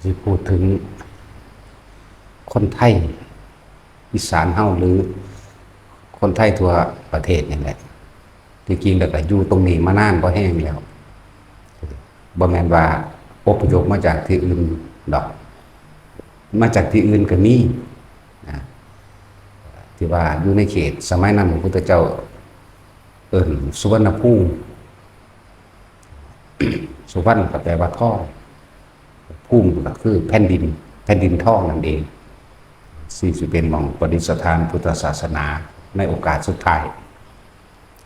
ທີ່ພູດເຖິງຄົນໄທອີສານເຮົາ ຫຼື ຄົນໄທທົ່ວປະເທດນີ້ແຫຼະ, ທີ່ຈິງແລ້ວກໍຢູ່ຕົງນີ້ມານານພໍແຮງແລ້ວ, ບໍ່ແມ່ນວ່າອົບພະຍົບມາຈາກທີ່ອື່ນດອກ, ມາຈາກທີ່ອື່ນກໍມີນະ, ທີ່ວ່າຢູ່ໃນເຂດສະໄໝນັ້ນ ພະພຸດທະເຈົ້າເອີ້ນສຸວັນນະພູມ. ສຸວັນກໍແປວ່າທອງ, ພູມກໍຄືແຜ່ນດິນ, ແຜ່ນດິນທອງນັ້ນເອງ, ທີ່ຊິເປັນໝ່ອງປະດິດສະຖານພຸດທະສາສະໜາໃນໂອກາດສຸດທ້າຍ,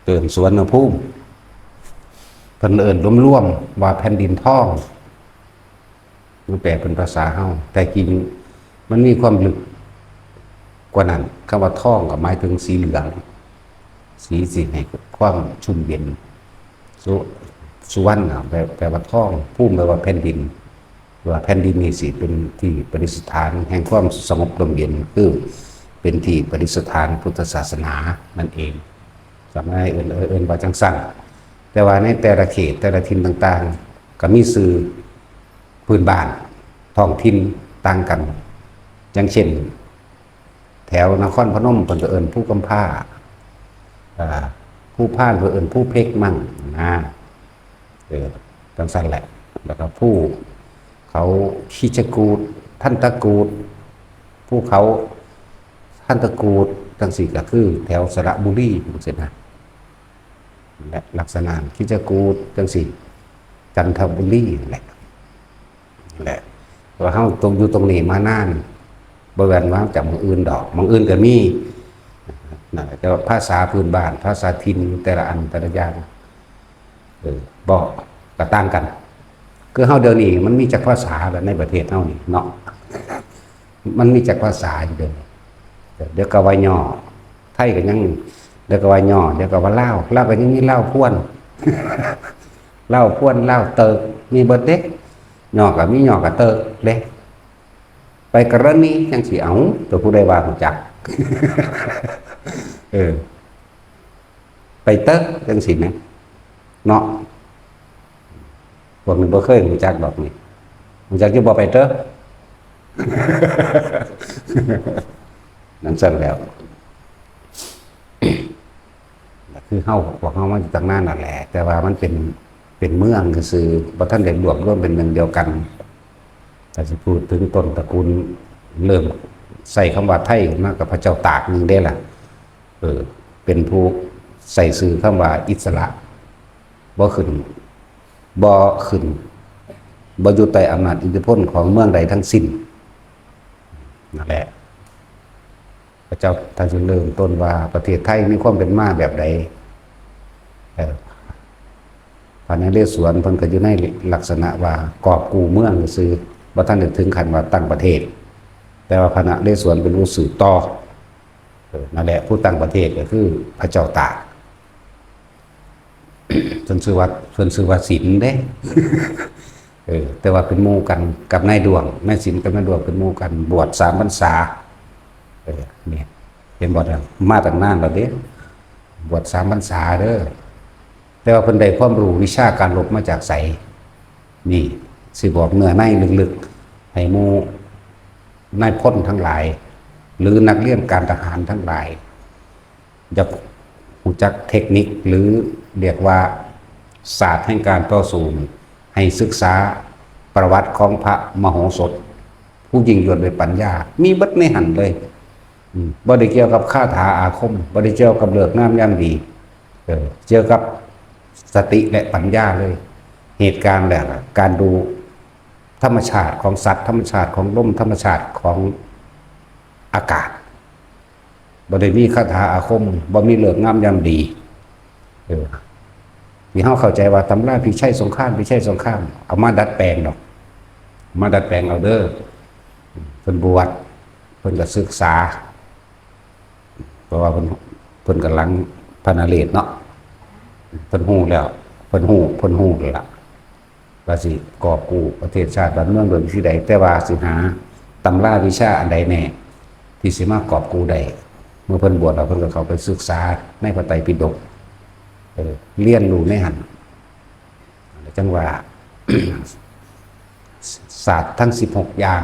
ເອີ້ນສຸວັນນະພູມ. ເພິ່ນເອີ້ນລວມໆວ່າແຜ່ນດິນທອງ. ມັນແປເປັນພາສາເຮົາ, ແຕ່ຈິງມັນມີຄວາມເລິກກວ່ານັ້ນ. ຄຳວ່າທອງກໍໝາຍເຖິງສີເຫຼືອງ, ສີຊິໃຫ້ຄວາມຊຸ່ມເຢັນ. ສຸ ສຸວັນນະ ແປ ແປວ່າທອງ, ພູມແປວ່າແຜ່ນດິນ, ວ່າແຜ່ນດິນນີ້ຊິເປັນທີ່ປະດິດສະຖານແຫ່ງຄວາມສະຫງົບລົມເຢັນ, ຄືເປັນທີ່ປະດິດສະຖານພຸດທະສາສະໜານັ້ນເອງ. ສະໄໝເອີ້ນ ເອີ້ນວ່າຈັ່ງຊັ້ນ, ແຕ່ວ່າໃນແຕ່ລະເຂດ ແຕ່ລະຖິ່ນຕ່າງໆ ກໍມີຊື່ ພື້ນບ້ານທ້ອງຖິ່ນຕ່າງກັນ. ຢ່າງເຊັ່ນ ແຖວນະຄອນພະນົມ ເພິ່ນກໍເອີ້ນພູກຳພ້າ, ອາ ພູພານ ເພິ່ນເອີ້ນພູເພັກມັ້ງນະ, ເອີ ຈັ່ງຊັ້ນແຫຼະ. ແລ້ວກໍພູເຂົາຄິດຈະກູດ ທັນຕະກູດ, ພູເຂົາທັນຕະກູດ ຈັ່ງຊີ້ ກໍຄືແຖວສະລະບູລີ ຈັ່ງຊີ້ນະ. ແລະ ລັກສະນະຄິດຈະກູດ ຈັ່ງຊີ້ ຈັນທະບູລີ ແຫຼະ ແຫຼະ ວ່າເຮົາຕົກຢູ່ຕົງນີ້ມານານ, ບໍ່ແມ່ນວ່າຈາກໝ່ອງອື່ນດອກ, ໝ່ອງອື່ນກໍມີນະ, ແຕ່ວ່າພາສາພື້ນບ້ານ ພາສາຖິ່ນ ແຕ່ລະອັນ ແຕ່ລະຢ່າງ ເອີ ບໍ່ ກໍຕ່າງກັນ. ຄືເຮົາດຽວນີ້ມັນມີຈັກພາສາລະ ໃນປະເທດເຮົານີ້ເນາະ? ມັນມີຈັກພາສາຢູ່ເດ. ດຽວກໍວ່າຍໍ້, ໄທກໍຍັງ, ດຽວກໍວ່າຍໍ້, ດຽວກໍວ່າລາວ, ລາວກໍຍັງມີລາວພວນ, ລາວພວນ, ລາວເຕີກ, ມີເບິດເດ້. ຍໍ້ກໍມີຍໍ້ກັບເຕີກເດ້. ໄປກະລະນີຈັ່ງຊີ້, ເອົ້າ ຕົວຜູ້ໃດວ່າຮູ້ຈັກ? ເອີ. ໄປເຕີກຈັ່ງຊີ້ນະເນາະ. ພວກນີ້ບໍ່ເຄີຍຮູ້ຈັກດອກນີ້. ຮູ້ຈັກຢູ່ບໍ່ໄປເຕີກ? ນັ້ນຊັ້ນແລ້ວ. ກໍຄືເຮົາ, ພວກເຮົາມາຢູ່ຕັ້ງນານນັ້ນແຫຼະ, ແຕ່ວ່າມັນເປັນ, ເປັນເມືອງຊື່ໆ, ບໍ່ທັນໄດ້ລວບລວມເປັນໜຶ່ງດຽວກັນ. ຖ້າຊິພູດເຖິງຕົ້ນຕະກູນ ເລີ່ມໃຊ້ຄຳວ່າໄທຂຶ້ນມາກັບພະເຈົ້າຕາກໜຶ່ງເດ້ລະ. ເອີ ເປັນຜູ້ໃຊ້ຊື່ຄຳວ່າອິດສະຫຼະ, ບໍ່ຂຶ້ນ, ບໍ່ຂຶ້ນ, ບໍ່ຢູ່ໃຕ້ອຳນາດອິດທິພົນຂອງເມືອງໃດທັງສິ້ນ. ນັ້ນແຫຼະ ພະເຈົ້າທ່ານຈຶ່ງເລີ່ມຕົ້ນວ່າປະເທດໄທມີຄວາມເປັນມາແບບໃດ. ເອີ ພະນະເລສວນເພິ່ນກໍຢູ່ໃນລັກສະນະວ່າກອບກູ້ເມືອງຊື່ໆ, ບໍ່ທັນໄດ້ເຖິງຂັ້ນວ່າຕັ້ງປະເທດ, ແຕ່ວ່າພະນະເລສວນເປັນຜູ້ສືບຕໍ່. ເອີ ນັ້ນແຫຼະ ຜູ້ຕັ້ງປະເທດກໍຄືພະເຈົ້າຕາກ. ເພິ່ນຊື່ວ່າ, ເພິ່ນຊື່ວ່າສິນເດ້. ເອີ ແຕ່ວ່າເປັນໝູ່ກັນກັບນາຍດວງ, ນາຍສິນກັບນາຍດວງເປັນໝູ່ກັນ, ບວດສາມພັນສາ. ເອີ ນີ້ ເຫັນບໍ່? ມາຕັ້ງນານແລ້ວເດ້, ບວດສາມພັນສາເດີ. ແຕ່ວ່າເພິ່ນໄດ້ຄວາມຮູ້ວິຊາການລົບມາຈາກໃສ? ນີ້ຊິບອກເນື້ອໃນເລິກໆ ໃຫ້ໝູ່ນາຍພົນທັງຫຼາຍ ຫຼື ນັກຮຽນການທະຫານທັງຫຼາຍ ຢາກຮູ້ຈັກເທັກນິກ ຫຼື ລຽກວ່າສາດແຫ່ງການຕໍ່ສູ້, ໃຫ້ສຶກສາປະຫວັດຂອງພະມະໂຫສົດ ຜູ້ຍິ່ງຍດດ້ວຍປັນຍາ, ມີເບິດໃນຫັ້ນເລີຍ. ອືມ ບໍ່ໄດ້ກ່ຽວກັບຄາຖາອາຄົມ, ບໍ່ໄດ້ກ່ຽວກັບເລີກງາມຍາມດີ, ເອີ ກ່ຽວກັບສະຕິ ແລະ ປັນຍາເລີຍ. ເຫດການ ແລະ ການດູທຳມະຊາດຂອງສັດ, ທຳມະຊາດຂອງລົມ, ທຳມະຊາດຂອງອາກາດ. ບໍ່ໄດ້ມີຄາຖາອາຄົມ, ບໍ່ມີເລີກງາມຍາມດີ. ເອີ ທີ່ເຮົາເຂົ້າໃຈວ່າຕຳລາພິໄຊສົງຄາມ, ພິໄຊສົງຄາມ ເອົາມາດັດແປງດອກ, ເອົາມາດັດແປງເອົາເດີ. ເພິ່ນບວດ, ເພິ່ນກໍສຶກສາ, ເພາະວ່າເພິ່ນ, ເພິ່ນກຳລັງພະນະເລດເນາະ, ເພິ່ນຮູ້ແລ້ວ, ເພິ່ນຮູ້, ເພິ່ນຮູ້ແລ້ວລະ ວ່າຊິກອບກູ້ປະເທດຊາດບ້ານເມືອງໂດຍວິທີໃດ, ແຕ່ວ່າຊິຫາຕຳລາວິຊາອັນໃດແດ່ທີ່ຊິມາກອບກູ້ໄດ້. ເມື່ອເພິ່ນບວດແລ້ວ ເພິ່ນກໍເຂົ້າໄປສຶກສາໃນພະໄຕປິດົກ, ເອີ ຮຽນຮູ້ໃນຫັ້ນ. ຈັ່ງວ່າ ສາດທັງສິບຫົກຢ່າງ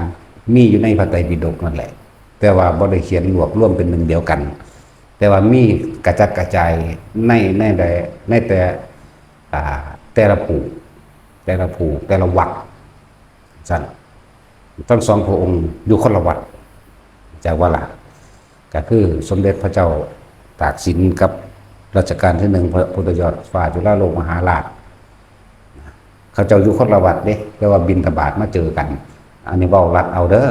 ມີຢູ່ໃນພະໄຕປິດົກນັ້ນແຫຼະ, ແຕ່ວ່າບໍ່ໄດ້ຂຽນລວບລວມເປັນໜຶ່ງດຽວກັນ, ແຕ່ວ່າມີກະຈັດກະຈາຍໃນ ໃນແຕ່ ໃນແຕ່ ອ່າ ແຕ່ລະພູ ແຕ່ລະພູ ແຕ່ລະວັກ ຊັ້ນ. ທັງສອງພະອົງຢູ່ຄົນລະວັດ ຈາກວ່າລະ ກໍຄືສົມເດັດພະເຈົ້າຕາກສິນກັບລັດຊະການທີໜຶ່ງ ພະພຸດທະຍອດຟ້າຈຸລາໂລກມະຫາລາດ ເຂົາເຈົ້າຢູ່ຄົນລະວັດເດ້, ແຕ່ວ່າບິນທະບາດມາເຈີກັນ. ອັນນີ້ເວົ້າລັດເອົາເດີ.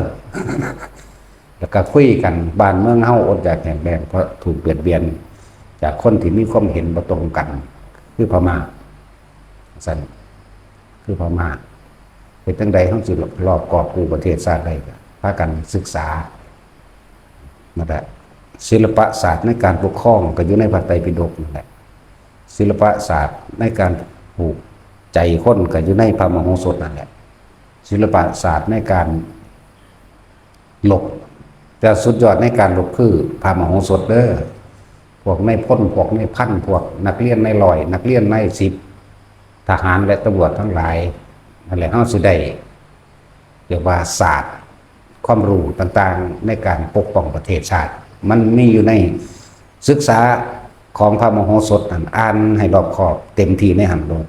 ແລ້ວກໍຄຸຍກັນ, ບ້ານເມືອງເຮົາອົດຢາກແຫ້ງແລ້ງ ເພາະຖືກບຽດບຽນຈາກຄົນທີ່ມີຄວາມເຫັນບໍ່ຕົງກັນ ຄືພະມ້າ ຊັ້ນ ຄືພະມ້າ. ເຮັດຈັ່ງໃດເຮົາຊິລອບກອບກູ້ປະເທດຊາດໄດ້? ກໍພາກັນສຶກສານັ້ນແຫຼະ. ສິລະປະສາດໃນການປົກຄອງກໍຢູ່ໃນພະໄຕປິດົກນັ້ນແຫຼະ, ສິລະປະສາດໃນການຜູກໃຈຄົນກໍຢູ່ໃນພະມະໂຫສົດນັ້ນແຫຼະ, ສິລະປະສາດໃນການ ລົບ, ແຕ່ສຸດຍອດໃນການລົບຄືພະມະໂຫສົດເດີ. ພວກນາຍພົນ ພວກນາຍພັນ ພວກນັກຮຽນນາຍຮ້ອຍ ນັກຮຽນນາຍສິບ ທະຫານ ແລະ ຕຳຫຼວດທັງຫຼາຍ ນັ້ນແຫຼະ ເຮົາຊິໄດ້ ຮຽກວ່າສາດຄວາມຮູ້ຕ່າງໆໃນການປົກປ້ອງປະເທດຊາດ. ມັນມີຢູ່ໃນສຶກສາຂອງພະມະໂຫສົດນັ້ນ, ອ່ານໃຫ້ລອບຄອບເຕັມທີ່ໃນຫັ້ນໂລດ.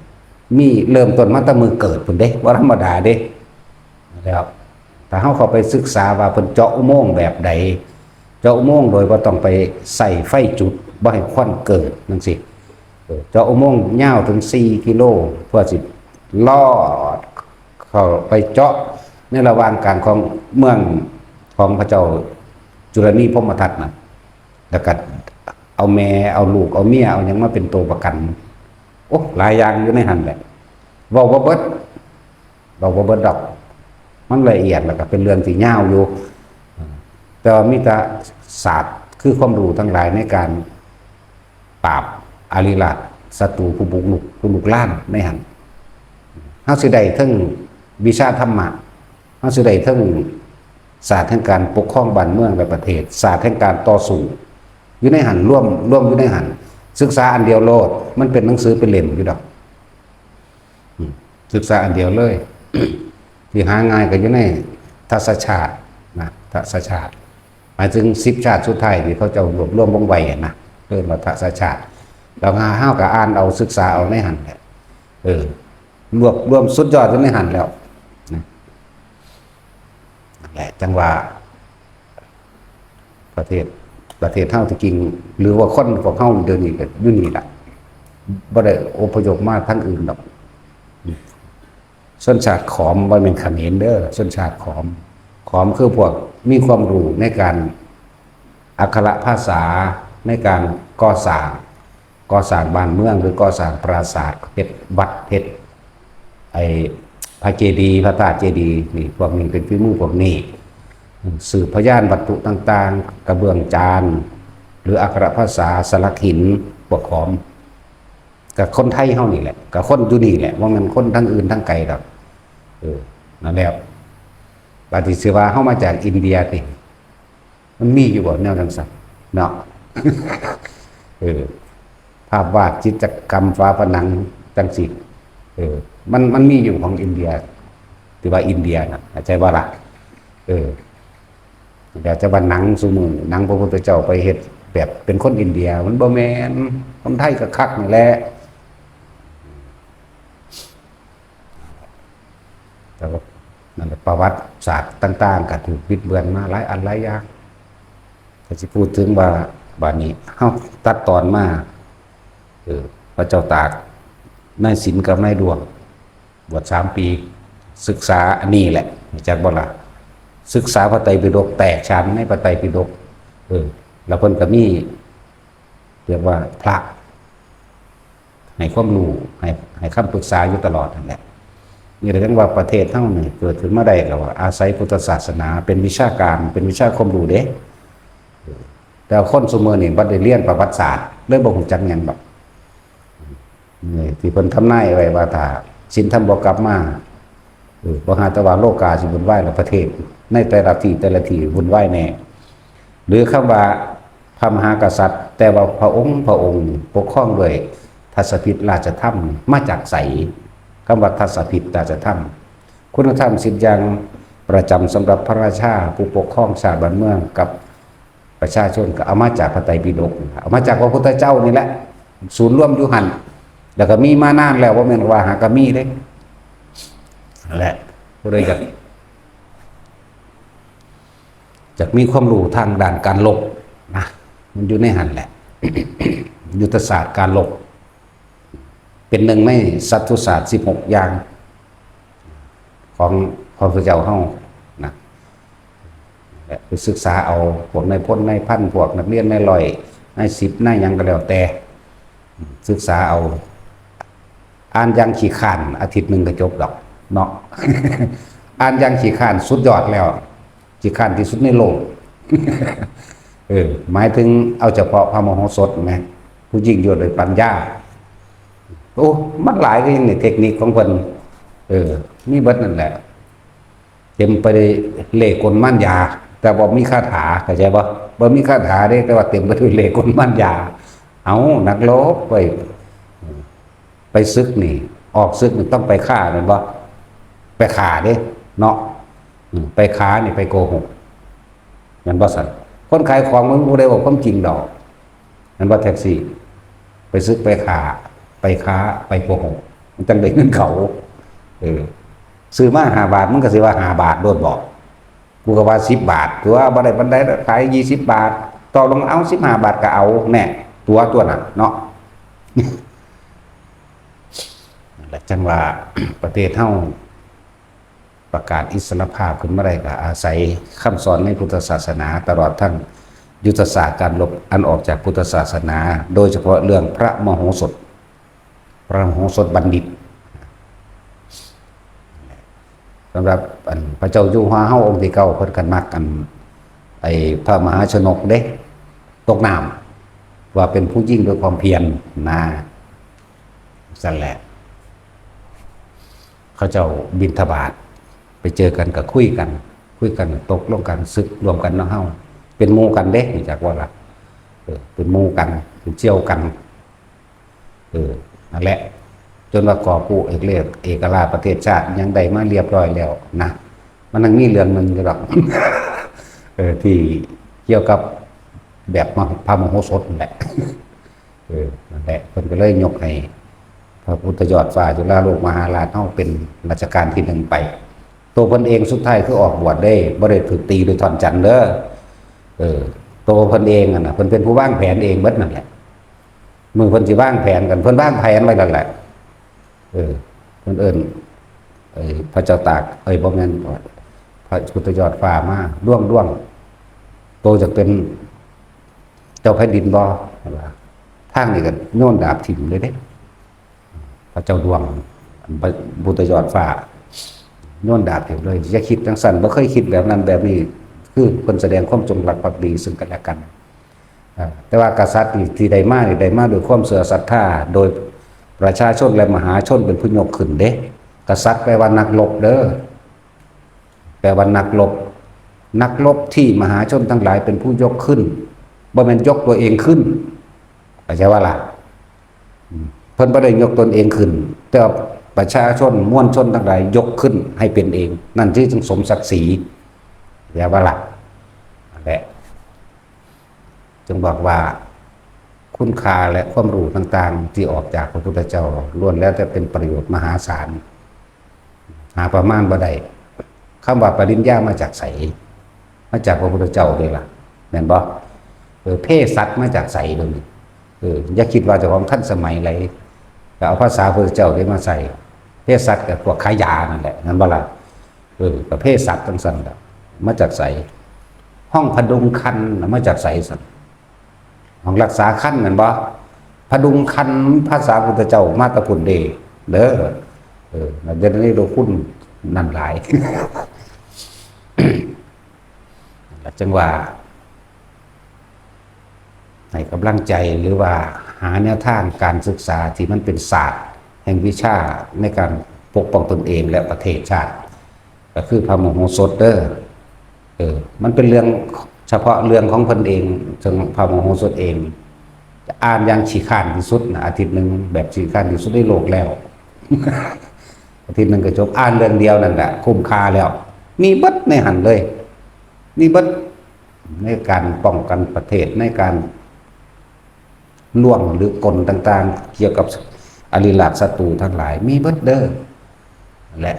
ມີເລີ່ມຕົ້ນມາແຕ່ມື້ເກີດພຸ້ນເດ້, ບໍ່ທຳມະດາເດ້. ແລ້ວ ຖ້າເຮົາເຂົ້າໄປສຶກສາວ່າເພິ່ນເຈາະອຸໂມງແບບໃດ, ເຈາະອຸໂມງໂດຍບໍ່ຕ້ອງໄປໃຊ້ໄຟຈຸດ ບໍ່ໃຫ້ຄວັນເກີດຈັ່ງຊີ້. ເອີ ເຈາະອຸໂມງຍາວເຖິງສີ່ກິໂລ ເພື່ອຊິລອດເຂົ້າໄປເຈາະໃນລະຫວ່າງກາງຂອງເມືອງຂອງພະເຈົ້າຈຸລະນີພົມມະທັດນະ, ແລ້ວກໍເອົາແມ່ ເອົາລູກ ເອົາເມຍ ເອົາຫຍັງມາເປັນໂຕປະກັນ. ໂອ້ ຫຼາຍຢ່າງຢູ່ໃນຫັ້ນແຫຼະ ເວົ້າບໍ່ເບິດ. ເວົ້າບໍ່ເບິດດອກ ມັນລະອຽດ ແລ້ວກໍເປັນເລື່ອງທີ່ຍາວຢູ່. ແຕ່ວ່າມີແຕ່ສາດ ຄືຄວາມຮູ້ທັງຫຼາຍໃນການປາບອາລິລາດ ສັດຕູຜູ້ບຸກລຸກ ຜູ້ລຸກລານໃນຫັ້ນ. ເຮົາຊິໄດ້ເຖິງວິຊາທຳມະ, ເຮົາຊິໄດ້ເຖິງສາດແຫ່ງການປົກຄອງບ້ານເມືອງ ແລະ ປະເທດ, ສາດແຫ່ງການຕໍ່ສູ້ ຢູ່ໃນຫັ້ນ, ລວມ ລວມຢູ່ໃນຫັ້ນ. ສຶກສາອັນດຽວໂລດ, ມັນເປັນໜັງສືເປັນເຫຼັ້ມຢູ່ດອກ. ອືມ ສຶກສາອັນດຽວເລີຍ ທີ່ຫາງ່າຍກໍຢູ່ໃນທັດສະຊາດນະ, ທັດສະຊາດ ໝາຍເຖິງສິບຊາດສຸດທ້າຍທີ່ເຂົາເຈົ້າລວບລວມລົງໄວ້ຫັ້ນນະ, ເອີ້ນວ່າທັດສະຊາດ. ແລ້ວເຮົາກໍອ່ານເອົາ, ສຶກສາເອົາໃນຫັ້ນແຫຼະ. ເອີ ລວບລວມສຸດຍອດຢູ່ໃນຫັ້ນແລ້ວນະ. ນັ້ນແຫຼະ ຈັ່ງວ່າ ປະເທດ ປະເທດເຮົາທີ່ຈິງ ຫຼືວ່າຄົນພວກເຮົາດຽວນີ້ກໍຢູ່ນີ້ລະ, ບໍ່ໄດ້ອົບພະຍົບມາທາງອື່ນດອກ. ຊົນຊາດຂອມ ບໍ່ແມ່ນຂະເໝນເດີ, ຊົນຊາດຂອມ. ຂອມຄືພວກມີຄວາມຮູ້ໃນການອັກຂະລະພາສາ, ໃນການກໍ່ສ້າງ ກໍ່ສ້າງບ້ານເມືອງ ຫຼືກໍ່ສ້າງປາສາດ, ເຮັດວັດ, ເຮັດໄອ້ພະເຈດີ, ພະທາດເຈດີ, ນີ້ ພວກນີ້ເປັນຝີມືພວກນີ້. ສືບພະຍານວັດຖຸຕ່າງໆ, ກະເບື້ອງຈານ ຫຼືອັກຂະລະພາສາ, ສະຫຼັກຫີນ, ພວກຂອມ ກະຄົນໄທເຮົານີ້ແຫຼະ, ກະຄົນຢູ່ນີ້ແຫຼະ, ບໍ່ແມ່ນຄົນທາງອື່ນທາງໄກດອກ. ເອີ ນັ້ນແຫຼະ. ບາດນີ້ຊິວ່າເຮົາມາຈາກອິນເດຍຕິ? ມັນມີຢູ່ບໍ່ແນວຈັ່ງຊັ້ນເນາະ? ເອີ ພາບວາດ, ຈິດຕະກຳ, ຝາຜະໜັງ ຈັ່ງຊີ້. ເອີ ມັນ ມັນມີຢູ່ຂອງອິນເດຍ, ຖືວ່າອິນເດຍນະ, ເຂົ້າໃຈບໍ່ລະ? ເອີ ແລ້ວຈະວ່າໜັງຊຸມື້ນີ້ ໜັງພະພຸດທະເຈົ້າໄປເຮັດແບບເປັນຄົນອິນເດຍ, ມັນບໍ່ແມ່ນ, ຄົນໄທກໍຄັກນີ້ແຫຼະ. ແຕ່ວ່ານັ້ນແຫຼະ ປະຫວັດສາດຕ່າງໆກໍຖືກບິດເບືອນມາຫຼາຍອັນຫຼາຍຢ່າງ. ກໍຊິພູດເຖິງວ່າ ບາດນີ້ເຮົາຕັດຕອນມາ ເອີ ພະເຈົ້າຕາກ ນາຍສິນກັບນາຍດວງ ບວດສາມປີ ສຶກສາອັນນີ້ແຫຼະ ຮູ້ຈັກບໍ່ລະ? ສຶກສາພະໄຕປິດົກ ແຕກສານໃນພະໄຕປິດົກ. ເອີ ແລ້ວເພິ່ນກໍມີ ຮຽກວ່າພະ ໃຫ້ຄວາມຮູ້ ໃຫ້ ໃຫ້ຄຳປຶກສາຢູ່ຕະຫຼອດນັ້ນແຫຼະ. ນີ້ແຫຼະ ຈັ່ງວ່າປະເທດເຮົານີ້ເກີດຂຶ້ນມາໄດ້ກໍວ່າອາໄສພຸດທະສາສະໜາເປັນວິຊາການ ເປັນວິຊາຄວາມຮູ້ເດ້. ແຕ່ຄົນຊຸມື້ນີ້ບໍ່ໄດ້ຮຽນປະຫວັດສາດ ເລີຍບໍ່ຮູ້ຈັກຫຍັງດອກ. ນີ້ທີ່ເພິ່ນທຳນາຍໄວ້ວ່າ ຖ້າສິນທຳບໍ່ກັບມາ ເອີ ບໍ່ຫາແຕ່ວ່າໂລກາຊິວຸ່ນວາຍ ແລະ ປະເທດໃນແຕ່ລະທີ່ ແຕ່ລະທີ່ວຸ່ນວາຍແນ່. ຫຼືຄຳວ່າພະມະຫາກະສັດ ແຕ່ວ່າພະອົງ ພະອົງປົກຄອງດ້ວຍທັດສະພິດລາຊະທຳ ມາຈາກໃສ? ຄຳວ່າທັດສະພິດລາຊະທຳ ຄຸນນະທຳສິບຢ່າງປະຈຳສຳລັບພະລາຊາ ຜູ້ປົກຄອງຊາດບ້ານເມືອງກັບປະຊາຊົນ ກໍເອົາມາຈາກພະໄຕປິດົກ ເອົາມາຈາກພະພຸດທະເຈົ້ານີ້ແຫຼະ ສູນລວມຢູ່ຫັ້ນ ແລ້ວກໍມີມານານແລ້ວ ບໍ່ແມ່ນວ່າຫາກໍມີເດ້ ແຫຼະ ຜູ້ໃດຢາກ ຢາກມີຄວາມຮູ້ທາງດ້ານການລົບນະ ມັນຢູ່ໃນຫັ້ນແຫຼະ ຍຸດທະສາດການລົບ ເປັນໜຶ່ງໃນສັດທຸສາດສິບຫົກຢ່າງຂອງ ຂອງພະເຈົ້າເຮົານະ ແລະ ໄປສຶກສາເອົາພວກນາຍພົນນາຍພັນ ພວກນັກຮຽນນາຍຮ້ອຍນາຍສິບນາຍຫຍັງກໍແລ້ວແຕ່ ສຶກສາເອົາ ອ່ານຢ່າງຂີ້ຄ້ານ ອາທິດໜຶ່ງກໍຈົບດອກເນາະ ອ່ານຢ່າງຂີ້ຄ້ານ ສຸດຍອດແລ້ວ ຂີ້ຄ້ານທີ່ສຸດໃນໂລກ ເອີ ໝາຍເຖິງເອົາສະເພາະພະມະໂຫສົດແໝ ຜູ້ຍິ່ງຍງດ້ວຍປັນຍາ ໂອ້ ມັນຫຼາຍຄືຫຍັງນີ້ ເຕັກນິກຂອງເພິ່ນ ເອີ ມີເບິດນັ້ນແຫຼະ ເຕັມໄປດ້ວຍເລ່ກົນມານຢາ ແຕ່ບໍ່ມີຄາຖາ ເຂົ້າໃຈບໍ່? ບໍ່ມີຄາຖາເດ້ ແຕ່ວ່າເຕັມໄປດ້ວຍເລ່ກົນມານຢາ ເອົາ ນັກລົບ ໄປ ໄປສຶກນີ້ ອອກສຶກນີ້ຕ້ອງໄປຂ້າແມ່ນບໍ່? ໄປຂ້າເດ້ເນາະ ອືມ ໄປຂ້ານີ້ໄປໂກຫົກ ແມ່ນບໍ່ຊັ້ນ? ຄົນຂາຍຂອງມັນບໍ່ໄດ້ເວົ້າຄວາມຈິງດອກ ແມ່ນບໍ່? ແທັກຊີ ໄປຊຶກໄປຄ້າ ໄປຄ້າ ໄປໂກຫົກ ມັນຈັ່ງໄດ້ເງິນເຂົາ ເອີ ຊື້ມາຫ້າບາດ ມັນກໍຊິວ່າຫ້າບາດໂລດບໍ? ກູກໍວ່າສິບບາດຕົວະ ບໍ່ໄດ້ປານໃດດອກ ຂາຍຊາວບາດ ຕໍ່ລົງເອົາສິບຫ້າບາດກໍເອົາ ແນ່ ຕົວະ ຕົວະນັ້ນເນາະ ແລະ ຈັ່ງວ່າປະເທດເຮົາ ປະກາດອິດສະຫຼະພາບຂຶ້ນມາໄດ້ ກໍອາໄສຄຳສອນໃນພຸດທະສາສະໜາ ຕະຫຼອດທັງຍຸດທະສາດການລົບອັນອອກຈາກພຸດທະສາສະໜາ ໂດຍສະເພາະເລື່ອງພະມະໂຫສົດ ພະມະໂຫສົດບັນດິດ. ສຳລັບອັນພະເຈົ້າຢູ່ຫົວເຮົາອົງທີເກົ້າ ເພິ່ນກໍມັກອັນ ໄອ້ພະມະຫາຊະນົກເດ້ ຕົກນ້ຳ ວ່າເປັນຜູ້ຍິ່ງດ້ວຍຄວາມພຽນນະ ຊັ້ນແຫຼະ. ເຂົາເຈົ້າບິນທະບາດ ໄປເຈີກັນກໍຄຸຍກັນ ຄຸຍກັນຕົກລົງກັນ ຊຶກລວມກັນນຳເຮົາ ເປັນໝູ່ກັນເດ້ ຮູ້ຈັກບໍ່ລະ? ເອີ ເປັນໝູ່ກັນ ເປັນສ່ຽວກັນ ເອີ ນັ້ນແຫຼະ ຈົນວ່າກອບກູ້ເອກເລກ ເອກະລາດປະເທດຊາດ ຫຍັງໄດ້ມາລຽບຮ້ອຍແລ້ວນະ ມັນຍັງມີເລື່ອງໜຶ່ງຢູ່ດອກ ເອີ ທີ່ກ່ຽວກັບແບບມະ ພະມະໂຫສົດນັ້ນແຫຼະ. ເອີ ນັ້ນແຫຼະ ເພິ່ນກໍເລີຍຍົກໃຫ້ພະພຸດທະຍອດຟ້າຈຸລາໂລກມະຫາລາດເຮົາເປັນລັດຊະການທີໜຶ່ງໄປ. ໂຕເພິ່ນເອງສຸດທ້າຍຄືອອກບວດເດ້ ບໍ່ໄດ້ຖືກຕີດ້ວຍທ່ອນຈັນເດີ. ເອີ ໂຕເພິ່ນເອງຫັ້ນນະ ເພິ່ນເປັນຜູ້ວາງແຜນເອງເບິດນັ້ນແຫຼະ. ມື້ເພິ່ນຊິວາງແຜນກັນ ເພິ່ນວາງແຜນໄວ້ນັ້ນແຫຼະ. ເອີ ເພິ່ນເອີ້ນ ເອີ ພະເຈົ້າຕາກ ເອີຍ ບໍ່ແມ່ນ ພະພຸດທະຍອດຟ້າມາ ດວງ ດວງ ໂຕຢາກເປັນ ເຈົ້າແຜ່ນດິນບໍ່? ເພິ່ນວ່າ ທາງນີ້ກໍໂຍນດາບຖິ້ມເລີຍເດ້ ພະເຈົ້າດວງ ພະພຸດທະຍອດຟ້າ ໂຍນດາບຖິ້ມເລີຍ ຢ່າຄິດຈັ່ງຊັ້ນ ບໍ່ເຄີຍຄິດແບບນັ້ນແບບນີ້ ຄືເພິ່ນສະແດງຄວາມຈົງລັກພັກດີເຊິ່ງກັນແລະກັນ. ເອີ ແຕ່ວ່າກະສັດນີ້ທີ່ໄດ້ມານີ້ ໄດ້ມາດ້ວຍຄວາມເຊື່ອສັດທາ ໂດຍປະຊາຊົນ ແລະ ມະຫາຊົນເປັນຜູ້ຍົກຂຶ້ນເດ້. ກະສັດແປວ່ານັກລົບເດີ. ແປວ່ານັກລົບ ນັກລົບທີ່ມະຫາຊົນທັງຫຼາຍເປັນຜູ້ຍົກຂຶ້ນ ບໍ່ແມ່ນຍົກຕົວເອງຂຶ້ນ ເຂົ້າໃຈບໍ່ລະ? ເພິ່ນບໍ່ໄດ້ຍົກຕົນເອງຂຶ້ນ ແຕ່ວ່າປະຊາຊົນມວນຊົນທັງຫຼາຍຍົກຂຶ້ນໃຫ້ເປັນເອງ ນັ້ນຈຶ່ງສົມສັກສີ ເຂົ້າໃຈບໍ່ລະ? ນັ້ນແຫຼະ ຈຶ່ງບອກວ່າ ຄຸນຄ່າ ແລະ ຄວາມຮູ້ຕ່າງໆທີ່ອອກຈາກພະພຸດທະເຈົ້າ ລ້ວນແລ້ວແຕ່ເປັນປະໂຫຍດມະຫາສານ ຫາປະມານບໍ່ໄດ້. ຄຳວ່າປະລິນຍາມາຈາກໃສ? ມາຈາກພະພຸດທະເຈົ້າເດ້ລະ ແມ່ນບໍ່? ເອີ ເພສັດມາຈາກໃສເບິ່ງນີ້? ເອີ ຢ່າຄິດວ່າເຈົ້າຂອງທັນສະໄໝໄຫຼ ກໍເອົາພາສາພະພຸດທະເຈົ້າເດ້ມາໃສ່. ເພສັດກໍພວກຂາຍຢານັ້ນແຫຼະ ແມ່ນບໍ່ລະ? ເອີ ກໍເພສັດຈັ່ງຊັ້ນລະ ມາຈາກໃສ? ຫ້ອງຜະດຸງຄັນນະ ມາຈາກໃສຊັ້ນ? ຫ້ອງລັກສາຄັນແມ່ນບໍ່? ຜະດຸງຄັນພາສາພຸດທະເຈົ້າມາແຕ່ພຸ້ນເດ້ ເດີ ເອີ ດຽວນີ້ໂລຄຸນນັ້ນຫຼາຍ ຈັ່ງວ່າ ໃຫ້ກຳລັງໃຈ ຫຼືວ່າຫາແນວທາງການສຶກສາທີ່ມັນເປັນສາດແຫ່ງວິຊາໃນການປົກປ້ອງຕົນເອງ ແລະ ປະເທດຊາດ ກໍຄືພະມະໂຫສົດເດີ. ເອີ ມັນເປັນເລື່ອງສະເພາະເລື່ອງຂອງເພິ່ນເອງ ເຊິ່ງພະມະໂຫສົດເອງ ອ່ານຢ່າງຂີ້ຄ້ານທີ່ສຸດນະ ອາທິດໜຶ່ງແບບຂີ້ຄ້ານທີ່ສຸດໃນໂລກແລ້ວ. ອາທິດໜຶ່ງກໍຈົບ, ອ່ານເລື່ອງດຽວນັ້ນແຫຼະ ຄຸ້ມຄ່າແລ້ວ. ມີເບິດໃນຫັ້ນເລີຍ, ມີເບິດໃນການປ້ອງກັນປະເທດ, ໃນການລວງຫຼືກົນຕ່າງໆ ກ່ຽວກັບອະລິລາດສັດຕູທັງຫຼາຍ ມີເບິດເດີ. ແລະ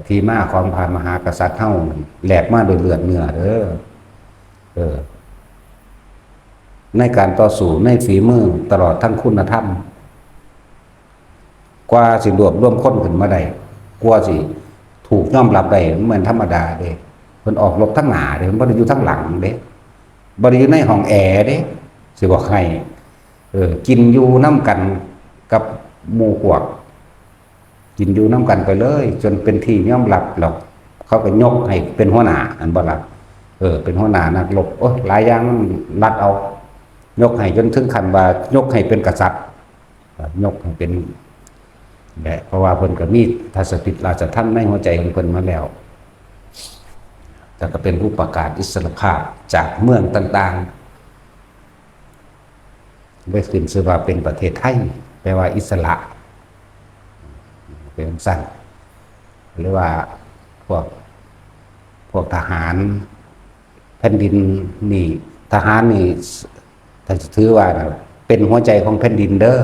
ທີ່ມາຂອງພະມະຫາກະສັດເຮົານັ້ນ ແລກມາດ້ວຍເລືອດເນື້ອເດີ. ເອີ ໃນການຕໍ່ສູ້ ໃນຝີມື ຕະຫຼອດທັງຄຸນນະທຳ ກວ່າຊິລວບລວມຄົນຂຶ້ນມາໄດ້, ກວ່າຊິຖືກຍອມຮັບໄດ້ ມັນບໍ່ແມ່ນທຳມະດາເດ້. ເພິ່ນອອກລົບທາງໜ້າເດ້, ເພິ່ນບໍ່ໄດ້ຢູ່ທາງຫຼັງເດ້, ບໍ່ໄດ້ຢູ່ໃນຫ້ອງແອເດ້. ຊິບອກໃຫ້ ເອີ ກິນຢູ່ນຳກັນກັບໝູ່ພວກ, ກິນຢູ່ນຳກັນໄປເລີຍ ຈົນເປັນທີ່ຍອມຮັບ ແລ້ວເຂົາກໍຍົກໃຫ້ເປັນຫົວໜ້າ ແມ່ນບໍ່ລະ? ເອີ ເປັນຫົວໜ້ານັກລົບ. ໂອ້ຍ ຫຼາຍຢ່າງມັນລັດເອົາ, ຍົກໃຫ້ຈົນເຖິງຂັ້ນວ່າຍົກໃຫ້ເປັນກະສັດ, ຍົກໃຫ້ເປັນ ແລະ ເພາະວ່າເພິ່ນກໍມີທັດສະຕິດລາຊະທັນໃນຫົວໃຈຂອງເພິ່ນມາແລ້ວ, ແລ້ວກໍເປັນຜູ້ປະກາດອິດສະຫຼະພາບຈາກເມືອງຕ່າງໆ ໄດ້ຂຶ້ນຊື່ວ່າເປັນປະເທດໄທ, ແປວ່າອິດສະຫຼະ ເປັນຈັ່ງຊັ້ນ. ຫຼືວ່າພວກ ພວກທະຫານແຜ່ນດິນນີ້, ທະຫານນີ້ ຖ້າຊິຖືວ່າເປັນຫົວໃຈຂອງແຜ່ນດິນເດີ.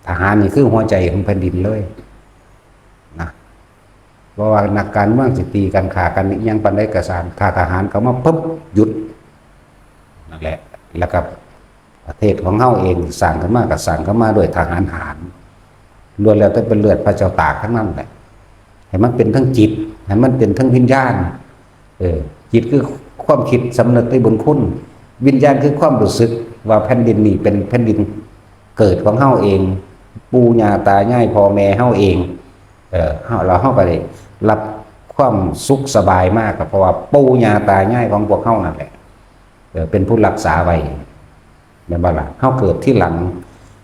ທະຫານນີ້ຄືຫົວໃຈຂອງແຜ່ນດິນເລີຍນະ. ບໍ່ວ່ານັກການເມືອງຊິຕີກັນ ຂ້າກັນອີ່ຫຍັງປານໃດກໍຊ່າງ, ຖ້າທະຫານເຂົ້າມາປຶບ ຢຸດ ນັ້ນແຫຼະ. ແລ້ວກໍປະເທດຂອງເຮົາເອງສ້າງຂຶ້ນມາ ກໍສ້າງຂຶ້ນມາດ້ວຍທະຫານຫານ, ລ້ວນແລ້ວແຕ່ເປັນເລືອດພະເຈົ້າຕາກທັງນັ້ນແຫຼະ. ໃຫ້ມັນເປັນທັງຈິດ, ໃຫ້ມັນເປັນທັງວິນຍານ. ເອີ ຈິດຄືຄວາມຄິດສຳນຶກໃນບຸນຄຸນ, ວິນຍານຄືຄວາມຮູ້ສຶກວ່າແຜ່ນດິນນີ້ເປັນແຜ່ນດິນເກີດຂອງເຮົາເອງ, ປູ່ຍ່າຕາຍາຍ ພໍ່ແມ່ເຮົາເອງ. ເອີ ເຮົາ ແລ້ວເຮົາກໍໄດ້ຮັບຄວາມສຸກສະບາຍມາ ກໍເພາະວ່າປູ່ຍ່າຕາຍາຍຂອງພວກເຮົານັ້ນແຫຼະ ເອີ ເປັນຜູ້ຮັກສາໄວ້. ແມ່ນບໍ່ລະ? ເຮົາເກີດທີຫຼັງ,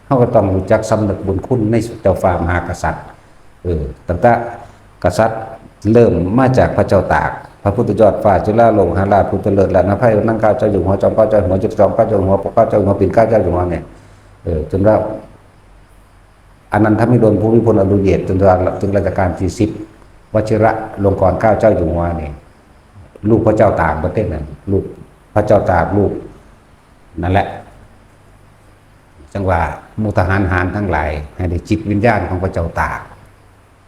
ເຮົາກໍຕ້ອງຮູ້ຈັກສຳນຶກບຸນຄຸນໃນເຈົ້າຟ້າມະຫາກະສັດ. ເອີ ຕັ້ງແຕ່ກະສັດເລີ່ມມາຈາກພະເຈົ້າຕາກ, ພະພຸດທະຍອດຟ້າ ຈຸລາໂລກມະຫາລາດ ພຸດທະເລີດ ລາດນະໄພ ນາງເຈົ້າຢູ່ຫົວ ຈອມເຈົ້າຢູ່ຫົວ ເຈັດຈອມເຈົ້າຢູ່ຫົວ ປົກເກົ້າເຈົ້າຢູ່ຫົວ ປິ່ນເກົ້າເຈົ້າຢູ່ຫົວນີ້ ເອີ ຈົນວ່າ ອານັນທະວິດົນ ພູມິພົນ ອະດຸລະເດດ ຈົນວ່າເຖິງລັດຊະການທີສິບ ວະຊິຣະລົງກອນ ເກົ້າເຈົ້າຢູ່ຫົວນີ້ ລູກພະເຈົ້າຕາກເບິດເດ້ນັ້ນ, ລູກພະເຈົ້າຕາກ ລູກ ນັ້ນແຫຼະ. ຈັ່ງວ່າໝູ່ທະຫານຫານທັງຫຼາຍ ໃຫ້ໄດ້ຈິດວິນຍານຂອງພະເຈົ້າຕາກ,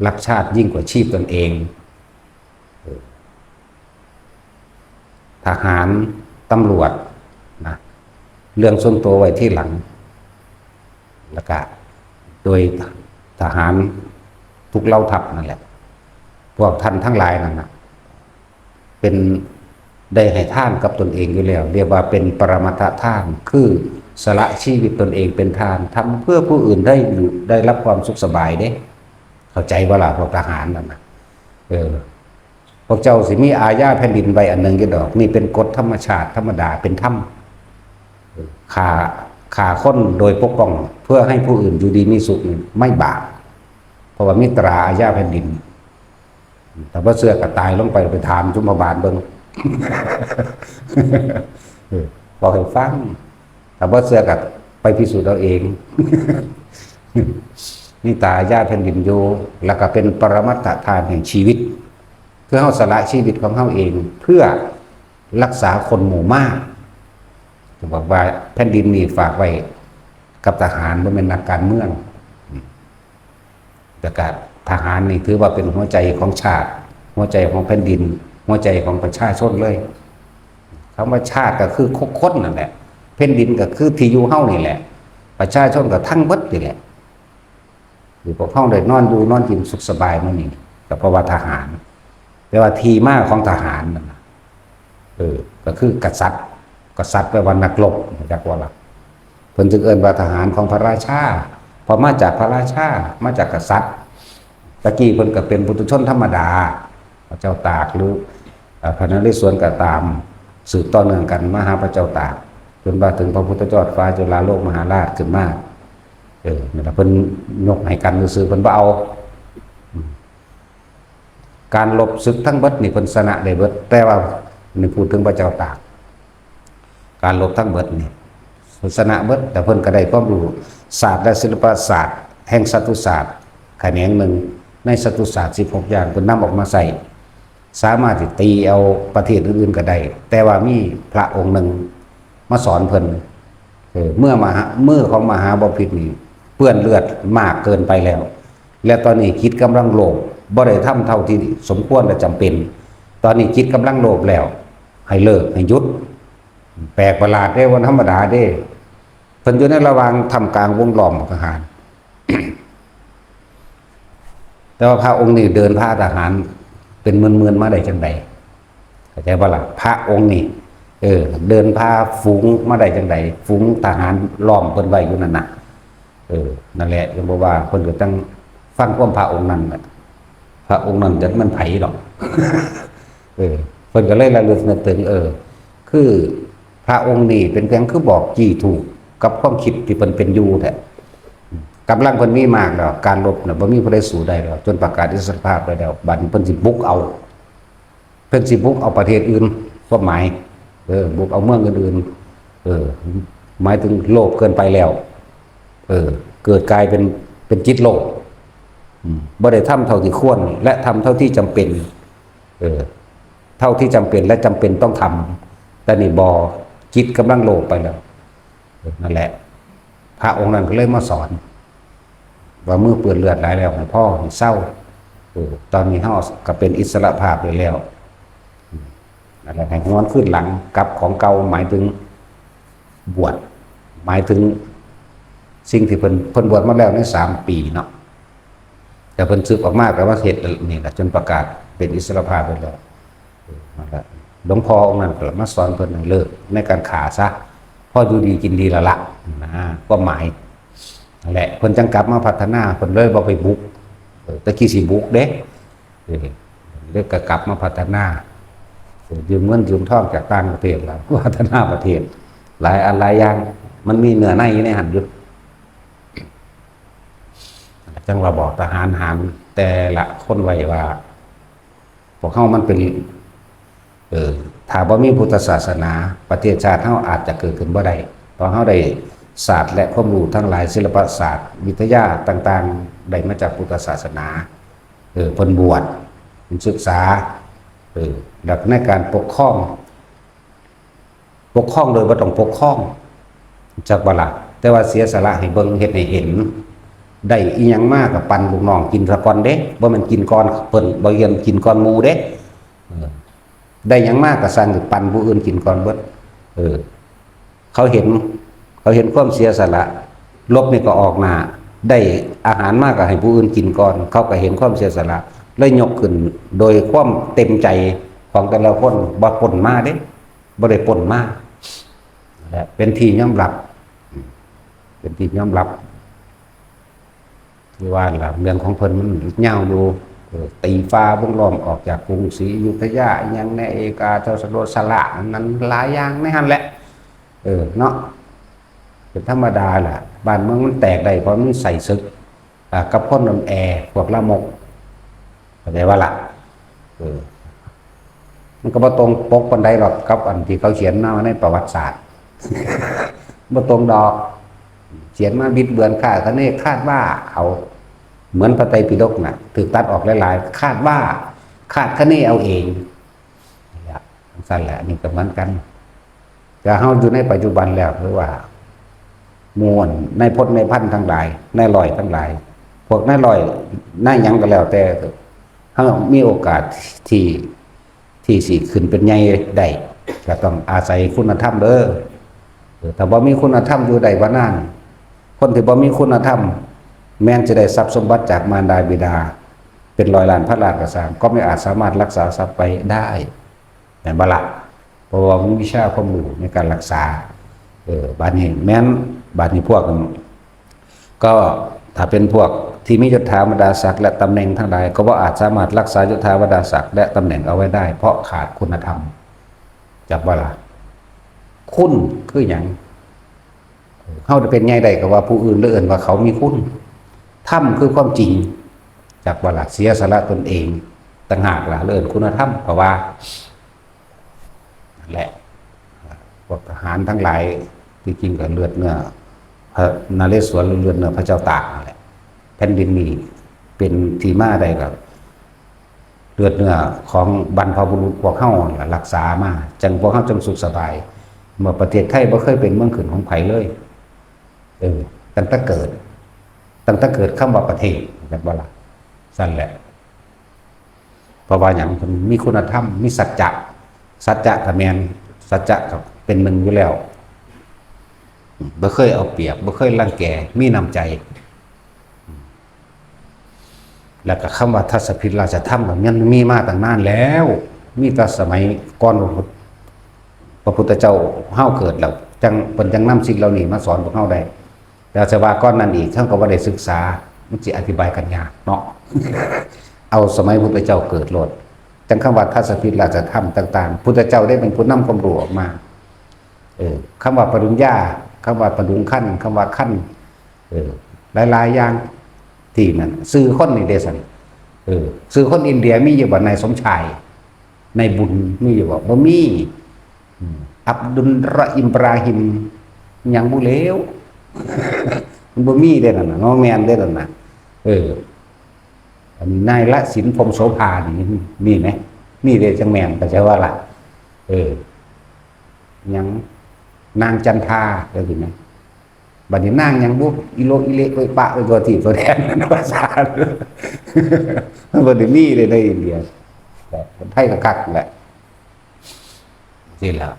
ຮັກຊາດຍິ່ງກວ່າຊີບຕົນເອງ. ທະຫານ, ຕຳຫຼວດນະ, ເລື່ອງສ່ວນຕົວໄວ້ທີຫຼັງ, ແລ້ວກະໂດຍທະຫານທຸກເຫຼົ່າທັບນັ້ນແຫຼະ. ພວກທ່ານທັງຫຼາຍນັ້ນນະ ເປັນ ໄດ້ໃຫ້ທານກັບຕົນເອງຢູ່ແລ້ວ, ຮຽກວ່າເປັນປະລະມັດທະທານ, ຄືສະຫຼະຊີວິດຕົນເອງເປັນທານ, ທຳເພື່ອຜູ້ອື່ນໄດ້ຢູ່ ໄດ້ຮັບຄວາມສຸກສະບາຍເດ້. ເຂົ້າໃຈບໍ່ລະ ພວກທະຫານນັ້ນນະ? ເອີ ພວກເຈົ້າຊິມີອາຍາແຜ່ນດິນໄວ້ອັນໜຶ່ງຢູ່ດອກ, ນີ້ເປັນກົດທຳມະຊາດທຳມະດາ ເປັນທຳ. ຂ້າ ຂ້າຄົນໂດຍປົກປ້ອງເພື່ອໃຫ້ຜູ້ອື່ນຢູ່ດີມີສຸກນີ້ ໄມ່ບາບ, ເພາະວ່າມີຕາອາຍາແຜ່ນດິນ. ຖ້າບໍ່ເຊື່ອກໍຕາຍລົງໄປ ໄປຖາມຊຸມພະບາດເບິ່ງ ເອີ ເວົ້າໃຫ້ຟັງ. ຖ້າບໍ່ເຊື່ອກໍໄປພິສູດເອົາເອງ. ມີຕາອາຍາແຜ່ນດິນຢູ່ ແລ້ວກໍເປັນປະລະມັດທະທານແຫ່ງຊີວິດ, ຄືເຮົາສະຫຼະຊີວິດຂອງເຮົາເອງ ເພື່ອ ລັກສາຄົນໝູ່ມາກ. ຈະບອກວ່າແຜ່ນດິນນີ້ຝາກໄວ້ກັບທະຫານ, ບໍ່ແມ່ນນັກການເມືອງ. ແລ້ວກະທະຫານນີ້ຖືວ່າເປັນຫົວໃຈຂອງຊາດ, ຫົວໃຈຂອງແຜ່ນດິນ, ຫົວໃຈຂອງປະຊາຊົນເລີຍ. ຄຳວ່າຊາດກໍຄືຄົນນັ້ນແຫຼະ, ແຜ່ນດິນກໍຄືທີ່ຢູ່ເຮົານີ້ແຫຼະ, ປະຊາຊົນກໍທັງເບິດນີ້ແຫຼະ. ທີ່ພວກເຮົາໄດ້ນອນຢູ່ນອນກິນສຸກສະບາຍມື້ນີ້ ກໍເພາະວ່າທະຫານ. ແຕ່ວ່າທີ່ມາຂອງທະຫານນັ້ນນະ ເອີ ກໍຄືກະສັດ, ກະສັດແປວ່ານັກລົບ, ຮູ້ຈັກບໍ່ລະ? ເພິ່ນຈຶ່ງເອີ້ນວ່າທະຫານຂອງພະລາຊາ, ເພາະມາຈາກພະລາຊາ, ມາຈາກກະສັດ. ຕະກີ້ເພິ່ນກໍເປັນປຸຖຸຊົນທຳມະດາ, ພະເຈົ້າຕາກ ຫຼື ເອີ ພະນະເລສວນກໍຕາມ, ສືບຕໍ່ເນື່ອງກັນມາຫາພະເຈົ້າຕາກ ຈົນວ່າເຖິງພະພຸດທະຍອດຟ້າຈຸລາໂລກມະຫາລາດຂຶ້ນມາ. ເອີ ນັ້ນລະ ເພິ່ນຍົກໃຫ້ກັນຊື່ໆ ເພິ່ນບໍ່ເອົາ. ອືມ ການລົບສຶກທັງເບິດນີ້ເພິ່ນຊະນະໄດ້ເບິດ, ແຕ່ວ່ານີ້ ພູດເຖິງພະເຈົ້າຕາກ, ການລົບທັງເບິດນີ້ເພິ່ນຊະນະເບິດ, ແຕ່ເພິ່ນກໍໄດ້ຄວາມຮູ້ສາດ ແລະ ສິລະປະສາດແຫ່ງສັດຕູສາດ ຂະແໜງໜຶ່ງໃນຈະຕຸສາດສິບຫົກຢ່າງ ເພິ່ນນຳອອກມາໃຊ້ ສາມາດທີ່ຕີເອົາປະເທດອື່ນໆກໍໄດ້ ແຕ່ວ່າມີພະອົງໜຶ່ງມາສອນເພິ່ນ ເອີ ເມື່ອມະຫາ ມືຂອງມະຫາບໍພິດນີ້ເປື້ອນເລືອດມາກເກີນໄປແລ້ວ ແລະ ຕອນນີ້ຈິດກຳລັງໂລບ ບໍ່ໄດ້ທຳເທົ່າທີ່ສົມຄວນ ແລະ ຈຳເປັນ. ຕອນນີ້ຈິດກຳລັງໂລບແລ້ວ ໃຫ້ເລີກ ໃຫ້ຢຸດ. ແປກປະຫຼາດເດ້ ບໍ່ທຳມະດາເດ້. ເພິ່ນຢູ່ໃນລະຫວ່າງທ່າມກາງວົງລ້ອມຂອງທະຫານ. ແຕ່ວ່າພະອົງນີ້ເດີນພາທະຫານເປັນໝື່ນໆມາໄດ້ຈັ່ງໃດ? ເຂົ້າໃຈບໍ່ລະ? ພະອົງນີ້ ເອີ ເດີນພາຝູງມາໄດ້ຈັ່ງໃດ? ຝູງທະຫານລ້ອມເພິ່ນໄວ້ຢູ່ນັ້ນນະ. ເອີ ນັ້ນແຫຼະ ຈັ່ງບອກວ່າເພິ່ນກໍຈັ່ງຟັງຄວາມພະອົງນັ້ນແຫຼະ. ພະອົງນັ້ນຈັກແມ່ນໃຜດອກ. ເອີ ເພິ່ນກໍເລີຍລະລຶກນຶກເຖິງ ເອີ ຄືພະອົງນີ້ເປັນພຽງຄືບອກຊີ້ຖືກກັບຄວາມຄິດທີ່ເພິ່ນເປັນຢູ່ແທ້. ກຳລັງເພິ່ນມີມາກແລ້ວ ການລົບນະບໍ່ມີຜູ້ໃດສູ້ໄດ້ແລ້ວ ຈົນປະກາດອິດສະລະພາບໄດ້ແລ້ວ ບັດນີ້ເພິ່ນຊິບຸກເອົາ ເພິ່ນຊິບຸກເອົາປະເທດອື່ນ ຄວາມໝາຍ ເອີ ບຸກເອົາເມືອງອື່ນໆ ເອີ ໝາຍເຖິງໂລບເກີນໄປແລ້ວ ເອີ ເກີດກາຍເປັນ ເປັນຈິດໂລບ ອືມ ບໍ່ໄດ້ທຳເທົ່າທີ່ຄວນ ແລະ ທຳເທົ່າທີ່ຈຳເປັນ ເອີ ເທົ່າທີ່ຈຳເປັນ ແລະ ຈຳເປັນຕ້ອງທຳ ແຕ່ນີ້ບໍ່ ຈິດກຳລັງໂລບໄປແລ້ວ ເອີ ນັ້ນແຫຼະ ພະອົງນັ້ນກໍເລີຍມາສອນ ວ່າມືເປື້ອນເລືອດຫຼາຍແລ້ວ ໃຫ້ພໍ ໃຫ້ເຊົາ ເອີ ຕອນນີ້ເຮົາກໍເປັນອິດສະລະພາບໄດ້ແລ້ວ ນັ້ນແຫຼະ ໃຫ້ຫວນຄືນຫຼັງກັບຂອງເກົ່າ ໝາຍເຖິງບວດ ໝາຍເຖິງສິ່ງທີ່ເພິ່ນ ເພິ່ນບວດມາແລ້ວໃນສາມປີເນາະ ແຕ່ເພິ່ນສຶກອອກມາກໍມາເຮັດນີ້ລະ ຈົນປະກາດເປັນອິດສະລະພາບໄປແລ້ວ ເອີ ນັ້ນແຫຼະ ຫຼວງພໍ່ອົງນັ້ນກໍມາສອນເພິ່ນໃຫ້ເລີກໃນການຂ້າຊະ ພໍຢູ່ດີກິນດີແລ້ວລະ ນະ ຄວາມໝາຍ ນັ້ນແຫຼະ ເພິ່ນຈັ່ງກັບມາພັດທະນາ ເພິ່ນເລີຍບໍ່ໄປບຸກ ເອີ ແຕ່ກີ້ຊິບຸກເດ້ ເອີ ເລີຍກໍກັບມາພັດທະນາ ເອີ ຢືມເງິນຢືມທອງຈາກຕ່າງປະເທດລະ ພັດທະນາປະເທດ ຫຼາຍອັນຫຼາຍຢ່າງ ມັນມີເນື້ອໃນຢູ່ໃນຫັ້ນຢູ່ ຈັ່ງວ່າບອກທະຫານຫານແຕ່ລະຄົນໄວ້ວ່າ ພວກເຮົາມັນເປັນ ເອີ ຖ້າບໍ່ມີພຸດທະສາສະໜາ ປະເທດຊາດເຮົາອາດຈະເກີດຂຶ້ນບໍ່ໄດ້ ເພາະເຮົາໄດ້ສາດ ແລະ ຄວາມຮູ້ທັງຫຼາຍ ສິລະປະສາດ ວິທະຍາຕ່າງໆ ໄດ້ມາຈາກພຸດທະສາສະໜາ ເອີ ເພິ່ນບວດ ເພິ່ນສຶກສາ ເອີ ແລ້ວໃນການປົກຄອງ ປົກຄອງໂດຍບໍ່ຕ້ອງປົກຄອງ ຈັກບໍ່ລະ? ແຕ່ວ່າເສຍສະຫຼະໃຫ້ເບິ່ງ ເຮັດໃຫ້ເຫັນ ໄດ້ອີ່ຫຍັງມາກໍປັນລູກນ້ອງກິນສາກ່ອນເດ້ ບໍ່ແມ່ນກິນກ່ອນເພິ່ນ ບໍ່ແມ່ນກິນກ່ອນໝູ່ເດ້ ເອີ ໄດ້ຫຍັງມາກໍສັ່ງໃຫ້ປັນຜູ້ອື່ນກິນກ່ອນເບິດ ເອີ ເຂົາເຫັນ ເຂົາເຫັນຄວາມເສຍສະຫຼະ ລົບນີ້ກໍອອກໜ້າ ໄດ້ອາຫານມາກໍໃຫ້ຜູ້ອື່ນກິນກ່ອນ ເຂົາກໍເຫັນຄວາມເສຍສະຫຼະ ເລີຍຍົກຂຶ້ນໂດຍຄວາມເຕັມໃຈຂອງແຕ່ລະຄົນ ບໍ່ປົນມາເດ້ ບໍ່ໄດ້ປົນມາ ແລະ ເປັນທີ່ຍອມຮັບ ເປັນທີ່ຍອມຮັບ ຄືວ່າລະ ເລື່ອງຂອງເພິ່ນມັນຍາວຢູ່ ເອີ ຕີຟ້າວົງລ້ອມອອກຈາກກຸງສີອະຍຸດທະຍາ ອີ່ຫຍັງແດ່ ເອກາ ເຈົ້າສະໂລດສະຫຼະ ນັ້ນຫຼາຍຢ່າງໃນຫັ້ນແຫຼະ ເອີ ເນາະ ເປັນທຳມະດາລະ ບ້ານເມືອງມັນແຕກໄດ້ ເພາະມັນໃສ່ເສິກ ອ່າ ກັບຄົນອ່ອນແອ ພວກລາມົກ ເຂົ້າໃຈບໍ່ລະ? ເອີ ມັນກໍບໍ່ຕົງປົກປານໃດດອກກັບອັນທີ່ເຂົາຂຽນມາໃນປະຫວັດສາດ ບໍ່ຕົງດອກ ຂຽນມາບິດເບືອນຄາດຄະເນ ຄາດວ່າເອົາ ເໝືອນພະໄຕປິດົກນະ ຖືກຕັດອອກຫຼາຍໆ ຄາດວ່າ ຄາດຄະເນເອົາເອງ ຈັ່ງຊັ້ນແຫຼະ ອັນນີ້ກໍເໝືອນກັນ ແຕ່ເຮົາຢູ່ໃນປັດຈຸບັນແລ້ວ ຄືວ່າໝູ່ນາຍພົນນາຍພັນທັງຫຼາຍ ນາຍຮ້ອຍທັງຫຼາຍ ພວກນາຍຮ້ອຍນາຍຫຍັງກໍແລ້ວແຕ່ ເຮົາມີໂອກາດທີ່ ທີ່ຊິຂຶ້ນເປັນໃຫຍ່ໄດ້ ກໍຕ້ອງອາໄສຄຸນນະທຳເດີ ເອີ ຖ້າບໍ່ມີຄຸນນະທຳຢູ່ໄດ້ບໍ່ນານ ຄົນທີ່ບໍ່ມີຄຸນນະທຳ ແມ່ນຈະໄດ້ຊັບສົມບັດຈາກມານດາບິດາເປັນຮ້ອຍລ້ານພັນລ້ານກໍຊ່າງ ກໍບໍ່ອາດສາມາດຮັກສາຊັບໄວ້ໄດ້ ແມ່ນບໍ່ລະ? ເພາະວ່າມີວິຊາຄວາມຮູ້ໃນການຮັກສາ ເອີ ບາດນີ້ແມ່ນ ບາດນີ້ພວກ ກໍຖ້າເປັນພວກທີ່ມີຍົດຖາບັນດາສັກ ແລະ ຕຳແໜ່ງທັງຫຼາຍ ກໍບໍ່ອາດສາມາດຮັກສາຍົດຖາບັນດາສັກ ແລະ ຕຳແໜ່ງເອົາໄວ້ໄດ້ ເພາະຂາດຄຸນນະທຳ ຈັກບໍ່ລະ? ຄຸນຄືຫຍັງ? ເຮົາຈະເປັນໃຫຍ່ໄດ້ກໍວ່າຜູ້ອື່ນເອີ້ນວ່າເຂົາມີຄຸນ. ທຳຄືຄວາມຈິງ ຈັກວ່າລະ ເສຍສະຫຼະຕົນເອງຕ່າງຫາກລະ ເອີ້ນຄຸນນະທຳ ເພາະວ່າ ນັ້ນແຫຼະ ພວກທະຫານທັງຫຼາຍ ທີ່ຈິງກໍເລືອດເນື້ອພະນະເລສວນ ຫຼື ເລືອດເນື້ອພະເຈົ້າຕາກນັ້ນແຫຼະ. ແຜ່ນດິນນີ້ ປັນທີ່ມາໄດ້ກໍເລືອດເນື້ອຂອງບັນພະບຸລຸດພວກເຮົານັ້ນລະ ຮັກສາມາ ຈັ່ງພວກເຮົາຈັ່ງສຸກສະບາຍ. ເມື່ອປະເທດໄທບໍ່ເຄີຍເປັນເມືອງຂຶ້ນຂອງໃຜເລີຍ ເອີ ຕັ້ງແຕ່ເກີດ ຕັ້ງແຕ່ເກີດຄຳວ່າປະເທດ ແມ່ນບໍ່ລະ? ຊັ້ນແຫຼະ. ເພາະວ່າຫຍັງ? ເພິ່ນມີຄຸນນະທຳ ມີສັດຈະ ສັດຈະກໍແມ່ນ ສັດຈະກໍເປັນໜຶ່ງຢູ່ແລ້ວ ບໍ່ເຄີຍເອົາປຽບ ບໍ່ເຄີຍລັງແກ ມີນ້ຳໃຈ. ແລ້ວກໍຄຳວ່າທັດສະພິດລາຊະທຳກໍຍັງມີມາຕັ້ງນານແລ້ວ ມີແຕ່ສະໄໝກ່ອນພະພຸດ ພະພຸດທະເຈົ້າເຮົາເກີດແລ້ວ ຈັ່ງ ເພິ່ນຈັ່ງນຳສິ່ງເຫຼົ່ານີ້ມາສອນພວກເຮົາໄດ້. ແຕ່ຊິວ່າກ່ອນນັ້ນອີກ ເຮົາກໍບໍ່ໄດ້ສຶກສາ ມັນຊິອະທິບາຍກັນຍາກເນາະ ເອົາສະໄໝພຸດທະເຈົ້າເກີດໂລດ ຈັ່ງຄຳວ່າທັດສະພິດລາຊະທຳຕ່າງໆ ພຸດທະເຈົ້າໄດ້ເປັນຜູ້ນຳຄວາມຮູ້ອອກມາ. ເອີ ຄຳວ່າປະດຸງຍາ ຄຳວ່າປະດຸງຄັນ ຄຳວ່າຄັນ ເອີ ຫຼາຍໆຢ່າງທີ່ນັ້ນ ຊື່ຄົນນີ້ເດ້ຊັ້ນ ເອີ ຊື່ຄົນອິນເດຍມີຢູ່ບໍ່? ນາຍສົມຊາຍ ນາຍບຸນມີຢູ່ບໍ່? ບໍ່ມີ. ອືມ ອັບດຸນຣະ ອິບຣາຮິມ ຫຍັງບໍ່ເຫຼວ ມັນບໍ່ມີເດ້ນັ້ນນະ ບໍ່ແມ່ນເດ້ນັ້ນນະ. ເອີ ອັນນາຍລະສິນ ພົມໂສພາ ນີ້ມີໄໝ? ມີເດ້ ຈັ່ງແມ່ນ ເຂົ້າໃຈວ່າລະ? ເອີ ຫຍັງ ນາງຈັນທາ ເຈົ້າຊິແມ່ນ ບັດນີ້ນາງຫຍັງບຸ ອີໂລອີເລ ໂອຍປະ ໂອຍຕົວທີ່ຕົວແທນ ພາສາ ມັນບໍ່ໄດ້ມີເດ້ໃນອິນເດຍ ແຕ່ຄົນໄທກໍຄັກແຫຼະ ຊີ້ແຫຼະ.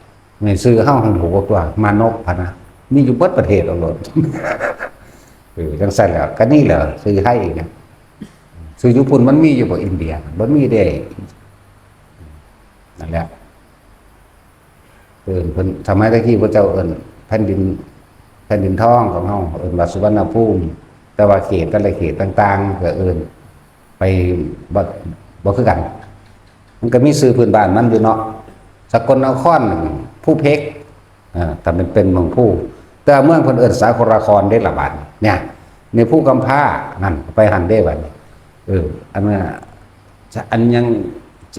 ໃນຊື່ເຮົາຫັ້ນໂຫດກວ່າ ມານົບພະນະ ມີຢູ່ເບິດປະເທດເອົາໂລດ ເອີ ຈັ່ງຊັ້ນແຫຼະ ກໍນີ້ແຫຼະ ຊື່ໄທນະ ຊື່ຢູ່ພຸ້ນມັນມີຢູ່ບໍ່? ອິນເດຍມັນມີເດ້ ນັ້ນແຫຼະ. ເອີ້ນເພິ່ນ ສະໄໝແຕ່ກີ້ພວກເຈົ້າເອີ້ນແຜ່ນດິນ ແຜ່ນດິນທອງຂອງເຮົາ ເອີ້ນວ່າສຸວັນນະພູມ ແຕ່ວ່າເຂດ ແຕ່ລະເຂດຕ່າງໆ ກໍເອີ້ນໄປບໍ່ ບໍ່ຄືກັນ ມັນກໍມີຊື່ພື້ນບ້ານມັນຢູ່ເນາະ ສະກົນນະຄອນ ພູເພັກ ອ່າ ຖ້າແມ່ນເປັນເມືອງພູ ແຕ່ເມືອງເພິ່ນເອີ້ນສາຄົນລະຄອນເດ້ລະບາດນີ້ ໃນພູກຳພ້ານັ້ນ ໄປຫັ້ນເດ້ບາດນີ້ ເອີ ອັນນັ້ນ ຈະ ອັນຫຍັງ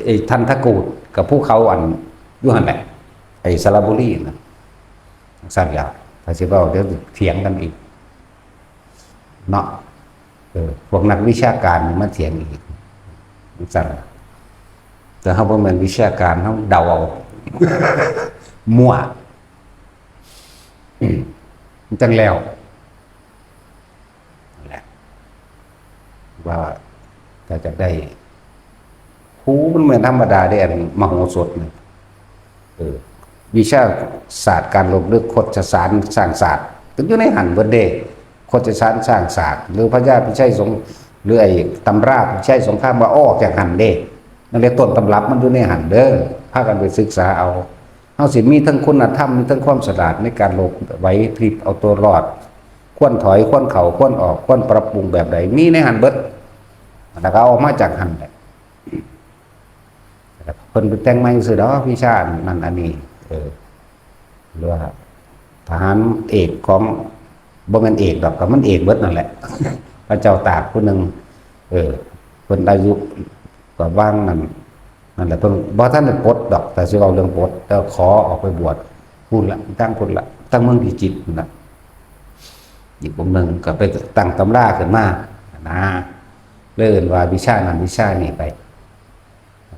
ໄອ້ທັນທະກູດກັບພູເຂົາອັນຢູ່ຫັ້ນແຫຼະ ໄອ້ສະລະບູລີນະ ຊັ້ນລະ ຖ້າຊິເວົ້າດຽວຖຽງກັນອີກເນາະ ເອີ ພວກນັກວິຊາການນີ້ມາຖຽງອີກ ຈັ່ງຊັ້ນ ແຕ່ເຮົາບໍ່ແມ່ນວິຊາການ ເຮົາເດົາເອົາ ມົ້ວ ມັນຈັ່ງແລ້ວ ນັ້ນແຫຼະ ວ່າຖ້າຈະໄດ້ ໂຫ ມັນບໍ່ແມ່ນທຳມະດາເດ້ ອັນມະໂຫສົດນີ້ ເອີ ວິຊາສາດການລົບເລິກ ໂຄດຊະສານສ້າງຊາດ ກໍຢູ່ໃນຫັ້ນເບິດເດ້ ໂຄດຊະສານສ້າງຊາດ ຫຼືພະຍາພິໄຊສົງ ຫຼືໄອ້ຕຳລາພິໄຊສົງຄາມ ວ່າອອກຈາກຫັ້ນເດ້ ນັ້ນແຫຼະ ຕົ້ນຕຳລັບມັນຢູ່ໃນຫັ້ນເດີ ພາກັນໄປສຶກສາເອົາ. ເຮົາຊິມີທັງຄຸນນະທຳ ມີທັງຄວາມສະຫຼາດໃນການລົບໄຫວພລິບເອົາຕົວລອດ ຄວນຖອຍ ຄວນເຂົ້າ ຄວນອອກ ຄວນປັບປຸງແບບໃດ ມີໃນຫັ້ນເບິດ ແລ້ວກໍເອົາອອກມາຈາກຫັ້ນແຫຼະ ເພິ່ນໄປແຕ່ງໃໝ່ຊື່ດອກ ວິຊານັ້ນອັນນີ້ ເອີ ຫຼືວ່າທະຫານເອກຂອງ ບໍ່ແມ່ນເອກດອກ ກໍມັນເອກເບິດນັ້ນແຫຼະ ພະເຈົ້າຕາກຜູ້ໜຶ່ງ ເອີ ເພິ່ນອາຍຸປະມານນັ້ນ ນັ້ນແຫຼະ ເພິ່ນບໍ່ທັນໄດ້ປົດດອກ ແຕ່ຊິເວົ້າເລື່ອງປົດ ແຕ່ຂໍອອກໄປບວດພຸ້ນລະ ທາງພຸ້ນລະ ທາງເມືອງພິຈິດພຸ້ນລະ ອີກອົງໜຶ່ງກໍໄປຕັ້ງຕຳລາຂຶ້ນມານະ ເລີຍເອີ້ນວ່າວິຊານັ້ນວິຊານີ້ໄປ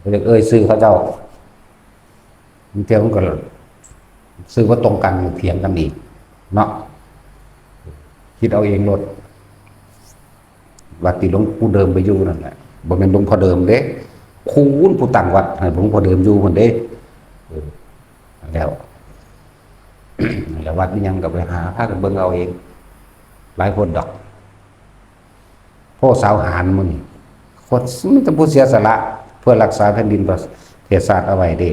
ກໍຢາກເອີ່ຍຊື່ເຂົາເຈົ້າ ບາງເທື່ອມັນກໍຊື່ບໍ່ຕົງກັນ ຖຽງກັນອີກເນາະ ຄິດເອົາເອງໂລດ. ວັດທີ່ຫຼວງปู่ເດີມໄປຢູ່ນັ້ນແຫຼະ ບໍ່ແມ່ນຫຼວງພໍ່ເດີມເດ້ ຄູນຜູ້ຕັ້ງວັດໃຫ້ຫຼວງພໍ່ເດີມຢູ່ພຸ້ນເດ້ ເອີ ແລ້ວ ແລ້ວວັດອີ່ຫຍັງກໍໄປຫາພາກັນເບິ່ງເອົາເອງ ຫຼາຍຄົນດອກ ໂພສາວຫານໝູ່ນີ້ ຄົນມີແຕ່ຜູ້ເສຍສະຫຼະເພື່ອຮັກສາແຜ່ນດິນປະເທດຊາດເອົາໄວ້ເດ້.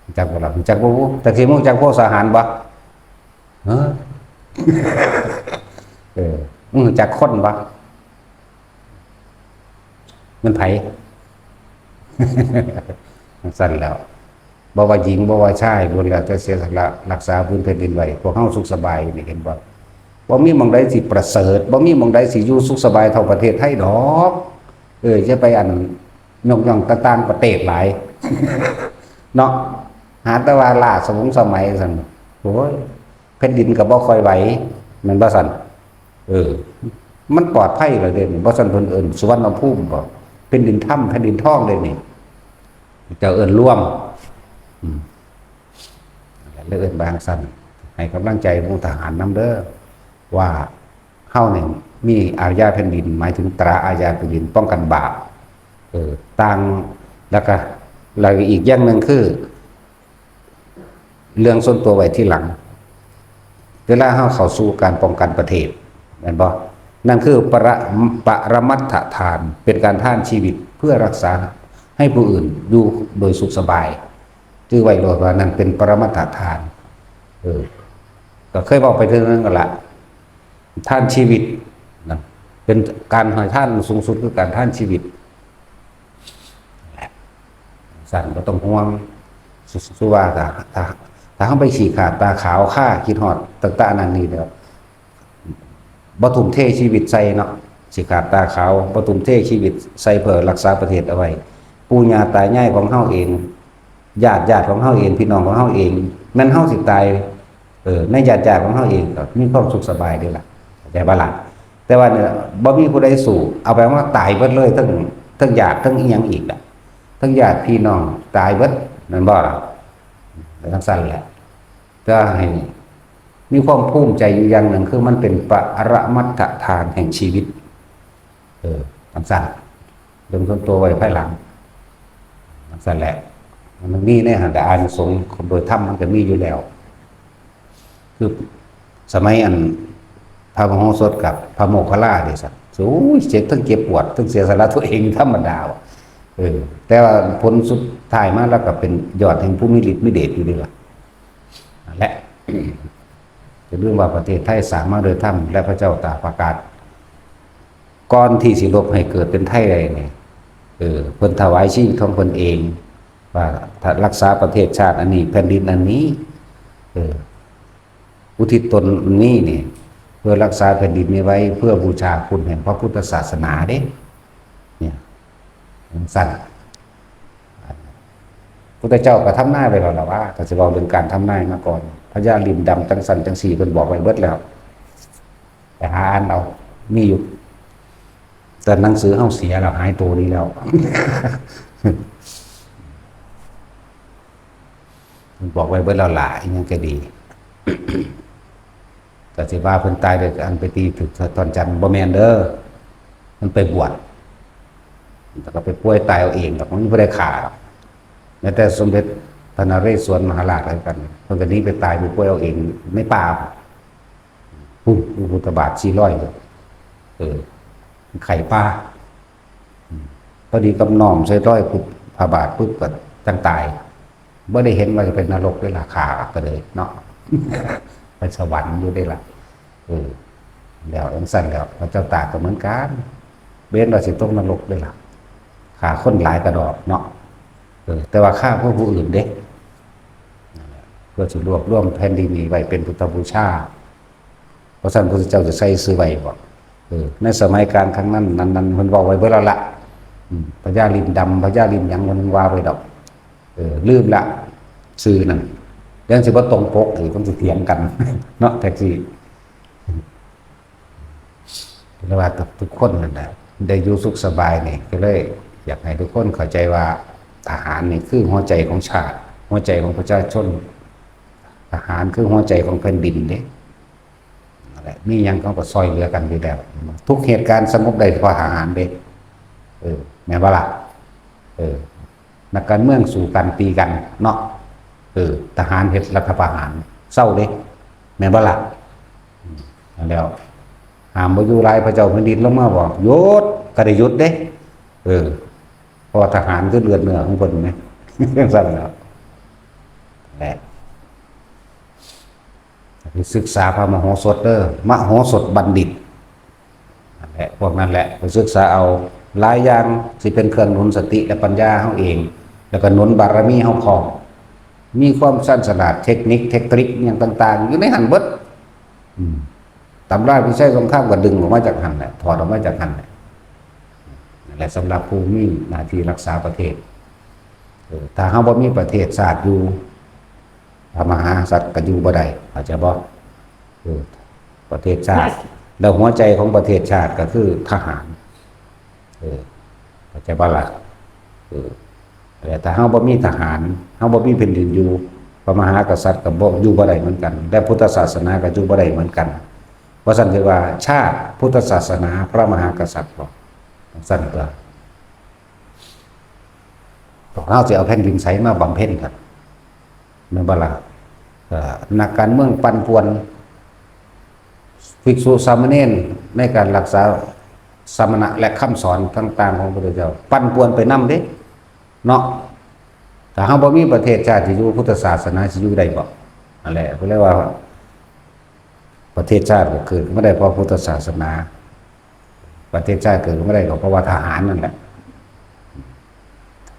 ຮູ້ຈັກບໍ່ລະ? ຮູ້ຈັກບໍ່? ແຕ່ທີ່ຮູ້ຈັກໂພສາຫານບໍ່? ເອີ ເອີ ຮູ້ຈັກຄົນບໍ່? ແມ່ນໃຜ? ຈັ່ງຊັ້ນແລ້ວ ບໍ່ວ່າຍິງ ບໍ່ວ່າຊາຍ ລ້ວນແລ້ວແຕ່ເສຍສະຫຼະຮັກສາພື້ນແຜ່ນດິນໄວ້. ພວກເຮົາສຸກສະບາຍນີ້ ເຫັນບໍ່? ບໍ່ມີໝ່ອງໃດຊິປະເສີດ ບໍ່ມີໝ່ອງໃດຊິຢູ່ສຸກສະບາຍເທົ່າປະເທດໄທດອກ. ເອີ ຢ່າໄປອັນ ຍົກຍ້ອງຕ່າງໆປະເທດຫຼາຍເນາະ ຫາແຕ່ວ່າລ້າສະໝົງສະໄໝຊັ້ນ. ໂອ້ຍ ແຜ່ນດິນກໍບໍ່ຄ່ອຍໄຫວ ແມ່ນບໍ່ຊັ້ນ? ເອີ ມັນປອດໄພແລ້ວເດ້ນີ້ ບໍ່ຊັ້ນເພິ່ນເອີ້ນສຸວັນນະພູມບໍ ແຜ່ນດິນທຳ ແຜ່ນດິນທອງເດ້ນີ້ ເຈົ້າເອີ້ນລວມ ອືມ ແລ້ວເອີ້ນວ່າຈັ່ງຊັ້ນ ໃຫ້ກຳລັງໃຈໝູ່ທະຫານນຳເດີ ວ່າເຮົານີ້ມີອາຍາແຜ່ນດິນ ໝາຍເຖິງຕາອາຍາແຜ່ນດິນ ປ້ອງກັນບາບ ເອີ ຕ່າງ ແລ້ວກະ ແລ້ວກະອີກຢ່າງໜຶ່ງຄື ເລື່ອງສ່ວນຕົວໄວ້ທີຫຼັງ ເວລາເຮົາເຂົ້າສູ່ການປ້ອງກັນປະເທດ ແມ່ນບໍ່? ນັ້ນຄືປະ ປະລະມັດຖະທານ ເປັນການທານຊີວິດເພື່ອລັກສາໃຫ້ຜູ້ອື່ນຢູ່ໂດຍສຸກສະບາຍ. ຈື່ໄວ້ໂລດວ່ານັ້ນເປັນປະລະມັດຖະທານ. ເອີ ກໍເຄີຍເວົ້າໄປເທື່ອໜຶ່ງແລ້ວລະ ທານຊີວິດນະ ເປັນການໃຫ້ທານສູງສຸດຄືການທານຊີວິດ. ຊັ້ນບໍ່ຕ້ອງຫ່ວງ ສຸ ສຸວ່າ ຖ້າ ຖ້າ ຖ້າເຮົາໄປຂີ້ຂາດຕາຂາວ ຄາ ຄິດຮອດຕ່າງໆ ນັ້ນນີ້ແລ້ວ ບໍ່ທຸ່ມເທຊີວິດໃສ່ເນາະ ຂີ້ຂາດຕາຂາວ ບໍ່ທຸ່ມເທຊີວິດໃສ່ເພື່ອລັກສາປະເທດເອົາໄວ້ ປູ່ຍ່າຕາຍາຍຂອງເຮົາເອງ ຍາດ ຍາດຂອງເຮົາເອງ ພີ່ນ້ອງຂອງເຮົາເອງ ແມ່ນເຮົາຊິຕາຍ ເອີ ໃນຍາດໆຂອງເຮົາເອງກໍມີຄວາມສຸກສະບາຍເດ້ລະ ເຂົ້າໃຈບໍ່ລະ? ແຕ່ວ່ານີ້ບໍ່ມີຜູ້ໃດສູ້ ເອົາໄປເອົາມາຕາຍເບິດເລີຍ ທັງ ທັງຍາດ ທັງອີ່ຫຍັງອີກລະ ທັງຍາດພີ່ນ້ອງຕາຍເບິດ ແມ່ນບໍ່ລະ? ແມ່ນຈັ່ງຊັ້ນແຫຼະ ແຕ່ໃຫ້ມີຄວາມພູມໃຈຢູ່ຢ່າງໜຶ່ງ ຄືມັນເປັນປະລະມັດຖະທານແຫ່ງຊີວິດ. ເອີ ຈັ່ງຊັ້ນ ເລື່ອງສ່ວນຕົວໄວ້ພາຍຫຼັງ ຈັ່ງຊັ້ນແຫຼະ ມັນມີໃນຫັ້ນແຫຼະ ອານິສົງໂດຍທຳມັນກໍມີຢູ່ແລ້ວ ຄືສະໄໝອັນພະມະໂຫສົດກັບພະໂມກຄະລາເດຊະ ໂອ້ຍ ເຈັບ ທັງເຈັບປວດ ທັງເສຍສະຫຼະຕົວເອງທຳມະດາ ເອີ ແຕ່ວ່າຜົນສຸດທ້າຍມາແລ້ວກໍເປັນຍອດແຫ່ງຜູ້ມີລິດມີເດດຢູ່ເດ້ລະ ນັ້ນແຫຼະ ຢ່າລືມວ່າປະເທດໄທສ້າງມາໂດຍທຳ ແລະ ພະເຈົ້າຕາກປະກາດ ກ່ອນທີ່ຊິລົບໃຫ້ເກີດເປັນໄທໄດ້ນີ້ ເອີ ເພິ່ນຖວາຍຊີວິດຂອງເພິ່ນເອງ ວ່າຖ້າລັກສາປະເທດຊາດອັນນີ້ ແຜ່ນດິນອັນນີ້ ເອີ ອຸທິດຕົນອັນນີ້ນີ້ ເພື່ອລັກສາແຜ່ນດິນນີ້ໄວ້ ເພື່ອບູຊາຄຸນແຫ່ງພະພຸດທະສາສະໜາເດ້ ເນຍ ຈັ່ງຊັ້ນ ພຸດທະເຈົ້າກໍທຳນາຍໄວ້ແລ້ວລະວ່າ ກໍຊິເວົ້າເລື່ອງການທຳນາຍມາກ່ອນ ພະຍາລິມດຳຈັ່ງຊັ້ນຈັ່ງຊີ້ ເພິ່ນບອກໄວ້ເບິດແລ້ວ ໄປຫາອ່ານເອົາ ມີຢູ່ ແຕ່ໜັງສືເຮົາເສຍແລ້ວ ຫາຍໂຕນີ້ແລ້ວ ເພິ່ນບອກໄວ້ເບິດແລ້ວຫຼາຍ ອີ່ຫຍັງກໍດີ ກໍຊິວ່າເພິ່ນຕາຍໂດຍອັນໄປຕີຖືກທ່ອນຈັນ ບໍ່ແມ່ນເດີ ມັນໄປບວດ ແລ້ວກໍໄປປ່ວຍຕາຍເອົາເອງດອກ ມັນບໍ່ໄດ້ຂ້າດອກ ແມ້ແຕ່ສົມເດັດພະນະເຣສວນມະຫາລາດກໍຄືກັນ ເພິ່ນກໍໜີໄປຕາຍໄປປ່ວຍເອົາເອງໃນປ່າ ພຸ້ນ ພຸດທະບາດສີ່ຮ້ອຍ ເອີ ໄຂ້ປ່າ ພໍດີກັບນ້ອມໃສ່ລອຍພຸດທະບາດປຶບກໍຈັ່ງຕາຍ ບໍ່ໄດ້ເຫັນວ່າຈະເປັນນະລົກເດ້ລະ ຂ້າກໍເລີຍເນາະ ໄປສະຫວັນຢູ່ເດ້ລະ ເອີ ແລ້ວຈັ່ງຊັ້ນແລ້ວ ພະເຈົ້າຕາກກໍເໝືອນກັນ ບໍ່ເຫັນວ່າຊິຕົກນະລົກເດ້ລະ ຂ້າຄົນຫຼາຍກະດອກເນາະ ເອີ ແຕ່ວ່າຂ້າເພື່ອຜູ້ອື່ນເດ້ ນັ້ນແຫຼະ ເພື່ອຊິລວບລວມແຜ່ນດິນນີ້ໄວ້ເປັນພຸດທະບູຊາ ບໍ່ຊັ້ນພະພຸດທະເຈົ້າຈະໃສ່ຊື່ໄວ້ບໍ? ເອີ ໃນສະໄໝການຄັ້ງນັ້ນ ນັ້ນ ນັ້ນ ເພິ່ນເວົ້າໄວ້ເບິດແລ້ວລະ ອືມ ພະຍາລິມດຳ ພະຍາລິມຫຍັງ ເພິ່ນວ່າໄວ້ດອກ ເອີ ລືມລະ ຊື່ນັ້ນ ດຽວຊິບໍ່ຕົງປົກອີກ ມັນຊິຖຽງກັນເນາະ ແທັກຊີ ແຕ່ວ່າທຸກຄົນນັ້ນນະ ໄດ້ຢູ່ສຸກສະບາຍນີ້ ກໍເລີຍຢາກໃຫ້ທຸກຄົນເຂົ້າໃຈວ່າ ທະຫານນີ້ຄືຫົວໃຈຂອງຊາດ ຫົວໃຈຂອງປະຊາຊົນ ທະຫານຄືຫົວໃຈຂອງແຜ່ນດິນເດ້ ນັ້ນແຫຼະ ມີຫຍັງເຂົາກໍຊ່ອຍເຫຼືອກັນຢູ່ແລ້ວ ທຸກເຫດການສະຫງົບໄດ້ເພາະທະຫານເດ້ ເອີ ແມ່ນບໍ່ລະ? ເອີ ນັກການເມືອງສູ້ກັນຕີກັນເນາະ ເອີ ທະຫານເຮັດລັດຖະປະຫານເຊົາເດ້ ແມ່ນບໍ່ລະ? ອືມ ນັ້ນແລ້ວ ຫ້າມບໍ່ຢູ່ຫຼາຍ ພະເຈົ້າແຜ່ນດິນລົງມາບອກ ຢຸດ ກໍໄດ້ຢຸດເດ້ ເອີ ເພາະວ່າທະຫານຄືເລືອດເນື້ອຂອງເພິ່ນແມ ຈັ່ງຊັ້ນແຫຼະ ແຫຼະ ສຶກສາພະມະໂຫສົດເດີ ມະໂຫສົດບັນດິດ ນັ້ນແຫຼະ ພວກນັ້ນແຫຼະ ໄປສຶກສາເອົາ ຫຼາຍຢ່າງຊິເປັນເຄື່ອງໜູນສະຕິ ແລະ ປັນຍາເຮົາເອງ ແລ້ວກໍໜູນບາລະມີເຮົາພ້ອມ ມີຄວາມຊານສະຫຼາດ ເທັກນິກ ເທັກຕິກ ຫຍັງຕ່າງໆ ຢູ່ໃນຫັ້ນເບິດ ອືມ ຕຳລາວິໄຊສົງຄາມກໍດຶງອອກມາຈາກຫັ້ນແຫຼະ ຖອດອອກມາຈາກຫັ້ນແຫຼະ ນັ້ນແຫຼະ ສຳລັບຜູ້ມີໜ້າທີ່ຮັກສາປະເທດ ເອີ ຖ້າເຮົາບໍ່ມີປະເທດຊາດຢູ່ ພະມະຫາສັດກໍຢູ່ບໍ່ໄດ້ ເຂົ້າໃຈບໍ່? ເອີ ປະເທດຊາດ ແລ້ວຫົວໃຈຂອງປະເທດຊາດກໍຄືທະຫານ. ເອີ ເຂົ້າໃຈບໍ່ລະ? ເອີ ແລະ ຖ້າເຮົາບໍ່ມີທະຫານ, ເຮົາບໍ່ມີແຜ່ນດິນຢູ່, ພະມະຫາກະສັດກໍບໍ່ ຢູ່ບໍ່ໄດ້ເໝືອນກັນ ແລະ ພຸດທະສາສະໜາກໍຢູ່ບໍ່ໄດ້ເໝືອນກັນ. ວ່າຊັ້ນ ຄືວ່າຊາດ, ພຸດທະສາສະໜາ, ພະມະຫາກະສັດ ບໍ່? ຈັ່ງຊັ້ນຕົວະ. ພວກເຮົາຊິເອົາແຜ່ນດິນໃສມາບຳເພັນກັນ? ແມ່ນບໍ່ລະ? ເອີ ນັກການເມືອງປັ່ນປ່ວນ ພິກສຸສາມະເນນໃນການຮັກສາສະມະນະ ແລະ ຄຳສອນຕ່າງໆຂອງພະພຸດທະເຈົ້າ ປັ່ນປ່ວນໄປນຳເດ້ເນາະ. ຖ້າເຮົາບໍ່ມີປະເທດຊາດທີ່ຢູ່, ພຸດທະສາສະໜາຊິຢູ່ໄດ້ບໍ່? ນັ້ນແຫຼະ ເພິ່ນເລີຍວ່າ ປະເທດຊາດກໍເກີດຂຶ້ນມາໄດ້ເພາະພຸດທະສາສະໜາ. ປະເທດຊາດເກີດຂຶ້ນມາໄດ້ກໍເພາະວ່າທະຫານນັ້ນແຫຼະ.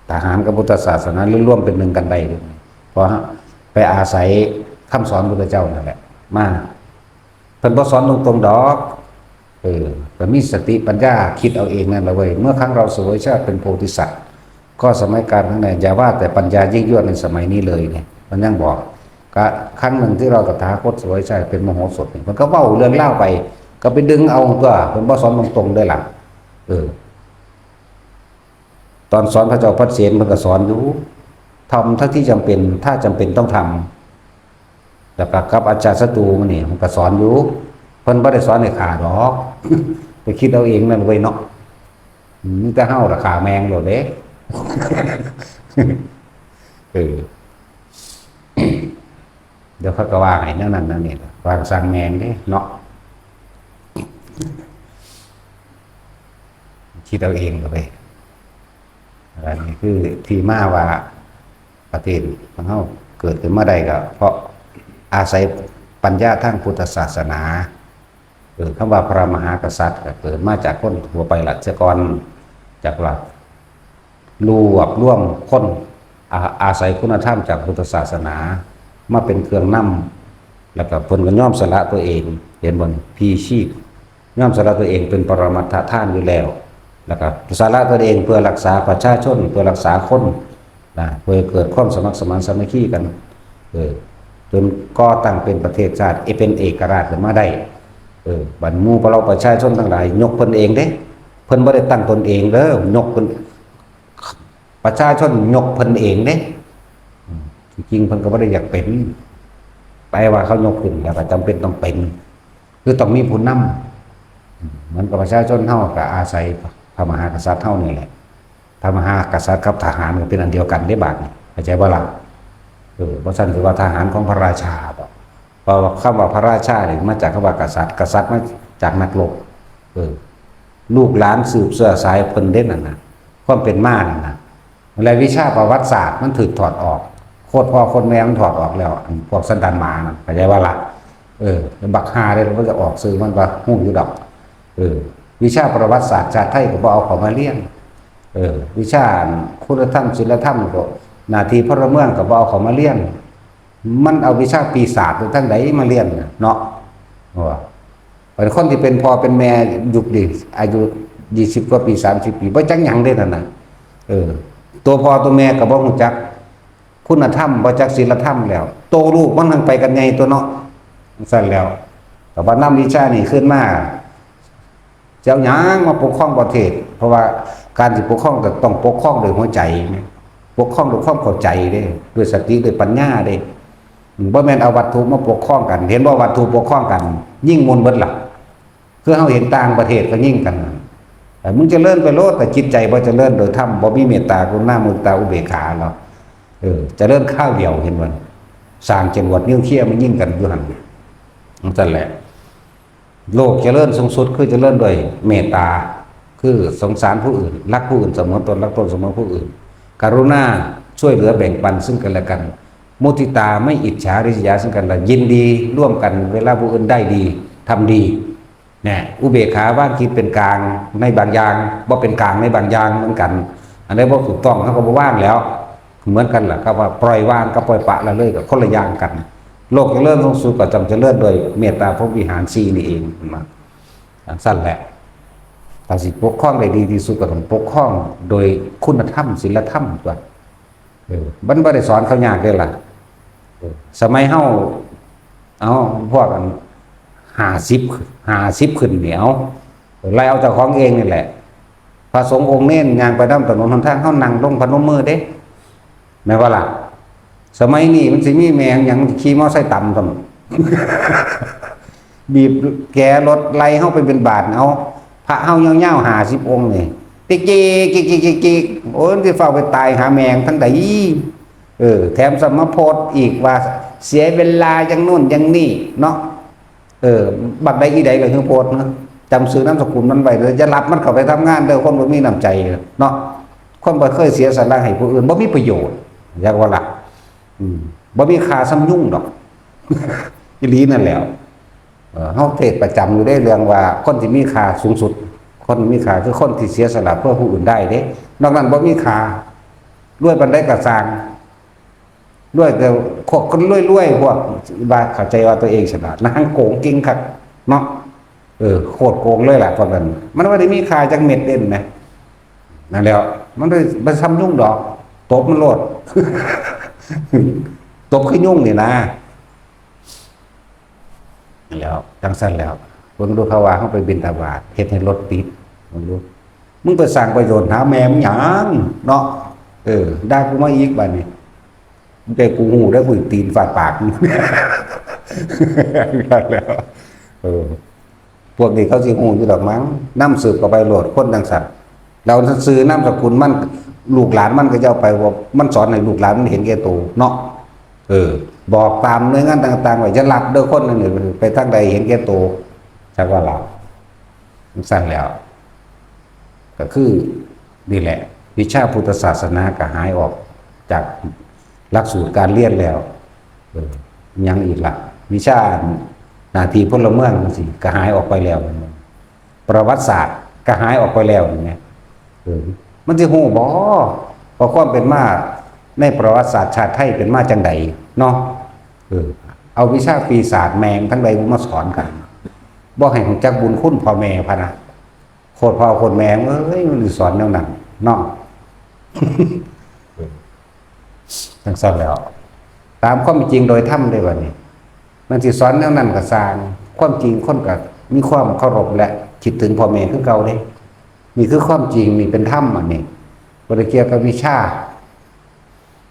ທະຫານກັບພຸດທະສາສະໜາລວມເປັນໜຶ່ງກັນໄດ້ ເພາະໄປອາໄສຄຳສອນພຸດທະເຈົ້ານັ້ນແຫຼະມາ. ເພິ່ນບໍ່ສອນຕົງໆດອກ. ເອີ ກໍມີສະຕິປັນຍາຄິດເອົາເອງນັ້ນລະເວີຍ. ເມື່ອຄັ້งเราเสวยชาติเป็นโพธิสัตว์ ก็สมัยกาลข้างหน้า อย่าว่าแต่ปัญญายิ่งยวดในสมัยนี้เลย ນີ້ ເພິ່ນຍັງບອກ. ກະຄັ້ງໜຶ່ງທີ່ເຮົາຕະຖາຄົດສວຍຊາດເປັນມະໂຫສົດນີ້ ເພິ່ນກໍເວົ້າເລື່ອງລາວໄປ ກໍໄປດຶງເອົາຕົວະ ເພິ່ນບໍ່ສອນຕົງໆເດ້ລະ. ເອີ ຕອນສອນພະເຈົ້າປັດເສນ ເພິ່ນກໍສອນຢູ່ ທຳເທົ່າທີ່ຈຳເປັນ ຖ້າຈຳเป็นต้องทำ ແລ້ວກໍກັບອາຈາດສັດຕູມານີ້ ເພິ່ນກໍສອນຢູ່ ເພິ່ນບໍ່ໄດ້ສອນໃຫ້ຂ້າດອກ ໄປຄິດເອົາເອງນັ້ນເວີຍເນາະ. ມີແຕ່ເຮົາລະຂ້າແມ່ງໂລດເດ້. ເອີ ດຽວເຂົາກໍວ່າໃຫ້ແນວນັ້ນແນວນີ້ ວ່າຊ່າງແມ່ງເດ້ເນາະ ຄິດເອົາເອງກໍໄປ. ອັນນີ້ຄືທີ່ມາວ່າປະເທດຂອງເຮົາເກີດຂຶ້ນມາໄດ້ກໍເພາະອາໄສປັນຍາທາງພຸດທະສາສະໜາ. ເອີ ຄຳວ່າພະມະຫາກະສັດກໍເກີດມາຈາກຄົນທົ່ວໄປລະ ເສຍກ່ອນ ຈາກວ່າລວບລວມຄົນ ອາ ອາໄສຄຸນນະທຳຈາກພຸດທະສາສະໜາມາເປັນເຄື່ອງນຳ ແລ້ວກໍເພິ່ນກໍຍອມສະຫຼະຕົວເອງ ເຫັນບໍ່ນີ້ ພລີຊີບ ຍອມສະຫຼະຕົວເອງເປັນປະລະມັດທະທານຢູ່ແລ້ວ ແລ້ວກໍສະຫຼະຕົວເອງເພື່ອລັກສາປະຊາຊົນ ເພື່ອລັກສາຄົນ ນະ ເພື່ອໃຫ້ເກີດຄວາມສະໝັກສະໝານສາມັກຄີກັນ ເອີ ຈົນກໍ່ຕັ້ງເປັນປະເທດຊາດ ເອ ເປັນເອກະລາດຂຶ້ນມາໄດ້. ເອີ ບັດໝູ່ເຫຼົ່າປະຊາຊົນທັງຫຼາຍຍົກເພິ່ນເອງເດ້ ເພິ່ນບໍ່ໄດ້ຕັ້ງຕົນເອງເດີ ຍົກເພິ່ນ ປະຊາຊົນຍົກເພິ່ນເອງເດ້. ອືມ ທີ່ຈິງເພິ່ນກໍບໍ່ໄດ້ຢາກເປັນ ແຕ່ວ່າເຂົາຍົກຂຶ້ນແລ້ວກໍຈຳເປັນຕ້ອງເປັນ ຄືຕ້ອງມີຜູ້ນຳ. ອືມ ເໝືອນກັບປະຊາຊົນເຮົາກໍອາໄສພະມະຫາກະສັດເຮົານີ້ແຫຼະ ພະມະຫາກະສັດກັບທະຫານກໍເປັນອັນດຽວກັນເດ້ບາດນີ້ ເຂົ້າໃຈບໍ່ລະ? ເອີ ບໍ່ຊັ້ນຊິວ່າທະຫານຂອງພະລາຊາບໍ? ເພາະວ່າຄຳວ່າພະລາຊານີ້ມາຈາກຄຳວ່າກະສັດ ກະສັດມາຈາກນັກລົບ. ເອີ ລູກຫຼານສືບເຊື້ອສາຍເພິ່ນເດ້ນັ້ນນະ ຄວາມເປັນມານັ້ນນະ. ແລະ ວິຊາປະຫວັດສາດມັນຖືກຖອດອອກ ໂຄດພໍ່ໂຄດແມ່ມັນຖອດອອກແລ້ວ ອັນພວກສັນດານໝານັ້ນ ເຂົ້າໃຈບໍ່ລະ? ເອີ ບັກຫ່າເດ້ ມັນຈະອອກຊື່ມັນວ່າຮູ້ຢູ່ດອກ. ເອີ ວິຊາປະຫວັດສາດຊາດໄທກໍບໍ່ເອົາເຂົ້າມາຮຽນ. ເອີ ວິຊາຄຸນນະທຳ ສິນລະທຳ ກໍໜ້າທີ່ພົນລະເມືອງກໍບໍ່ເອົາເຂົ້າມາຮຽນ. ມັນເອົາວິຊາປີສາດໄປທາງໃດມາຮຽນເນາະ? ວ່າ ບັດຄົນທີ່ເປັນພໍ່ເປັນແມ່ຍຸກນີ້ ອາຍຸຊາວກວ່າປີ ສາມສິບປີ ບໍ່ຈັກຫຍັງເດ້ນັ້ນນະ. ເອີ ຕົວພໍ່ຕົວແມ່ກໍບໍ່ຮູ້ຈັກຄຸນນະທຳ ບໍ່ຈັກສິນລະທຳແລ້ວ ໂຕລູກມັນຫັ້ນໄປກັນໃຫຍ່ຕົວະເນາະ. ຊັ້ນແລ້ວ ກໍມານຳວິຊານີ້ຄືນມາ ຈະເອົາຫຍັງມາປົກຄອງປະເທດ? ເພາະວ່າການຊິປົກຄອງກໍຕ້ອງປົກຄອງດ້ວຍຫົວໃຈ ປົກຄອງດ້ວຍຄວາມເຂົ້າໃຈເດ້ ດ້ວຍສະຕິ ດ້ວຍປັນຍາເດ້. ບໍ່ແມ່ນເອົາວັດຖຸມາປົກຄອງກັນ. ເຫັນບໍ່ ວັດຖຸປົກຄອງກັນ ຍິງໝູນເບິດລະ. ຄືເຮົາເຫັນຕ່າງປະເທດເຂົາຍິງກັນ. ເອີ ມຶງຈະເລີນໄປໂລດ ແຕ່ຈິດໃຈບໍ່ຈະເລີນໂດຍທຳ ບໍ່ມີເມດຕາ ກະລຸນາ ມຸທິຕາ ອຸເບກຂາເນາະ. ເອີ ຈະເລີນຄາວດຽວ ເຫັນບໍ່? ສ້າງຈະຫຼວດນິວເຄຍມາຍິງກັນຢູ່ຫັ້ນ. ຈັ່ງຊັ້ນແຫຼະ. ໂລກຈະເລີນສູງສຸດຄືຈະເລີນດ້ວຍເມດຕາ ຄືສົງສານຜູ້ອື່ນ ຮັກຜູ້ອື່ນສະເໝືອນຕົນ ຮັກຕົນສະເໝືອຜູ້ອື່ນ ກະລຸນາຊ່ວຍເຫຼືອແບ່ງປັນຊຶ່ງກັນແລະກັນ ມຸທິຕາ ໄມ່ອິດສາລິສຍາຊຶ່ງກັນ ແລະ ຍິນດີຮ່ວມກັນເວລາຜູ້ອື່ນໄດ້ດີ ທຳດີ ແນະ ອຸເບກຂາ ວາງຈິດເປັນກາງໃນບາງຢ່າງ ບໍ່ເປັນກາງໃນບາງຢ່າງເໝືອນກັນ. ອັນໃດບໍ່ຖືກຕ້ອງ ເຮົາກໍບໍ່ວາງແລ້ວ. ເໝືອນກັນລະ ຄຳວ່າປ່ອຍວາງກັບປ່ອຍປະລະເລີຍກໍຄົນລະຢ່າງກັນ. ໂລກຈະເລີນສູງສຸດກໍຕ້ອງຈະເລີນໂດຍເມດຕາພົມວິຫານສີ່ນີ້ເອງ ເຫັນບໍ່? ຈັ່ງຊັ້ນແຫຼະ ຖ້າຊິປົກຄອງໄດ້ດີທີ່ສຸດກໍຕ້ອງປົກຄອງໂດຍຄຸນນະທຳ ສິນລະທຳຕົວະ. ເອີ ມັນບໍ່ໄດ້ສອນເຂົາຍາກເດ້ລະ. ເອີ ສະໄໝເຮົາ ເອົາ ພວກອັນ ຫ້າສິບ ຫ້າສິບຂຶ້ນນີ້ ເອົາ ໄລ່ເອົາເຈົ້າຂອງເອງນີ້ແຫຼະ. ພະສົງອົງເນນຍ່າງໄປນຳຖະໜົນຫົນທາງ ເຮົານັ່ງລົງພະນົມມືເດ້ ແມ່ນບໍ່ລະ? ສະໄໝນີ້ມັນຊິມີແມ່ຫຍັງຂີ່ມໍໄຊຕຳຊ້ຳ ບີບແກລົດໄລ່ເຮົາໄປບິນທະບາດ. ເອົາ ພະເຮົາຍາວໆຫ້າສິບອົງນີ້ ຕິກໆໆໆ ໂອ້ຍ ມັນຊິຟ້າວໄປຕາຍຫາແມ່ທາງໃດ? ເອີ ແຖມຊ້ຳມາໂພສອີກວ່າເສຍເວລາຢ່າງໂນ້ນຢ່າງນີ້ເນາະ. ເອີ ບັກໃດອີໃດກໍຄືໂພສນະ ຈຳຊື່ນາມສະກຸນມັນໄວ້ເດີ ຢ່າຮັບມັນເຂົ້າໄປທຳງານເດີ ຄົນບໍ່ມີນ້ຳໃຈເນາະ ຄົນບໍ່ເຄີຍເສຍສະຫຼະໃຫ້ຜູ້ອື່ນ ບໍ່ມີປະໂຫຍດ ຢາກວ່າລະ ອືມ ບໍ່ມີຄ່າສ່ຳຍຸງດອກ ອີ່ຫຼີນັ້ນແຫຼ້ວ. ເອີ ເຮົາເທດປະຈຳຢູ່ເດ້ ເລື່ອງວ່າຄົນທີ່ມີຄ່າສູງສຸດ ຄົນມີຄ່າຄືຄົນທີ່ເສຍສະຫຼະເພື່ອຜູ້ອື່ນໄດ້ເດ້ ນອກນັ້ນບໍ່ມີຄ່າ ລວຍປານໃດກໍຊ່າງ ລວຍແຕ່ພວກຄົນລວຍໆ ພວກວ່າເຂົ້າໃຈວ່າຕົວເອງສະຫຼາດ ນາງໂກງເກັ່ງຄັກເນາະ. ເອີ ໂຄດໂກງເລີຍລະພວກນັ້ນ ມັນບໍ່ໄດ້ມີຄ່າຈັກເມັດເດ້ນະ. ນັ້ນແຫຼ້ວ ມັນໄດ້ບໍ່ສ່ຳຍຸງດອກ ຕົບມັນໂລດ ຕົບຄືຍຸງນີ້ນະ. ແລ້ວ ຈັ່ງຊັ້ນແລ້ວ ເບິ່ງດູ ເຂົາວ່າເຮົາໄປບິນທະບາດ ເຮັດໃຫ້ລົດຕິດ ເບິ່ງດູ ມຶງໄປສ້າງປະໂຫຍດຫາແມ່ມຶງຫຍັງເນາະ. ເອີ ດ່າກູມາອີກບາດນີ້ ແຕ່ກູຮູ້ເດີ ກູຕີນຟາດປາກ ແລ້ວ ເອີ ພວກນີ້ເຂົາຊິຮູ້ຢູ່ດອກມັງ ນຳສືບເຂົ້າໄປໂລດ ຄົນຈັ່ງຊັ້ນ. ແລ້ວຊື່ນາມສະກຸນມັນ ລູກຫຼານມັນກໍຈະເອົາໄປ ວ່າມັນສອນໃຫ້ລູກຫຼານມັນເຫັນແກ່ໂຕເນາະ. ເອີ ບອກຕາມໜ່ວຍງານຕ່າງໆ ວ່າຢ່າລັບເດີ ຄົນອັນນີ້ໄປທາງໃດເຫັນແກ່ໂຕ ຈັກວ່າລາວ ຈັ່ງຊັ້ນແລ້ວ ກໍຄືນີ້ແຫຼະ ວິຊາພຸດທະສາສະໜາກໍຫາຍອອກຈາກຫຼັກສູດການຮຽນແລ້ວ. ເອີ ຫຍັງອີກລະ? ວິຊາໜ້າທີ່ພົນລະເມືອງຈັ່ງຊີ້ ກໍຫາຍອອກໄປແລ້ວ ປະຫວັດສາດກໍຫາຍອອກໄປແລ້ວນີ້ແຫຼະ. ເອີ ມັນຊິຮູ້ບໍ່ ວ່າຄວາມເປັນມາໃນປະຫວັດສາດຊາດໄທເປັນມາຈັ່ງໃດເນາະ? ເອີ ເອົາວິຊາປີສາດແມ່ງທັງໃດມາສອນກັນ ບໍ່ໃຫ້ຮູ້ຈັກບຸນຄຸນພໍ່ແມ່ພະນະ. ໂຄດພໍ່ໂຄດແມ່ເອີຍ ມັນຊິສອນແນວນັ້ນເນາະ. ຈັ່ງຊັ້ນແລ້ວ ຕາມຄວາມເປັນຈິງໂດຍທຳເດ້ບາດນີ້ ມັນຊິສອນແນວນັ້ນກໍຊ່າງ ຄວາມຈິງຄົນກໍມີຄວາມເຄົາລົບ ແລະ ຄິດເຖິງພໍ່ແມ່ຄືເກົ່າເດ້. ນີ້ຄືຄວາມຈິງ ນີ້ເປັນທຳ ອັນນີ້ບໍ່ໄດ້ກ່ຽວກັບວິຊາ.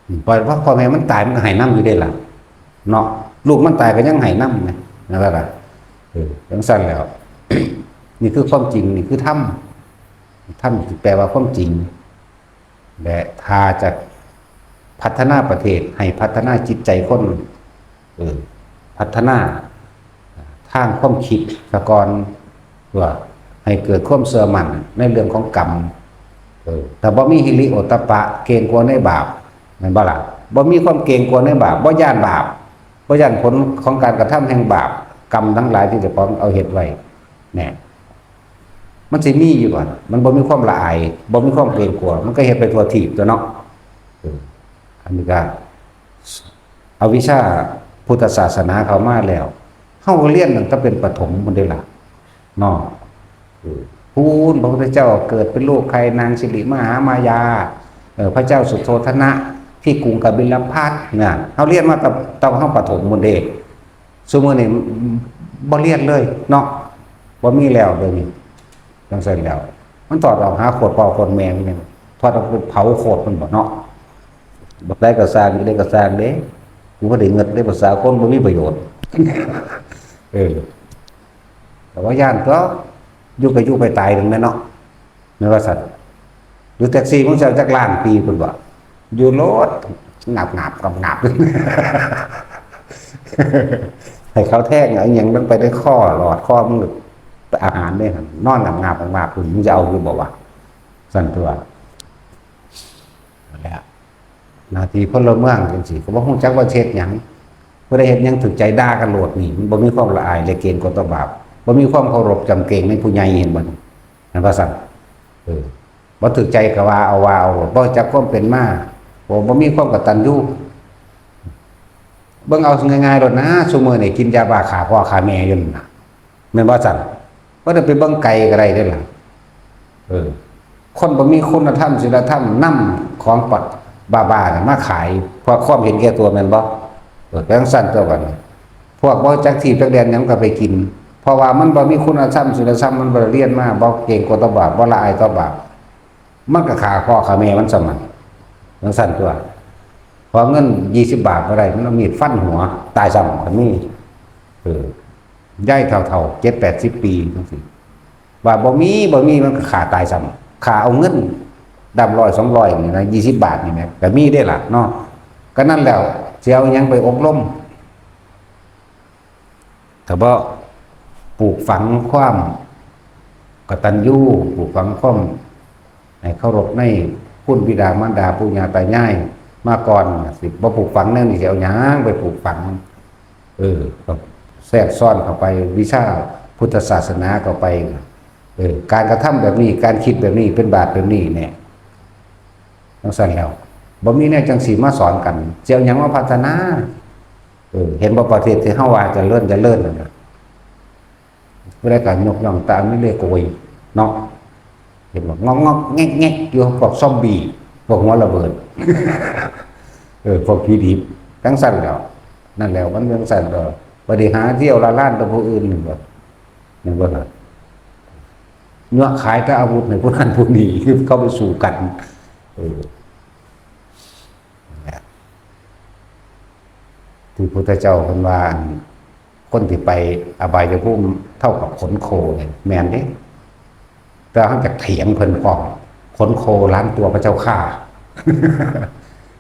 ອືມ ປະ ວ່າພໍ່ແມ່ມັນຕາຍ ມັນກໍໄຫ້ນຳຢູ່ເດ້ລະເນາະ ລູກມັນຕາຍກໍຍັງໄຫ້ນຳນະ ນັ້ນລະ. ເອີ ຈັ່ງຊັ້ນແລ້ວ ນີ້ຄືຄວາມຈິງ ນີ້ຄືທຳ ທຳແປວ່າຄວາມຈິງ. ແລະ ຖ້າຈະພັດທະນາປະເທດ ໃຫ້ພັດທະນາຈິດໃຈຄົນ ເອີ ພັດທະນາທາງຄວາມຄິດສາກ່ອນ ເພື່ອໃຫ້ເກີດຄວາມເຊື່ອໝັ້ນໃນເລື່ອງຂອງກຳ. ເອີ ຖ້າບໍ່ມີຮິລິໂອດຕະປະ ເກງກົວໃນບາບ ແມ່ນບໍ່ລະ? ບໍ່ມີຄວາມເກງກົວໃນບາບ ບໍ່ຢ້ານບາບ ບໍ່ຢ້ານຜົນຂອງການກະທຳແຫ່ງບາບ ກຳທັງຫຼາຍທີ່ເຈົ້າຂອງເອົາເຮັດໄວ້ ແນ່ ມັນຊິມີຢູ່ບໍ່? ມັນບໍ່ມີຄວາມລະອາຍ ບໍ່ມີຄວາມເກງກົວ ມັນກໍເຮັດໄປທົ່ວທີບຕົວະເນາະ. ເອີ ອັນນີ້ກໍເອົາວິຊາພຸດທະສາສະໜາເຂົ້າມາແລ້ວ ເຮົາກໍຮຽນຕັ້ງແຕ່ເປັນປະຖົມພຸ້ນເດ້ລະເນາະ. ເອີ ພຸ້ນ ພະພຸດທະເຈົ້າເກີດເປັນລູກໄຂ່ນາງສິລິມະຫາມາຍາ ເອີ ພະເຈົ້າສຸໂທທະນະທີ່ກຸງກະບິລະພັດນະ ເຮົາຮຽນມາແຕ່ ແຕ່ເຮົາປະຖົມພຸ້ນເດ້. ຊຸມື້ນີ້ບໍ່ຮຽນເລີຍເນາະ ບໍ່ມີແລ້ວດຽວນີ້. ຈັ່ງຊັ້ນແລ້ວ ມັນຖອດອອກຫາໂຄດພໍ່ໂຄດແມ່ມັນ ຖອດອອກໄປເຜົາໂຄດມັນບໍ່ເນາະ. ບັກໃດກໍຊ່າງ ອີ່ໃດກໍຊ່າງເດ້ ກູບໍ່ໄດ້ເງິດເດ້ ພາສາຄົນບໍ່ມີປະໂຫຍດ. ເອີ ແຕ່ວ່າຢ້ານຕົວະ ຢູ່ກໍຢູ່ໄປຕາຍໜຶ່ງແມ່ນເນາະ. ແມ່ນວ່າຊັ້ນ ຫຼືແທັກຊີມັນຊິເອົາຈັກລ້ານປີພຸ້ນບໍ່ ຢູ່ໂລດ ງາບໆ ງາບໆ ໃຫ້ເຂົາແທງເອົາອີ່ຫຍັງລົງໄປໃນຄໍ ຫຼອດຄໍມຶງ ອາຫານເດ້ ນອນງາບໆ ງາບໆ ພຸ້ນ ມຶງຈະເອົາຢູ່ບໍ່ວະ? ຊັ້ນຕົວະ ນັ້ນແຫຼະ ໜ້າທີ່ພົນລະເມືອງຈັ່ງຊີ້ ກໍບໍ່ຮູ້ຈັກວ່າຊິເຮັດຫຍັງ ຜູ້ໃດເຮັດຫຍັງຖືກໃຈ ດ່າກັນໂລດນີ້ ມັນບໍ່ມີຄວາມລະອາຍ ແລະ ເກງກົວຕໍ່ບາບ ບໍ່ມີຄວາມເຄົາລົບຈຳເກງໃນຜູ້ໃຫຍ່ ເຫັນບໍ່? ແມ່ນວ່າຊັ້ນ ເອີ ບໍ່ຖືກໃຈກໍວ່າເອົາ ວ່າເອົາ ບໍ່ຮູ້ຈັກຄວາມເປັນມາ ບໍ່ ບໍ່ມີຄວາມກະຕັນຍູ. ເບິ່ງເອົາງ່າຍໆໂລດນະ ຊຸມື້ນີ້ກິນຢາບ້າຂ້າພໍ່ຂ້າແມ່ຢູ່ນັ້ນນະ ແມ່ນບໍ່ຊັ້ນ? ບໍ່ໄດ້ໄປເບິ່ງໄກກໍໄດ້ເດ້ລະ ເອີ ຄົນບໍ່ມີຄຸນນະທຳ ສິນລະທຳ ນຳຂອງປະ ບ້າໆນະມາຂາຍ ເພາະຄວາມເຫັນແກ່ຕົວແມ່ນບໍ່? ເອີ ກໍຈັ່ງຊັ້ນຕົວະບັດນີ້ ພວກບໍ່ຈັກທີ່ຈັກແດນຫຍັງກໍໄປກິນ ເພາະວ່າມັນບໍ່ມີຄຸນນະທຳ ສິນລະທຳ ມັນບໍ່ໄດ້ຮຽນມາ ບໍ່ເກງກົວຕໍ່ບາບ ບໍ່ລະອາຍຕໍ່ບາບ ມັນກໍຂ້າພໍ່ຂ້າແມ່ມັນສ່ຳນັ້ນ ຈັ່ງຊັ້ນຕົວະ. ຂໍເງິນຊາວບາດບໍ່ໄດ້ ມັນເອົາມີດຟັນຫົວຕາຍຊ້ຳກໍມີ. ເອີ ຍາຍເຖົ້າໆ ເຈັດແປດສິບປີຈັ່ງຊີ້ ວ່າບໍ່ມີ ບໍ່ມີ ມັນກໍຂ້າຕາຍຊ້ຳ ຂ້າເອົາເງິນດຳຮ້ອຍສອງຮ້ອຍນີ້ນະ ຊາວບາດນີ້ແຫຼະ ກໍມີເດ້ລະເນາະ. ກໍນັ້ນແຫຼະ ຊິເອົາຫຍັງໄປອົບຮົມ ຖ້າບໍ່ປູກຝັງຄວາມກະຕັນຍູ ປູກຝັງຄວາມໃຫ້ເຄົາລົບໃນຄຸນບິດາມານດາ ປູ່ຍ່າຕາຍາຍມາກ່ອນ ຊິບໍ່ປູກຝັງແນວນີ້ ຊິເອົາຫຍັງໄປປູກຝັງ? ເອີ ກໍແຊກຊ້ອນເຂົ້າໄປ ວິຊາພຸດທະສາສະໜາເຂົ້າໄປ ເອີ ການກະທຳແບບນີ້ ການຄິດແບບນີ້ ເປັນບາບແບບນີ້ແນ່ ຈັ່ງຊັ້ນແລ້ວ ບໍ່ມີແນວຈັ່ງຊີ້ມາສອນກັນ ຊິເອົາຫຍັງມາພັດທະນາ? ເອີ ເຫັນບໍ່ ປະເທດທີ່ເຮົາວ່າຈະເລີນ ຈະເລີນນັ້ນນະ ຜູ້ໃດກໍຍົກຍ້ອງແຕ່ອາເມລິກາໂກຍເນາະ ເຫັນບໍ່ ງອກໆແງກໆຢູ່ ພວກຊອມບີ້ ພວກຫົວລະເບີດ ເອີ ພວກຜີດິບ ຈັ່ງຊັ້ນແຫຼ້ວ ນັ້ນແຫຼ້ວ ມັນຈັ່ງຊັ້ນແຫຼ້ວ ບໍ່ໄດ້ຫາທ່ຽວລະລານແຕ່ຜູ້ອື່ນ ແມ່ນບໍ່ ແມ່ນບໍ່ລະ? ຍົວະຂາຍແຕ່ອາວຸດໃຫ້ຜູ້ນັ້ນຜູ້ນີ້ ເຂົ້າໄປສູ້ກັນ ເອີ ທີ່ພຸດທະເຈົ້າເພິ່ນວ່າ ອັນ ຄົນທີ່ໄປອະບາຍະພູມເທົ່າກັບຂົນໂຄນີ້ ແມ່ນເດ້ ແຕ່ເຮົາຈະຖຽງເພິ່ນພ້ອມ ຂົນໂຄລ້ານຕົວພະເຈົ້າຂ້າ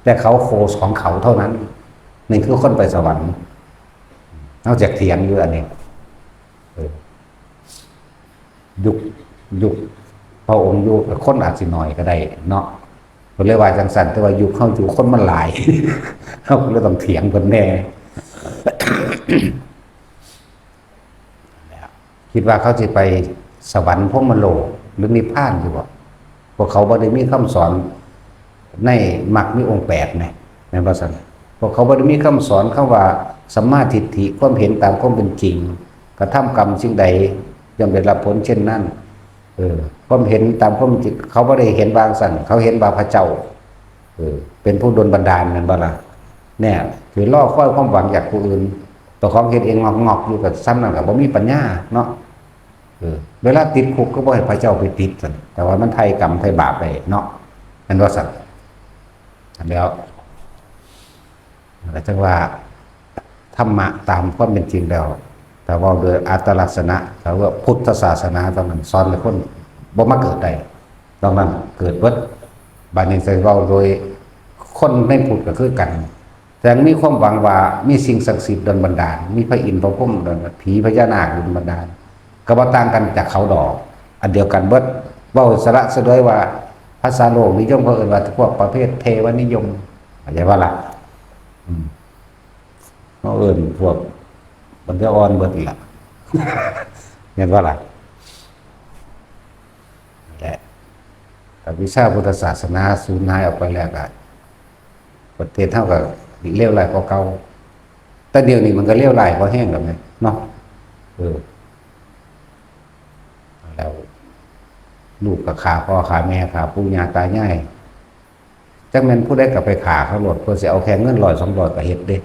ແຕ່ເຂົາໂຄສອງເຂົາເທົ່ານັ້ນ ນີ້ຄືຄົນໄປສະຫວັນ ເຮົາຈະຖຽງຢູ່ອັນນີ້ ເອີ ຍຸກ ຍຸກພະອົງຢູ່ ຄົນອາດຊິໜ້ອຍກໍໄດ້ເນາະ ເພິ່ນເລີຍວ່າຈັ່ງຊັ້ນ ແຕ່ວ່າຍຸກເຮົາຢູ່ຄົນມັນຫຼາຍ ເຮົາກໍເລີຍຕ້ອງຖຽງເພິ່ນແດ່ ຄິດວ່າເຂົາຊິໄປສະຫວັນ ພົມມະໂລກ ຫຼືນິບພານຢູ່ບໍ່? ພວກເຂົາບໍ່ໄດ້ມີຄຳສອນໃນມັກມີອົງແປດແໝ ແມ່ນບໍ່ຊັ້ນ? ພວກເຂົາບໍ່ໄດ້ມີຄຳສອນຄຳວ່າສຳມາທິດຖິ ຄວາມເຫັນຕາມຄວາມເປັນຈິງ ກະທຳກຳສິ່ງໃດ ຍ່ອມໄດ້ຮັບຜົນເຊັ່ນນັ້ນ. ເອີ ຄວາມເຫັນຕາມຄວາມຈິງ ເຂົາບໍ່ໄດ້ເຫັນວ່າຈັ່ງຊັ້ນ ເຂົາເຫັນວ່າພະເຈົ້າ ເອີ ເປັນຜູ້ດົນບັນດານ ແມ່ນບໍ່ລະ? ແນ່ ຄືລໍຄອຍຄວາມຫວັງຈາກຜູ້ອື່ນ ເຈົ້າຂອງເຮັດເອງງອກໆຢູ່ ກໍສ່ຳນັ້ນ ກໍບໍ່ມີປັນຍາເນາະ. ເອີ ເວລາຕິດຄຸກກໍບໍ່ໃຫ້ພະເຈົ້າໄປຕິດຊັ້ນ ແຕ່ວ່າມັນໄຖ່ກຳໄຖ່ບາບໄປເນາະ ແມ່ນບໍ່ຊັ້ນ? ອັນແລ້ວ ແລ້ວຈັ່ງວ່າທຳມະຕາມຄວາມເປັນຈິງແລ້ວ ຖ້າເວົ້າໂດຍອັດຕະລັກສະນະ ຖ້າວ່າພຸດທະສາສະໜາຕອນນັ້ນສອນໃຫ້ຄົນບໍ່ມາເກີດໄດ້ ຕອນນັ້ນເກີດເບິດ. ບາດນີ້ຈະເວົ້າໂດຍຄົນໃນພຸດກໍຄືກັນ ແຕ່ມີຄວາມຫວັງວ່າມີສິ່ງສັກສິດດົນບັນດານ ມີພະອິນພະພົມ ຜີພະຍານາກດົນບັນດານ ກໍບໍ່ຕ່າງກັນຈາກເຂົາດອກ ອັນດຽວກັນເບິດ. ເວົ້າສະຫຼະສະຫຼວຍວ່າ ພາສາໂລກນິຍົມເຂົາເອີ້ນວ່າພວກປະເພດເທວະນິຍົມ ເຂົ້າໃຈບໍ່ລະ? ອືມ ເຮົາເອີ້ນພວກບັນດາອ່ອນເບິດລະ ແມ່ນບໍ່ລະ? ແຫຼະ ຖ້າວິຊາພຸດທະສາສະໜາສູນຫາຍອອກໄປແລ້ວ ກໍປະເທດເຮົາກໍເລວຮ້າຍກວ່າເກົ່າ. ແຕ່ດຽວນີ້ມັນກໍເລວຮ້າຍພໍແຮງແລ້ວແມ່ນເນາະ. ເອີ ແລ້ວລູກກໍຂ້າພໍ່ຂ້າແມ່ ຂ້າປູ່ຍ່າຕາຍາຍ ຈັກແມ່ນຜູ້ໃດກໍໄປຂ້າເຂົາໂລດ ເພື່ອຊິເອົາແຄ່ເງິນຮ້ອຍສອງຮ້ອຍກໍເຮັດເດ້.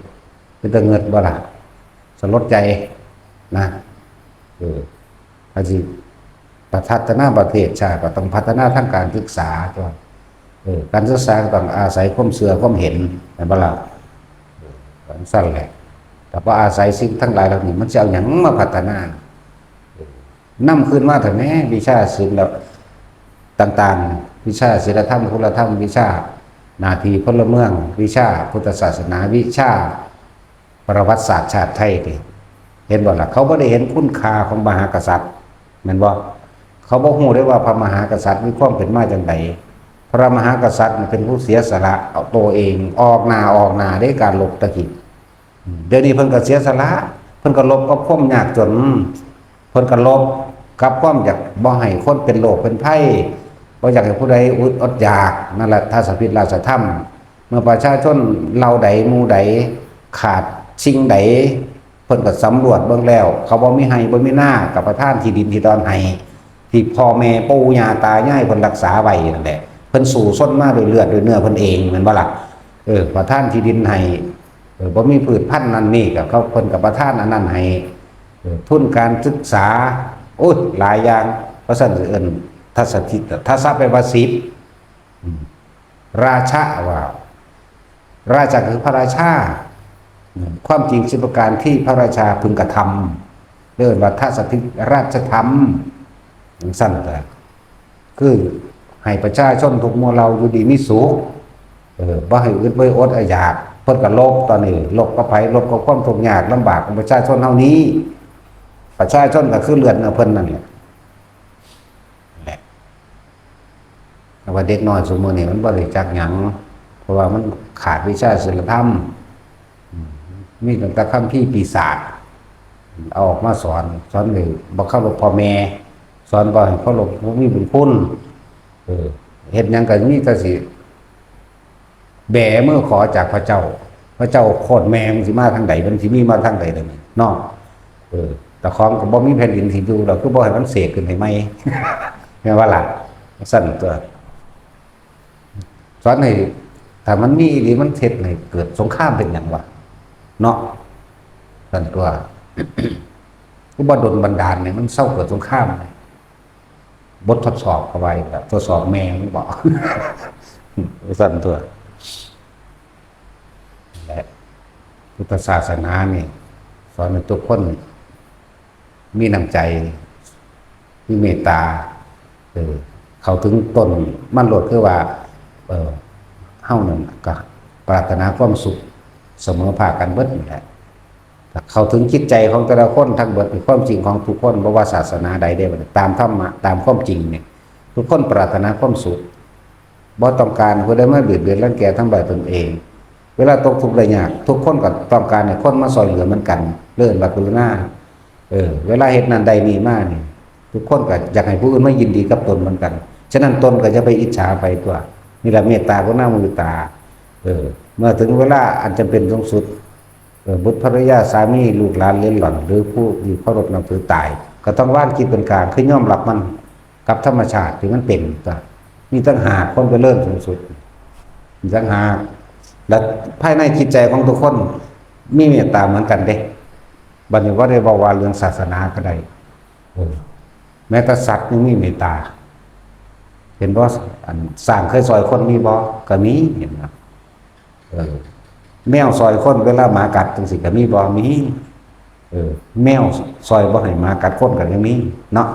ເປັນຕາເງິດບໍ່ລະ? ສະຫຼົດໃຈນະ. ເອີ ຖ້າຊິພັດທະນາປະເທດຊາດ ກໍຕ້ອງພັດທະນາທາງການສຶກສາຕົວະ. ເອີ ການສຶກສາກໍຕ້ອງອາໄສຄວາມເຊື່ອຄວາມເຫັນ ແມ່ນບໍ່ລະ? ເອີ ກໍຈັ່ງຊັ້ນແຫຼະ. ຖ້າບໍ່ອາໄສສິ່ງທັງຫຼາຍເຫຼົ່ານີ້ ມັນຊິເອົາຫຍັງມາພັດທະນາ? ນຳຄືນມາເຖາະແມ້ ວິຊາສິນລະຕ່າງໆ ວິຊາສິນລະທຳ ຄຸນລະທຳ ວິຊາໜ້າທີ່ພົນລະເມືອງ ວິຊາພຸດທະສາສະໜາ ວິຊາປະຫວັດສາດຊາດໄທນີ້ ເຫັນບໍ່ລະ? ເຂົາບໍ່ໄດ້ເຫັນຄຸນຄ່າຂອງມະຫາກະສັດ ແມ່ນບໍ່? ເຂົາບໍ່ຮູ້ເດ້ວ່າພະມະຫາກະສັດມີຄວາມເປັນມາຈັ່ງໃດ. ພະມະຫາກະສັດນີ້ເປັນຜູ້ເສຍສະຫຼະເອົາໂຕເອງ ອອກໜ້າ ອອກໜ້າເດ້ ການລົບຕະກີ້. ດຽວນີ້ເພິ່ນກໍເສຍສະຫຼະ ເພິ່ນກໍລົບກັບຄວາມຍາກຈົນ ເພິ່ນກໍລົບກັບຄວາມຢາກບໍ່ໃຫ້ຄົນເປັນໂລກເປັນໄພ ບໍ່ຢາກໃຫ້ຜູ້ໃດອຶດອົດຢາກ. ນັ້ນແຫຼະ ທາດສະພິດລາຊະທຳ ເມື່ອປະຊາຊົນເຫຼົ່າໃດໝູ່ໃດຂາດສິ່ງໃດ ເພິ່ນກໍສຳຫຼວດເບິ່ງແລ້ວ ເຂົາບໍ່ມີໄຮ່ບໍ່ມີນາ ກໍປະທານທີ່ດິນທີ່ດອນໃຫ້ ທີ່ພໍ່ແມ່ປູ່ຍ່າຕາຍາຍເພິ່ນລັກສາໄວ້ນັ້ນແຫຼະ ເພິ່ນສູ້ຊົນມາດ້ວຍເລືອດດ້ວຍເນື້ອເພິ່ນເອງ ແມ່ນບໍ່ລະ? ເອີ ປະທານທີ່ດິນໃຫ້ ເອີ ບໍ່ມີພືດພັນນັ້ນນີ້ ກໍເຂົາ ເພິ່ນກໍປະທານອັນນັ້ນໃຫ້. ເອີ ທຶນການສຶກສາ ໂອ້ຍ ຫຼາຍຢ່າງ ເພາະຊັ້ນຊິເອີ້ນທັດສະທິດ ທັດສະແປວ່າສິບ ອາ ລາຊະວ່າ ລາຊະຄືພະລາຊາ ຄວາມຈິງສິບປະການທີ່ພະລາຊາເພິ່ນກະທຳ ເອີ້ນວ່າທັດສະທິດລາຊະທຳ ຈັ່ງຊັ້ນແຫຼະ ຄືໃຫ້ປະຊາຊົນທຸກໝູ່ເຫຼົ່າຢູ່ດີມີສຸກ ເອີ ບໍ່ໃຫ້ອຶດບໍ່ໃຫ້ອົດອາຢາກ ເພິ່ນກະລົບ ຕອນນີ້ລົບກັບໃຜ? ລົບກັບຄວາມທຸກຍາກລຳບາກຂອງປະຊາຊົນເຮົານີ້ ປະຊາຊົນກະຄືເລືອດເນື້ອເພິ່ນນັ້ນແຫຼະ. ແຫຼະ ແຕ່ວ່າເດັກນ້ອຍຊຸມື້ນີ້ມັນບໍ່ໄດ້ຈັກຫຍັງ ເພາະວ່າມັນຂາດວິຊາສິນລະທຳ ມີຕັ້ງແຕ່ຄຳພີປີສາດ ເອົາອອກມາສອນ ສອນໃຫ້ບໍ່ເຄົາລົບພໍ່ແມ່ ສອນບໍ່ໃຫ້ເຄົາລົບຜູ້ມີບຸນຄຸນ ເອີ ເຮັດຫຍັງກະມີແຕ່ຊິ ແບມືຂໍຈາກພະເຈົ້າ ພະເຈົ້າໂຄດແມ່ ມັນຊິມາທາງໃດ? ມັນຊິມີມາທາງໃດດຽວນີ້ເນາະ? ເອີ ເຈົ້າຂອງກໍບໍ່ມີແຜ່ນດິນຊິຢູ່ແລ້ວ ຄືບໍ່ໃຫ້ມັນເສກຂຶ້ນໃຫ້ໃໝ່ ແມ່ນບໍ່ລະ? ຊັ້ນຕົວະ ສອນໃຫ້ ຖ້າມັນມີອີ່ຫຼີ ມັນເຮັດໃຫ້ເກີດສົງຄາມເປັນຫຍັງວະ? ເນາະ? ຊັ້ນຕົວະ ຄືບໍ່ດົນບັນດານໃຫ້ມັນເຊົາເກີດສົງຄາມ? ບົດທົດສອບເຂົາໄວ້ ແບບທົດສອບແມ່ງບໍ ຊັ້ນຕົວະ ແລະ ພຸດທະສາສະໜານີ້ ສອນໃຫ້ທຸກຄົນມີນ້ຳໃຈ ມີເມດຕາ ເອີ ເຂົ້າເຖິງຕົ້ນມັນໂລດ ຄືວ່າ ເອີ ເຮົານັ້ນກະປາດຖະໜາຄວາມສຸກສະເໝີພາກກັນເບິດນີ້ແຫຼະ. ເຂົ້າເຖິງຈິດໃຈຂອງແຕ່ລະຄົນທັງເບິດ ຄວາມຈິງຂອງທຸກຄົນ ບໍ່ວ່າສາສະໜາໃດເດ້ ຕາມທຳມະ ຕາມຄວາມຈິງນີ້ ທຸກຄົນປາດຖະໜາຄວາມສຸກ ບໍ່ຕ້ອງການຜູ້ໃດມາບຽດບຽນລັງແກທຳລາຍຕົນເອງ. ເວລາຕົກທຸກໄດ້ຍາກ ທຸກຄົນກໍຕ້ອງການໃຫ້ຄົນມາຊ່ອຍເຫຼືອເໝືອນກັນ ເອີ້ນວ່າກະລຸນາ. ເອີ ເວລາເຮັດນັ້ນໄດ້ນີ້ມານີ້ ທຸກຄົນກໍຢາກໃຫ້ຜູ້ອື່ນມາຍິນດີກັບຕົນເໝືອນກັນ. ສະນັ້ນຕົນກໍຢ່າໄປອິດສາໃຜຕົວະ ນີ້ລະເມດຕາ ກະລຸນາ ມຸທິຕາ. ເອີ ເມື່ອເຖິງເວລາອັນຈຳເປັນສູງສຸດ ເອີ ບຸດ ພັນລະຍາ ສາມີ ລູກຫຼານ ເລນຫຼອນ ຫຼື ຜູ້ທີ່ເຄົາລົບນັບຖືຕາຍ ກໍຕ້ອງວາງຈິດເປັນກາງ ຄືຍອມຮັບມັນກັບທຳມະຊາດທີ່ມັນເປັນຕົວະ. ນີ້ຕ່າງຫາກຄວາມຈະເລີນສູງສຸດ ນີ້ຕ່າງຫາກ ແລະ ພາຍໃນຈິດໃຈຂອງທຸກຄົນມີເມດຕາເໝືອນກັນເດ້. ບັດນີ້ບໍ່ໄດ້ເວົ້າວ່າເລື່ອງສາສະໜາກໍໄດ້ ເອີ ແມ້ແຕ່ສັດຍັງມີເມດຕາ ເຫັນບໍ່? ອັນຊ້າງເຄີຍຊ່ອຍຄົນມີບໍ່? ກໍມີ ເຫັນບໍ່? ເອີ ແມວຊ່ອຍຄົນເວລາໝາກັດຈັ່ງຊີ້ກໍມີບໍ່? ມີ. ເອີ ແມວຊ່ອຍບໍ່ໃຫ້ໝາກັດຄົນກໍຍັງມີເນາະ.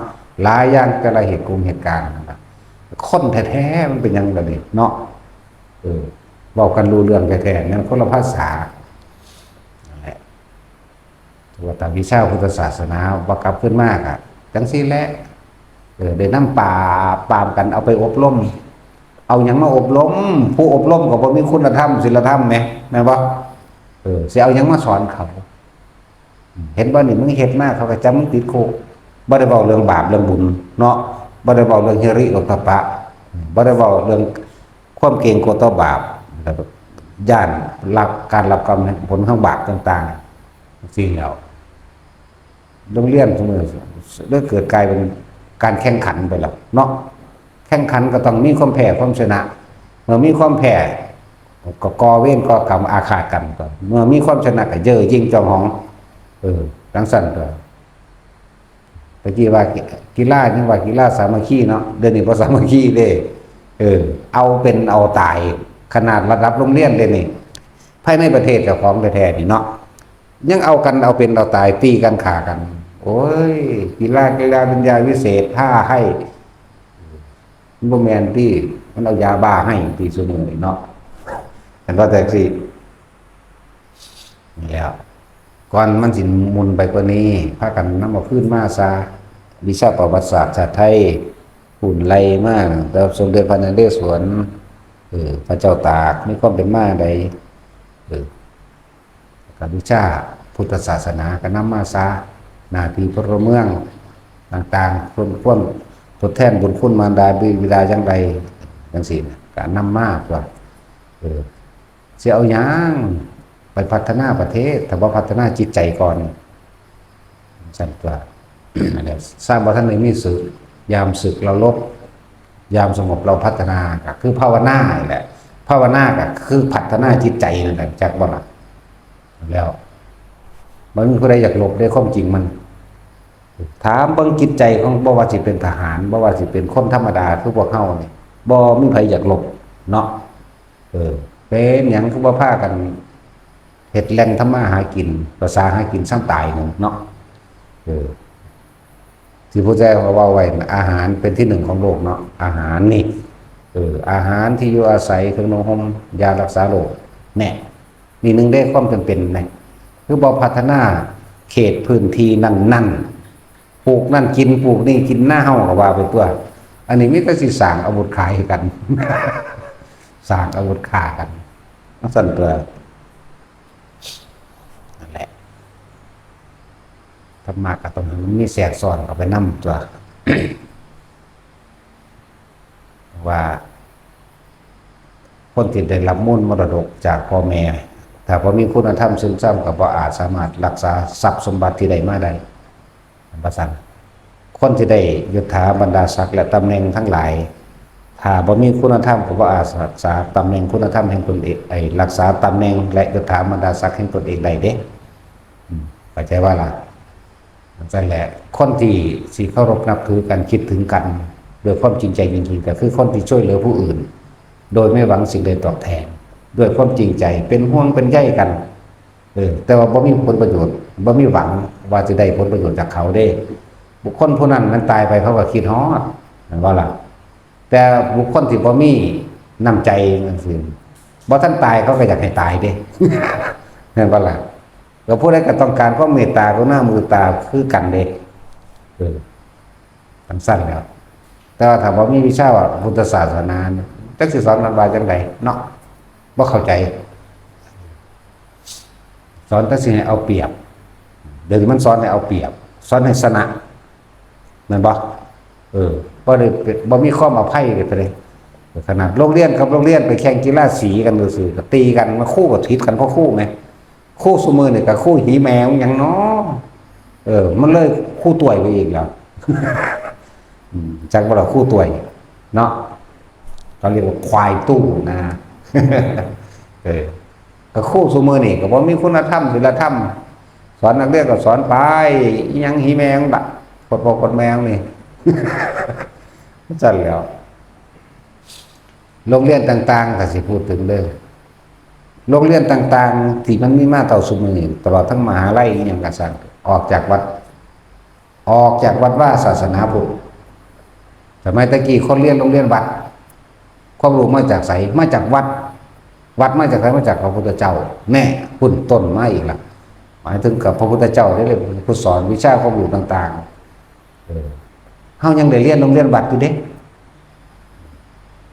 ຫຼາຍຢ່າງ ແຕ່ລະເຫດກົງເຫດການນັ້ນລະ ຄົນແທ້ໆ ມັນເປັນຫຍັງລະນີ້ເນາະ? ເອີ ເວົ້າກັນຮູ້ເລື່ອງແທ້ໆ ແມ່ນຄົນລະພາສາ ນັ້ນແຫຼະ. ວ່າຕາມວິຊາພຸດທະສາສະໜາ ວ່າກັບຄືນມາກະຈັ່ງຊີ້ແຫຼະ. ເອີ ໄດ້ນຳປາບປາມກັນເອົາໄປອົບຮົມ. ເອົາຫຍັງມາອົບຮົມ? ຜູ້ອົບຮົມກໍບໍ່ມີຄຸນນະທຳ ສິນລະທຳແໝ ແມ່ນບໍ່? ເອີ ຊິເອົາຫຍັງມາສອນເຂົາ? ເຫັນບໍ່ນີ້ ມຶງເຮັດມາ ເຂົາກໍຈັບມຶງຕິດຄຸກ. ບໍ່ໄດ້ເວົ້າເລື່ອງບາບເລື່ອງບຸນເນາະ, ບໍ່ໄດ້ເວົ້າເລື່ອງຫິລິໂອດຕະປະ, ບໍ່ໄດ້ເວົ້າເລື່ອງຄວາມເກງກົວຕໍ່ບາບ ແລ້ວກໍຢ້ານຮັບການຮັບກຳຜົນຂອງບາບຕ່າງໆ. ສິ່ງແລ້ວ ໂຮງຮຽນຊຸມື້ເລີຍເກີດກາຍເປັນການແຂ່ງຂັນໄປແລ້ວເນາະ. ແຂ່ງຂັນກໍຕ້ອງມີຄວາມແພ້ຄວາມຊະນະ. ເມື່ອມີຄວາມແພ້ ກໍກໍ່ເວນກໍ່ກຳອາຄາດກັນ. ເມື່ອມີຄວາມຊະນະ ກໍເຍີ້ຍິງຈອງຫອງ. ເອີ ຈັ່ງຊັ້ນຕົວະ. ແຕ່ກີ້ວ່າກິ ກິລາ ຍັງວ່າກິລາສາມັກຄີເນາະ, ດຽວນີ້ບໍ່ສາມັກຄີເດ້. ເອີ ເອົາເປັນເອົາຕາຍ ຂະໜາດລະດັບໂຮງຮຽນເດນີ້ ພາຍໃນປະເທດເຈົ້າຂອງແທ້ໆນີ້ເນາະ ຍັງເອົາກັນເອົາເປັນເອົາຕາຍ ຕີກັນຂ້າກັນ. ໂອ້ຍ ກິລາ ກິລາວິນຍາວິເສດ ພາໃຫ້ ມັນບໍ່ແມ່ນຕິ ມັນເອົາຢາບ້າໃຫ້ຕິ ຊຸມື້ນີ້ເນາະ. ເຫັນບໍ່ແທັກຊີ? ແລ້ວ ກ່ອນມັນຊິໝຸ່ນໄປກວ່ານີ້ ພາກັນນຳເອົາຄືນມາຊະ. ວິຊາປະຫວັດສາດຊາດໄທ ຮຸ່ນໄລ່ມາຕັ້ງແຕ່ສົມເດັດພະນະເຣສວນ ເອີ ພະເຈົ້າຕາກ ມີຄວາມເປັນມາໃດ ເອີ ແລ້ວກໍວິຊາພຸດທະສາສະໜາກໍນຳມາຊະ. ໜ້າທີ່ພົນລະເມືອງຕ່າງໆ ສົມຄວນທົດແທນບຸນຄຸນມານດາບິດາຢ່າງໃດ ຈັ່ງຊີ້ນະ ກໍນຳມາຕົວະ. ເອີ ຊິເອົາຫຍັງໄປພັດທະນາປະເທດ ຖ້າບໍ່ພັດທະນາຈິດໃຈກ່ອນ? ຊັ້ນຕົວະ. ແລ້ວຊາດບໍ່ທັນໄດ້ມີສຶກ ຍາມສຶກລະລົບ ຍາມສະຫງົບລະພັດທະນາ ກໍຄືພາວະນານີ້ແຫຼະ. ພາວະນາກໍຄືພັດທະນາຈິດໃຈນັ້ນແຫຼະ ຈັກບໍ່ລະ? ແລ້ວ ບໍ່ມີຜູ້ໃດຢາກລົບເດ້ ຄວາມຈິງມັນ ຖາມເບິ່ງຈິດໃຈຂອງ ບໍ່ວ່າຊິເປັນທະຫານ ບໍ່ວ່າຊິເປັນຄົນທຳມະດາຄືພວກເຮົານີ້ ບໍ່ມີໃຜຢາກລົບເນາະ. ເອີ ເປັນຫຍັງຄືບໍ່ພາກັນເຮັດແຫຼ່ງທຳມາຫາກິນ ປະສາຫາກິນຊ່ຳຕາຍໜຶ່ງເນາະ. ເອີ ທີ່ພະເຈົ້າເວົ້າໄວ້ ອາຫານເປັນທີໜຶ່ງຂອງໂລກເນາະ ອາຫານນີ້ ເອີ ອາຫານ ທີ່ຢູ່ອາໄສ ເຄື່ອງນຸ່ງຫົ່ມ ຢາຮັກສາໂລກ ແນ່ ນີ້ໜຶ່ງເດ້ ຄວາມຈຳເປັນນະ ຄືບໍ່ພັດທະນາເຂດພື້ນທີ່ນັ້ນໆ ປູກນັ້ນກິນ ປູກນີ້ກິນ ນາເຮົາກໍວ່າໄປຕົວະ. ອັນນີ້ມີແຕ່ຊິສ້າງອາວຸດຂາຍໃຫ້ກັນ ສ້າງອາວຸດຂ້າກັນ ຈັ່ງຊັ້ນຕົວະ. ນັ້ນແຫຼະ ທຳມະກໍຕ້ອງໃຫ້ມັນມີແຊກຊ້ອນເຂົ້າໄປນຳຕົວະ ວ່າຄົນທີ່ໄດ້ຮັບມູນມໍລະດົກຈາກພໍ່ແມ່ ຖ້າບໍ່ມີຄຸນນະທຳຊຶມຊຳ ກໍບໍ່ອາດສາມາດຮັກສາຊັບສົມບັດທີ່ໄດ້ມາໄດ້ ວ່າຊັ້ນ. ຄົນທີ່ໄດ້ຍົດຖາບັນດາສັກ ແລະ ຕຳແໜ່ງທັງຫຼາຍ ຖ້າບໍ່ມີຄຸນນະທຳ ກໍບໍ່ອາດຮັກສາຕຳແໜ່ງຄຸນນະທຳແຫ່ງຕົນເອງ ໄອ້ ຮັກສາຕຳແໜ່ງ ແລະ ຍົດຖາບັນດາສັກແຫ່ງຕົນເອງໄດ້ເດ້. ອືມ ເຂົ້າໃຈວ່າລະ? ຈັ່ງຊັ້ນແຫຼະ ຄົນທີ່ຊິເຄົາລົບນັບຖືກັນ ຄິດເຖິງກັນດ້ວຍຄວາມຈິງໃຈຈິງໆ ກໍຄືຄົນທີ່ຊ່ວຍເຫຼືອຜູ້ອື່ນ ໂດຍໄມ່ຫວັງສິ່ງໃດຕອບແທນ ດ້ວຍຄວາມຈິງໃຈ ເປັນຫ່ວງເປັນໃຍກັນ. ເອີ ແຕ່ວ່າບໍ່ມີຜົນປະໂຫຍດ ບໍ່ມີຫວັງວ່າຈະໄດ້ຜົນປະໂຫຍດຈາກເຂົາເດ້. ບຸກຄົນຜູ້ນັ້ນມັນຕາຍໄປ ເຂົາກໍຄິດຮອດ ແມ່ນບໍ່ລະ? ແຕ່ບຸກຄົນທີ່ບໍ່ມີນ້ຳໃຈຈັ່ງຊີ້ ບໍ່ທັນຕາຍ ເຂົາກໍຢາກໃຫ້ຕາຍເດ້ ແມ່ນບໍ່ລະ? ກໍຜູ້ໃດກໍຕ້ອງການຄວາມເມດຕາ ກະລຸນາ ມຸທິຕາຄືກັນເດ້. ເອີ ຈັ່ງຊັ້ນແຫຼະ. ແຕ່ວ່າຖ້າບໍ່ມີວິຊາພຸດທະສາສະໜາ ຈັກຊິສອນກັນວ່າຈັ່ງໃດເນາະ ບໍ່ເຂົ້າໃຈ. ສອນແຕ່ຊິໃຫ້ເອົາປຽບ ດຽວນີ້ມັນສອນໃຫ້ເອົາປຽບ ສອນໃຫ້ຊະນະ ແມ່ນບໍ່? ເອີ ບໍ່ໄດ້ ບໍ່ມີຄວາມອະໄພເລີຍ. ຂະໜາດໂຮງຮຽນກັບໂຮງຮຽນໄປແຂ່ງກິລາສີກັນຊື່ໆ ກໍຕີກັນ ມາ ຄູກໍຜິດກັນເພາະຄູແໝ. ຄູຊຸມື້ນີ້ກໍຄູຫີແມວຫຍັງເນາະ ເອີ ມັນເລີຍຄູຕ່ວຍໄປອີກແລ້ວ. ອືມ ຈັກບໍ່ລະຄູຕ່ວຍເນາະ ເຂົາຮຽກວ່າຄວາຍຕູ້ນະ. ເອີ ກໍຄູຊຸມື້ນີ້ກໍບໍ່ມີຄຸນນະທຳ ສິນລະທຳ ສອນນັກຮຽນກໍສອນໄປ ອີຫຍັງຫີແມວບະ ກົດພໍ່ກົດແມວນີ້ ຊັ້ນແຫຼະ. ໂຮງຮຽນຕ່າງໆ ຖ້າຊິພູດເຖິງເດີ ໂຮງຮຽນຕ່າງໆ ທີ່ມັນມີມາເທົ່າຊຸມື້ນີ້ ຕະຫຼອດທັງມະຫາໄລອີຫຍັງກໍຊ່າງ ອອກຈາກວັດ ອອກຈາກວັດວາສາສະໜາພຸດ. ສະໄໝແຕ່ກີ້ຄົນຮຽນໂຮງຮຽນວັດ ຄວາມຮູ້ມາຈາກໃສ? ມາຈາກວັດ. ວັດມາຈາກໃສ? ມາຈາກພະພຸດທະເຈົ້າ. ແນ່ ພຸ້ນຕົ້ນມາອີກລະ ໝາຍເຖິງກັບພະພຸດທະເຈົ້າເດ້ ເປັນຜູ້ສອນວິຊາຄວາມຮູ້ຕ່າງໆ. ເອີ ເຮົາຍັງໄດ້ຮຽນໂຮງຮຽນວັດຢູ່ເດ້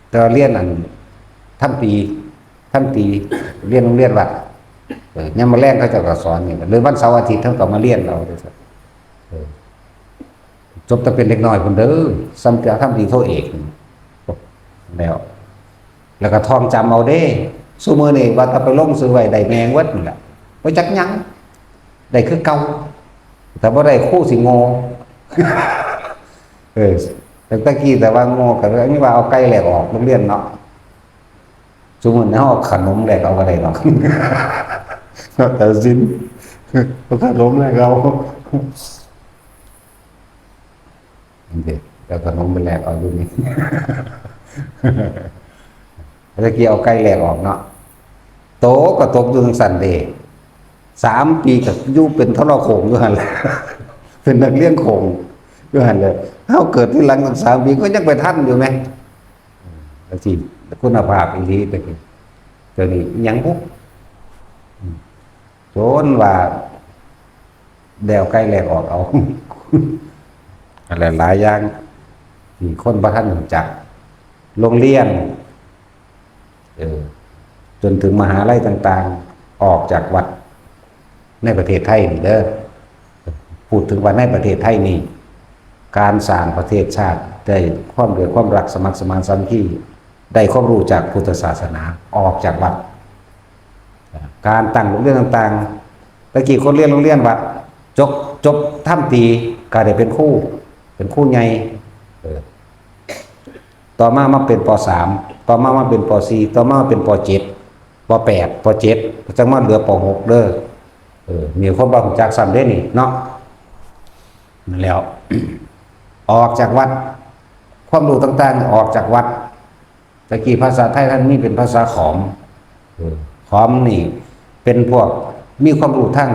ແຕ່ວ່າຮຽນອັນທຳປີ ທຳປີ ຮຽນໂຮງຮຽນວັດ. ເອີ ຍາມມື້ແລງເຂົາເຈົ້າກໍສອນນີ້ ຫຼືວັນເສົາອາທິດເຮົາກໍມາຮຽນເອົາ. ເອີ ຈົບແຕ່ເປັນເດັກນ້ອຍພຸ້ນເດີ ສ່ຳຈະທຳຕີໂທເອກແລ້ວ ແລ້ວກໍທ່ອງຈຳເອົາເດ້. ຊຸມື້ນີ້ວ່າແຕ່ໄປລົງຊື່ໄວ້ໄດ້ແມ່ງເບິດນັ້ນແຫຼະ ບໍ່ຈັກຫຍັງ ໄດ້ຄືເກົ່າ. ຖ້າບໍ່ໄດ້ຄູຊິໂງ່. ເອີ ຕັ້ງແຕ່ກີ້ແຕ່ວ່າໂງ່ກໍຍັງວ່າເອົາໄກ່ແລກອອກໂຮງຮຽນເນາະ. ສົມມຸດເຮົາເອົາຂະໜົມແລກເອົາກໍໄດ້ດອກ ແຕ່ສິນ ເອົາຂະໜົມແລກເອົາ ເອົາຂະໜົມໄປແລກເອົາຢູ່ນີ້ ແຕ່ກີ້ເອົາໄກ່ແລກອອກເນາະ ໂຕກໍຕົກຢູ່ຈັ່ງຊັ້ນເດ້ ສາມປີກໍຢູ່ເປັນທໍລະໂຂງຢູ່ຫັ້ນແຫຼະ ເປັນນັກຮຽນໂຂງຢູ່ຫັ້ນແຫຼະ. ເຮົາເກີດທີຫຼັງຕັ້ງສາມປີກໍຍັງໄປທັນຢູ່ແມ. ເອີ ຈັ່ງຊີ້ ຄຸນນະພາບອີ່ຫຼີ ແຕ່ກີ້ ດຽວນີ້ຫຍັງບຸ ອືມ ຈົນວ່າແລ້ວໄກ່ແລກອອກເອົາ ອັນຫຼາຍໆຢ່າງທີ່ຄົນບໍ່ທັນຮູ້ຈັກ ໂຮງຮຽນ ເອີ ຈົນເຖິງມະຫາໄລຕ່າງໆ ອອກຈາກວັດ ໃນປະເທດໄທນີ້ເດີ ພູດເຖິງວ່າໃນປະເທດໄທນີ້ ການສ້າງປະເທດຊາດໄດ້ຄວາມ ດ້ວຍຄວາມຮັກສະໝັກສະໝານສາມັກຄີ ໄດ້ຄວາມຮູ້ຈາກພຸດທະສາສະໜາ ອອກຈາກວັດ ການຕັ້ງໂຮງຮຽນຕ່າງໆ ແຕ່ກີ້ຄົນຮຽນໂຮງຮຽນວັດ ຈົບ ຈົບທຳຕີກໍໄດ້ເປັນຄູ ເປັນຄູໃຫຍ່ ເອີ ຕໍ່ມາມາເປັນ ປໍສາມ ຕໍ່ມາມາເປັນ ປໍສີ່ ຕໍ່ມາມາເປັນ ປໍເຈັດ ປໍແປດ ປໍເຈັດ ຈັ່ງມາເຫຼືອ ປໍຫົກ ເດີ. ເອີ ມີຄົນບໍ່ຮູ້ຈັກຊ້ຳເດ້ນີ້ເນາະ. ແລ້ວ ອອກຈາກວັດ ຄວາມຮູ້ຕ່າງໆອອກຈາກວັດ. ແຕ່ກີ້ພາສາໄທທ່ານມີເປັນພາສາຂອມ ເອີ ຂອມນີ້ເປັນພວກມີຄວາມຮູ້ທາງ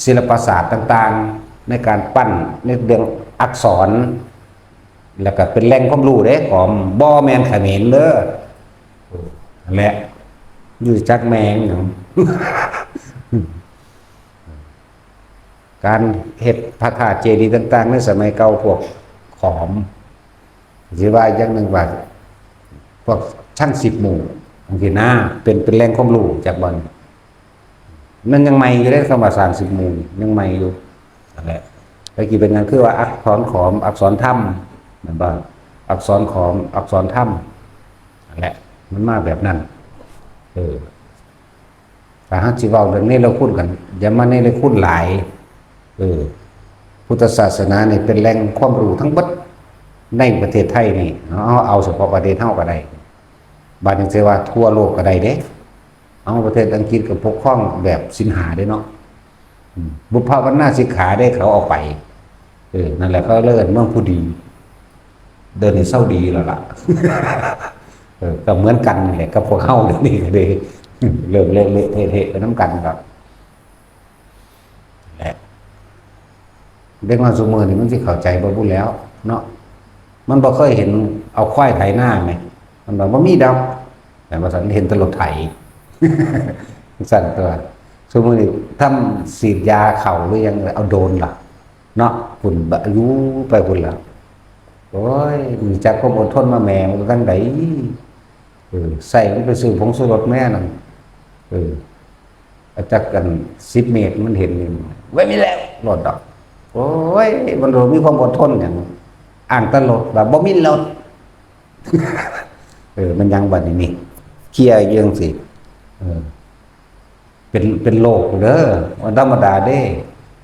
ສິລະປະສາດຕ່າງໆ ໃນການປັ້ນ ໃນເລື່ອງອັກສອນ ແລ້ວກໍເປັນແຫຼ່ງຄວາມຮູ້ເດ້ ຂອມ ບໍ່ແມ່ນຂະເໝນເດີ ຫັ້ນແຫຼະ ຢູ່ຈັກແມ່ງຫຍັງ ການເຮັດພະທາດເຈດີຕ່າງໆໃນສະໄໝເກົ່າ ພວກຂອມ ຊິວ່າຢ່າງໜຶ່ງວ່າ ພວກຊ່າງສິບໝູ່ຈັ່ງຊີ້ນະ ເປັນ ເປັນແຫຼ່ງຄວາມຮູ້ຈັກບໍ່? ມັນຍັງໃໝ່ຢູ່ເດ້ ຄຳວ່າຊ່າງສິບໝູ່ນີ້ຍັງໃໝ່ຢູ່ ນັ້ນແຫຼະ ແຕ່ກີ້ເປັນຫຍັງ ຄືວ່າອັກສອນຂອມ ອັກສອນທຳ ແມ່ນບໍ່? ອັກສອນຂອມ ອັກສອນທຳ ນັ້ນແຫຼະ ມັນມາແບບນັ້ນ ເອີ. ຖ້າເຮົາຊິເວົ້າເລື່ອງເນລະຄຸນກັນ ຢ່າມາເນລະຄຸນຫຼາຍ ເອີ ພຸດທະສາສະໜານີ້ເປັນແຫຼ່ງຄວາມຮູ້ທັງເບິດໃນປະເທດໄທນີ້ ເຮົາເອົາສະເພາະປະເທດເຮົາກໍໄດ້ ບາດນີ້ຊິວ່າທົ່ວໂລກກໍໄດ້ເດ້ ເອົາປະເທດອັງກິດກໍປົກຄອງແບບສິນຫ້າເດ້ເນາະ ອືມ ບຸບພາວະນາສິກຂາເດ້ ເຂົາເອົາໄປ ເອີ ນັ້ນແຫຼະ ເຂົາເລີຍເອີ້ນເມືອງຜູ້ດີ ດຽວນີ້ເຊົາດີແລ້ວລະ ເອີ ກໍເໝືອນກັນນີ້ແຫຼະກັບພວກເຮົາດຽວນີ້ກໍເລີຍ ເລີ່ມເລະເລະເທະເທະໄປນຳກັນແລ້ວ ແລະ ເດັກນ້ອຍຊຸມື້ນີ້ມັນຊິເຂົ້າໃຈບໍ່ບຸແລ້ວເນາະ ມັນບໍ່ເຄີຍເຫັນເອົາຄວາຍໄຖນາແມ ມັນວ່າບໍ່ມີດອກ ແຕ່ວ່າຊັ້ນເຫັນແຕ່ລົດໄຖ ຊັ້ນຕົວະ ຊຸມື້ນີ້ທຳສີດຢາເຂົ້າຫຼືຫຍັງ ເອົາໂດຣນລະ ເນາະ ພຸ້ນບະ ຢູ່ໄປພຸ້ນລະ ໂອ້ຍ ມີຈັກຄວາມອົດທົນມາແມ່ ມັນຈັ່ງໃດ ເອີ ໃສ່ມັນໄປຊື້ຜົງຊູລົດແມ່ນັ້ນ ເອີ ຈັກອັນສິບເມດມັນເຫັນນີ້ ໄວ້ມີແລ້ວໂລດດອກ ໂອ້ຍ ມັນບໍ່ມີຄວາມອົດທົນຫຍັງ ອ້າງແຕ່ລົດວ່າບໍ່ມີລົດ ເອີ ມັນຫຍັງບັດນີ້ນີ້ ເຄຍຢູ່ຈັ່ງຊີ້ ເອີ. ເປັນ ເປັນໂລກເດີ ບໍ່ທຳມະດາເດ້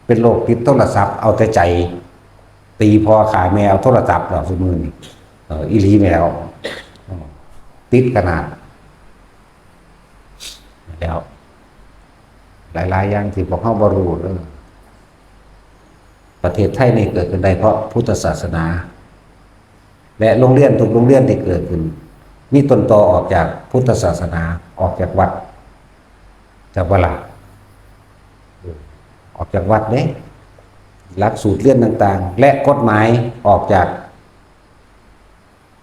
ເປັນໂລກຕິດໂທລະສັບ ເອົາແຕ່ໃຈ ຕີພໍ່ຂ້າແມ່ເອົາໂທລະສັບດອກຊຸມື້ນີ້ ເອີ ອີ່ຫຼີແລ້ວ ຕິດຂະໜາດ ແລ້ວ ຫຼາຍໆຢ່າງທີ່ພວກເຮົາບໍ່ຮູ້ເດີ ປະເທດໄທນີ້ເກີດຂຶ້ນໄດ້ເພາະພຸດທະສາສະໜາ ແລະ ໂຮງຮຽນທຸກໂຮງຮຽນທີ່ເກີດຂຶ້ນ ມີຕົ້ນຕໍອອກຈາກພຸດທະສາສະໜາ ອອກຈາກວັດ ຈັກບໍ່ລະ? ອອກຈາກວັດເດ້ ຫຼັກສູດຮຽນຕ່າງໆ ແລະ ກົດໝາຍອອກຈາກ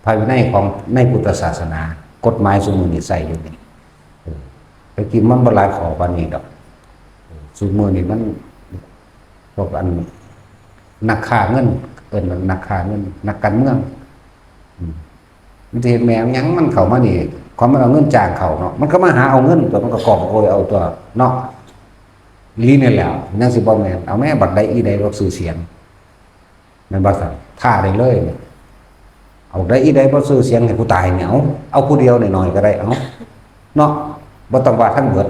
ພະວິໄນຂອງໃນພຸດທະສາສະໜາ ກົດໝາຍຊຸມື້ນີ້ໃຊ້ຢູ່ນີ້ ເອີ ແຕ່ກີ້ມັນບໍ່ຫຼາຍຂໍ້ປານນີ້ດອກ ເອີ ຊຸມື້ນີ້ມັນ ພວກອັນນັກຄ້າເງິນ ເອີ້ນວ່ານັກຄ້າເງິນ ນັກການເມືອງ ອືມ ມັນຊິເຮັດແມ່ນຫຍັງ ມັນເຂົ້າມານີ້ ຄວາມມັນເອົາເງິນຈ້າງເຂົ້າເນາະ ມັນກໍມາຫາເອົາເງິນຕົວະ ມັນກໍກອບໂກຍເອົາຕົວະເນາະ ອີ່ນີ້ແຫຼະ ຍັງຊິບໍ່ແມ່ນ ເອົາແມ້ບັກໃດອີໃດບັກຊື່ສຽງ ແມ່ນບໍ່ຊັ້ນ ທ້າໄດ້ເລີຍ ເອົາໃດອີໃດບໍ່ຊື່ສຽງໃຫ້ກູຕາຍນີ້ ເອົາ ເອົາຜູ້ດຽວໜ້ອຍໆກໍໄດ້ ເອົາ ເນາະ ບໍ່ຕ້ອງວ່າທັງເບິດ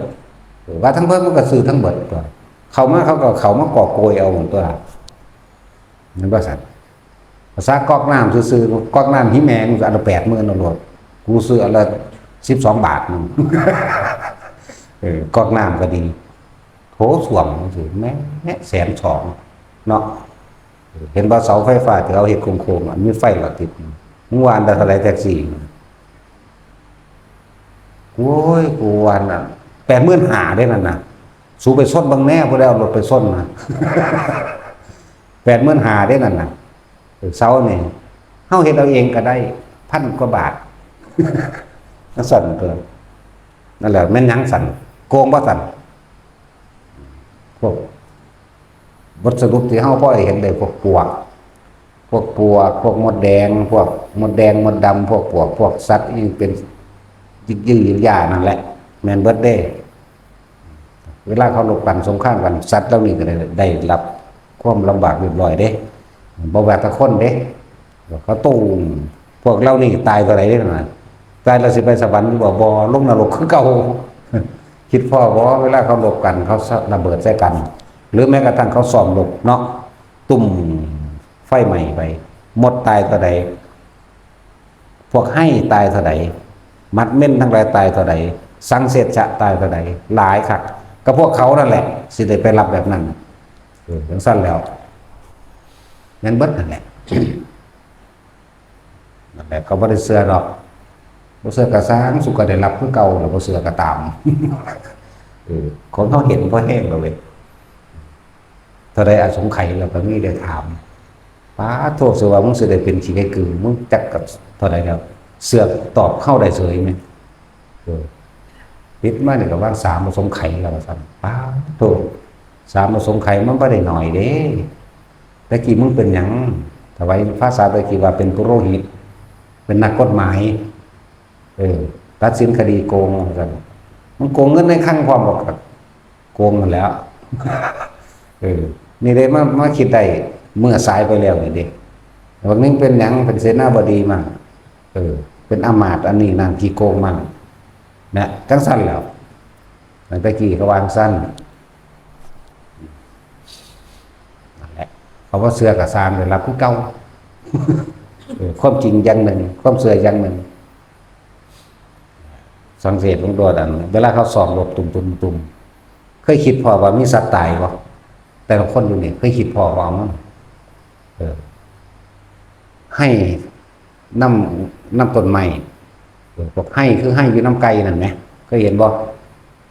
ເອີ ວ່າທັງເບິດມັນກໍຊື່ທັງເບິດຕົວະ ເຂົ້າມາເຂົາກໍເຂົ້າມາກອບໂກຍເອົາຕົວະ ແມ່ນບໍ່ຊັ້ນ ພາສາກອກນ້ຳຊື່ໆ ກອກນ້ຳຫິແມງ ອັນລະແປດໝື່ນເອົາໂລດ ກູຊື້ອັນລະສິບສອງບາດໜຶ່ງ ເອີ ກອກນ້ຳກໍດີ ໂຖສ້ວມຈັ່ງຊີ້ ແມ່ນແສນສອງເນາະ ເຫັນບໍ່ ເສົາໄຟຟ້າທີ່ເຂົາເຮັດໂຄ້ງໆ ອັນມີໄຟຫຼອດຕິດ ມຶງວ່າອັນລະເທົ່າໃດແທັກຊີ ໂອ້ຍ ກູວ່ານະ ແປດໝື່ນຫ້າເດ້ນັ້ນນະ ສູໄປຊົນເບິ່ງແດ່ ຜູ້ໃດເອົາລົດໄປຊົນນະ ແປດໝື່ນຫ້າເດ້ນັ້ນນະ ເສົານີ້ ເຮົາເຮັດເອົາເອງກໍໄດ້ ພັນກວ່າບາດ ຈັ່ງຊັ້ນຕົວະ ນັ້ນແຫຼະ ແມ່ນຫຍັງຊັ້ນ ໂກງບໍ່ຊັ້ນ ພວກບົດສະຫຼຸບທີ່ເຮົາພໍໄດ້ເຫັນໄດ້ ພວກປວກ ພວກປວກ ພວກມົດແດງ ພວກມົດແດງມົດດຳ ພວກປວກ ພວກສັດອີ່ເປັນຢິກຢືຍືກຢານັ້ນແຫຼະ ແມ່ນເບິດເດ້ ເວລາເຂົາລົບກັນສົງຄາມກັນ ສັດເຫຼົ່ານີ້ກໍໄດ້ ໄດ້ຮັບຄວາມລຳບາກຮຽບຮ້ອຍເດ້ ບໍ່ວ່າແຕ່ຄົນເດ້ ເຂົາໂຕ້ງ ພວກເຫຼົ່ານີ້ຕາຍເທົ່າໃດເດ້ນະ ຕາຍແລ້ວຊິໄປສະຫວັນຢູ່ບໍ່? ບໍ່ ລົງນະລົກຄືເກົ່າ ຄິດພໍ້ບໍ່ ເວລາເຂົາລົບກັນ ເຂົາ ສະ ລະເບີດໃສ່ກັນ ຫຼືແມ້ກະທັ້ງເຂົາຊ້ອມລົບເນາະ ຕຸ້ມ ໄຟໄໝ້ໄປ ມົດຕາຍເທົ່າໃດ ພວກໄຮຕາຍເທົ່າໃດ ໝັດເມັນທັງຫຼາຍຕາຍເທົ່າໃດ ສັງເສດຊະຕາຍເທົ່າໃດ ຫຼາຍຄັກ ກໍພວກເຂົານັ້ນແຫຼະ ຊິໄດ້ໄປຮັບແບບນັ້ນ ເອີ ຈັ່ງຊັ້ນແລ້ວ ແມ່ນເບິດນັ້ນແຫຼະ. ນັ້ນແຫຼະ ເຂົາບໍ່ໄດ້ເຊື່ອດອກ. ບໍ່ເຊື່ອກໍຊ່າງ, ສຸກກໍໄດ້ຮັບຄືເກົ່າ, ແລ້ວບໍ່ເຊື່ອກໍຕາມ. ເອີ ຂອງເຮົາເຫັນພໍແຮງແລ້ວເວີຍ. ເທົ່າໃດອະສົງໄຂ ແລ້ວກໍມີໄດ້ຖາມ. ປາໂທ ຊິວ່າມຶງຊິໄດ້ເປັນຂີ້ໄກ່ກື ມຶງຈັກກັບເທົ່າໃດແລ້ວ ເຊື່ອຕອບເຮົາໄດ້ເສີຍແມ່ນ. ເອີ ຕິດມານີ້ກໍວ່າສາມອະສົງໄຂແລ້ວວ່າຊັ້ນ. ປາໂທ ສາມອະສົງໄຂມັນບໍ່ໄດ້ໜ້ອຍເດ້. ແຕ່ກີ້ມຶງເປັນຫຍັງ? ຖວາຍພາສາແຕ່ກີ້ວ່າເປັນປຸໂຣຫິດ, ເປັນນັກກົດໝາຍ. ເອີ ຕັດສິນຄະດີໂກງວ່າຊັ້ນ. ມັນໂກງເງິນໃນຄັງພ້ອມບໍ່? ກໍໂກງຫັ້ນແຫຼ້ວ. ເອີ ນີ້ເດ້ ມາ ມາຄິດໄດ້ເມື່ອສາຍໄປແລ້ວນີ້ເດ້. ບາງໜຶ່ງເປັນຫຍັງ? ເປັນເສນາບໍດີມາ. ເອີ ເປັນອາມາດອັນນີ້ນັ້ນ ຂີ້ໂກງມັນນະ. ຈັ່ງຊັ້ນແຫຼ້ວ. ຕັ້ງແຕ່ກີ້ກໍວ່າຈັ່ງຊັ້ນ. ນັ້ນແຫຼະ ເຂົາບໍ່ເຊື່ອກໍຊ່າງ ໄດ້ຮັບຄືເກົ່າ. ເອີ ຄວາມຈິງຢ່າງໜຶ່ງ, ຄວາມເຊື່ອຢ່າງໜຶ່ງ. ສັງເກດເບິ່ງໂລດ ອັນເວລາເຂົາຊ້ອມລົບຕຸ່ມໆ ເຄີຍຄິດພໍ້ວ່າມີສັດຕາຍບໍ່? ແຕ່ລະຄົນຢູ່ນີ້ເຄີຍຄິດພໍ້ບໍ່? ເອົາມັນ ເອີ ໄຮ່ນຳ ນຳຕົ້ນໄມ້. ເອີ ພວກໄຮ່ຄືໄຮ່ຢູ່ນຳໄກ່ນັ້ນແໝ ເຄີຍເຫັນບໍ່?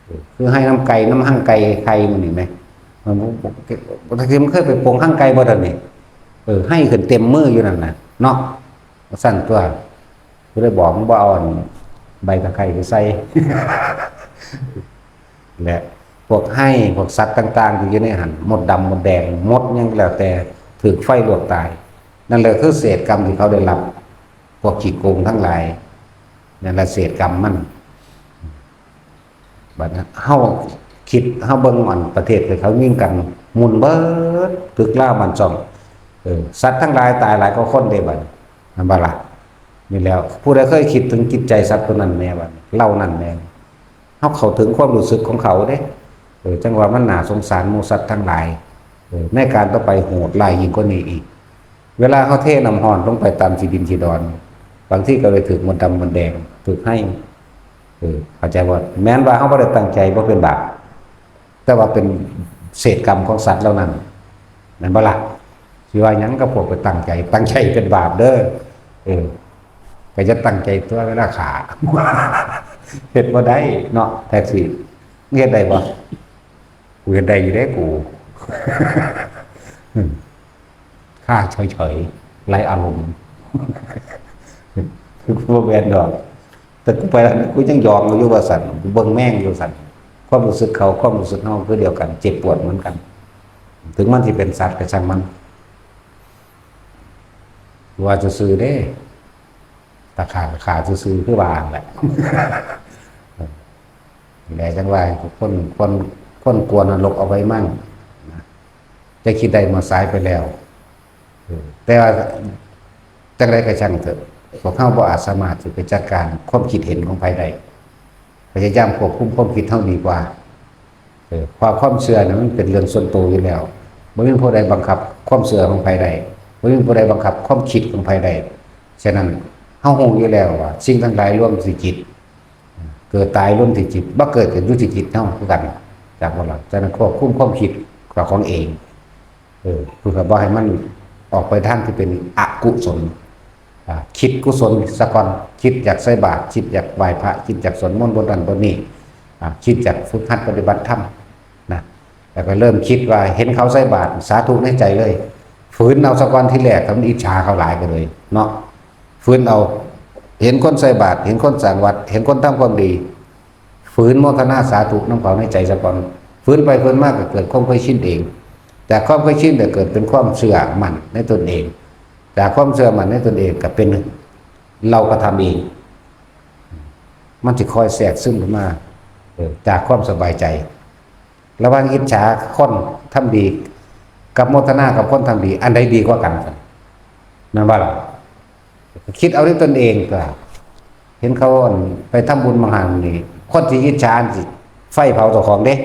ເອີ ຄືໄຮ່ນຳໄກ່ ນຳຮັງໄກ່ໄຂ່ໝູ່ນີ້ແໝ. ມັນ ມັນເຄີຍໄປປົງຮັງໄກ່ບໍ່? ຕອນນີ້ ເອີ ໄຮ່ຂຶ້ນເຕັມມືຢູ່ນັ້ນນະເນາະ. ຊັ້ນຕົວະ ຜູ້ໃດບອກ ບໍ່ເອົາອັນໃບຕະໄຄໄປໃສ່ ແລະ ພວກໄຮ່ ພວກສັດຕ່າງໆ ທີ່ຢູ່ໃນຫັ້ນ ມົດດຳ ມົດແດງ ມົດຫຍັງກໍແລ້ວແຕ່ ຖືກໄຟລວກຕາຍ. ນັ້ນແຫຼະຄືເສດກຳທີ່ເຂົາໄດ້ຮັບ ພວກຂີ້ໂກງທັງຫຼາຍ ນັ້ນລະເສດກຳມັນ. ບັດເຮົາຄິດ ເຮົາເບິ່ງອັນປະເທດທີ່ເຂົາຍິງກັນໝຸ່ນເບິດ ຕຶກລາວບ້ານຊ່ອງ ເອີ ສັດທັງຫຼາຍຕາຍຫຼາຍກວ່າຄົນເດ້ບັດນີ້ ແມ່ນບໍ່ລະ? ນີ້ແລ້ວ ຜູ້ໃດເຄີຍຄິດເຖິງຈິດໃຈສັດຕົວນັ້ນແດ່ບັດນີ້ ເຫຼົ່ານັ້ນແດ່? ເຮົາເຂົ້າເຖິງຄວາມຮູ້ສຶກຂອງເຂົາເດ້. ເອີ ຈັ່ງວ່າມັນໜ້າສົງສານໝູ່ສັດທັງຫຼາຍ. ເອີ ໃນການຕໍ່ໄປໂຫດຮ້າຍຍິ່ງກວ່ານີ້ອີກ. ເວລາເຮົາເທນ້ຳຮ້ອນລົງໄປຕາມຂີ້ດິນຂີ້ດອນ ບາງທີກໍໄດ້ຖືກມົດດຳມົດແດງ ຖືກໄຮ່. ເອີ ເຂົ້າໃຈບໍ່? ແມ່ນວ່າເຮົາບໍ່ໄດ້ຕັ້ງໃຈ ບໍ່ເປັນບາບ ແຕ່ວ່າເປັນເສດກຳຂອງສັດເຫຼົ່ານັ້ນ ແມ່ນບໍ່ລະ? ຊິວ່າຫຍັງກັບພວກໄປຕັ້ງໃຈ? ຕັ້ງໃຈເປັນບາບເດີ. ເອີ ກໍຢ່າຕັ້ງໃຈຕົວະ ເວລາຂ້າ ເຮັດບໍ່ໄດ້ເນາະ. ແທັກຊີ ເຮັດໄດ້ບໍ່? ກູເຮັດໄດ້ຢູ່ເດ້ກູ. ຂ້າເສີຍໆ ໄຮ້ອາລົມ. ບໍ່ແມ່ນດອກ. ແຕ່ກູໄປແລ້ວ ກູຍັງຢອງເຂົາຢູ່ວ່າຊັ້ນ, ກູເບິ່ງແມງຢູ່ວ່າຊັ້ນ. ຄວາມຮູ້ສຶກເຂົາ ຄວາມຮູ້ສຶກເຮົາຄືດຽວກັນ, ເຈັບປວດເໝືອນກັນ. ເຖິງມັນຊິເປັນສັດກໍຊ່າງມັນ. ວ່າຊື່ໆເດ້. ຕາຂ້າກໍຂ້າຊື່ໆ ຄືວ່າຫັ້ນແຫຼະ. ແລະ ຈັ່ງວ່າຄົນ ຄົນ ຄົນກົວນະລົກເອົາໄວ້ໝັ້ງນະ. ຈະຄິດໄດ້ເມື່ອສາຍໄປແລ້ວ. ເອີ ແຕ່ວ່າຈັ່ງໃດກໍຊ່າງເຖາະ, ພວກເຮົາບໍ່ອາດສາມາດຊິໄປຈັດການຄວາມຄິດເຫັນຂອງໃຜໄດ້. ພະຍາຍາມຄວບຄຸມຄວາມຄິດເຮົາດີກວ່າ. ເອີ ເພາະຄວາມເຊື່ອນັ້ນມັນເປັນເລື່ອງສ່ວນໂຕຢູ່ແລ້ວ. ບໍ່ມີຜູ້ໃດບັງຄັບຄວາມເຊື່ອຂອງໃຜໄດ້. ບໍ່ມີຜູ້ໃດບັງຄັບຄວາມຄິດຂອງໃຜໄດ້. ສະນັ້ນ ເຮົາຮູ້ຢູ່ແລ້ວວ່າສິ່ງທັງຫຼາຍລວມທີ່ຈິດ. ເກີດຕາຍລວມທີ່ຈິດ, ບໍ່ເກີດກໍຢູ່ທີ່ຈິດເຮົາຄືກັນ, ຈັກບໍ່ລະ? ສະນັ້ນຄວບຄຸມຄວາມຄິດຂອງເອງ, ເອີ ເພື່ອບໍ່ໃຫ້ມັນອອກໄປທາງທີ່ເປັນອະກຸສົນ. ອາ ຄິດກຸສົນສາກ່ອນ, ຄິດຢາກໃສ່ບາດ, ຄິດຢາກໄຫວ້ພະ, ຄິດຢາກສວດມົນບົດນັ້ນບົດນີ້, ອາ ຄິດຢາກຝຶກຫັດປະຕິບັດທຳນະ. ແລ້ວກໍເລີ່ມຄິດວ່າເຫັນເຂົາໃສ່ບາດ ສາທຸໃນໃຈເລີຍ. ຝືນເອົາສາກ່ອນ, ທີແລກກໍມັນອິດສາເຂົາຫຼາຍກໍເລີຍເນາະ. ຝືນເອົາ, ເຫັນຄົນໃສ່ບາດ, ເຫັນຄົນສ້າງວັດ, ເຫັນຄົນທຳຄວາມດີ, ຝືນໂມທະນາສາທຸນຳເຂົາໃນໃຈສາກ່ອນ. ຝືນໄປຝືນມາກໍເກີດຄວາມເຄີຍຊິນເອງ, ຈາກຄວາມເຄີຍຊິນກໍເກີດເປັນຄວາມເຊື່ອໝັ້ນໃນຕົນເອງ, ຈາກຄວາມເຊື່ອໝັ້ນໃນຕົນເອງກໍເປັນເຮົາກະທຳເອງ. ມັນຊິຄ່ອຍແຊກຊຶມເຂົ້າມາ, ເອີ, ຈາກຄວາມສະບາຍໃຈ. ລະຫວ່າງອິດສາຄົນທຳດີກັບໂມທະນາກັບຄົນທຳດີ ອັນໃດດີກວ່າກັນ? ແມ່ນບໍ່ລະ? ຄິດເອົາໃນຕົນເອງຕົວະ. ເຫັນເຂົາ ອັນ ໄປທຳບຸນບັງຫັນນີ້ ຄົນທີ່ອິດສາ ອັນ ຊິໄຟເຜົາເຈົ້າຂອງເດ້.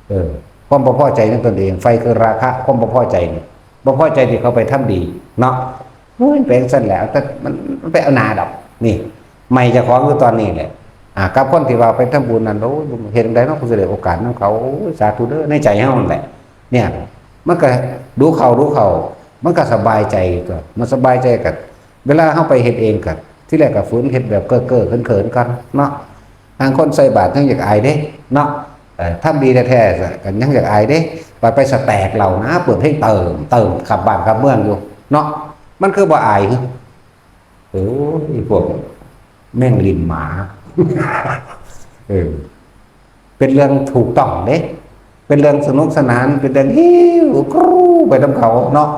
ເອີ ຄວາມບໍ່ພໍໃຈໃນຕົນເອງ, ໄຟຄືລາຄະ, ຄວາມບໍ່ພໍໃຈນີ້, ບໍ່ພໍໃຈທີ່ເຂົາໄປທຳດີເນາະ. ໂອ້ຍ ໄປຈັ່ງຊັ້ນແຫຼະ, ແຕ່ມັນ ມັນໄປເອົາໜ້າດອກ. ນີ້ ໄໝ້ເຈົ້າຂອງຢູ່ຕອນນີ້ແຫຼະ. ອາ ກັບຄົນທີ່ວ່າໄປທຳບຸນນັ້ນ, ໂອ້ຍ ເຮັດຈັ່ງໃດເນາະ ກູຊິໄດ້ໂອກາດນຳເຂົາ? ໂອ້ຍ ສາທຸເດີ ໃນໃຈເຮົານັ້ນແຫຼະ. ເນຍ ມັນກໍດູເຂົ້າ ດູເຂົ້າ, ມັນກໍສະບາຍໃຈຕົວະ ມັນສະບາຍໃຈກໍ ເວລາເຮົາໄປເຮັດເອງກໍ ທີແລກກໍຝືນເຮັດແບບເກີໆເຂີນໆກ່ອນເນາະ. ບາງຄົນໃສ່ບາດຍັງຢາກອາຍເດ້ເນາະ ເອີ ທຳດີແທ້ໆກໍຍັງຢາກອາຍເດ້ ບາດໄປສະແຕັກເຫຼົ້ານະ ເປີດເພງເຕີມໆ ກັບບ້ານກັບເມືອງຢູ່ເນາະ ມັນຄືບໍ່ອາຍ? ໂອ້ຍ ພວກແມ່ງຫຼິ້ນໝາ ເອີ ເປັນເລື່ອງຖືກຕ້ອງເດ້ ເປັນເລື່ອງສະໜຸກສະໜານ ເປັນເລື່ອງຫິ້ວກຣູໄປນຳເຂົາເນາະ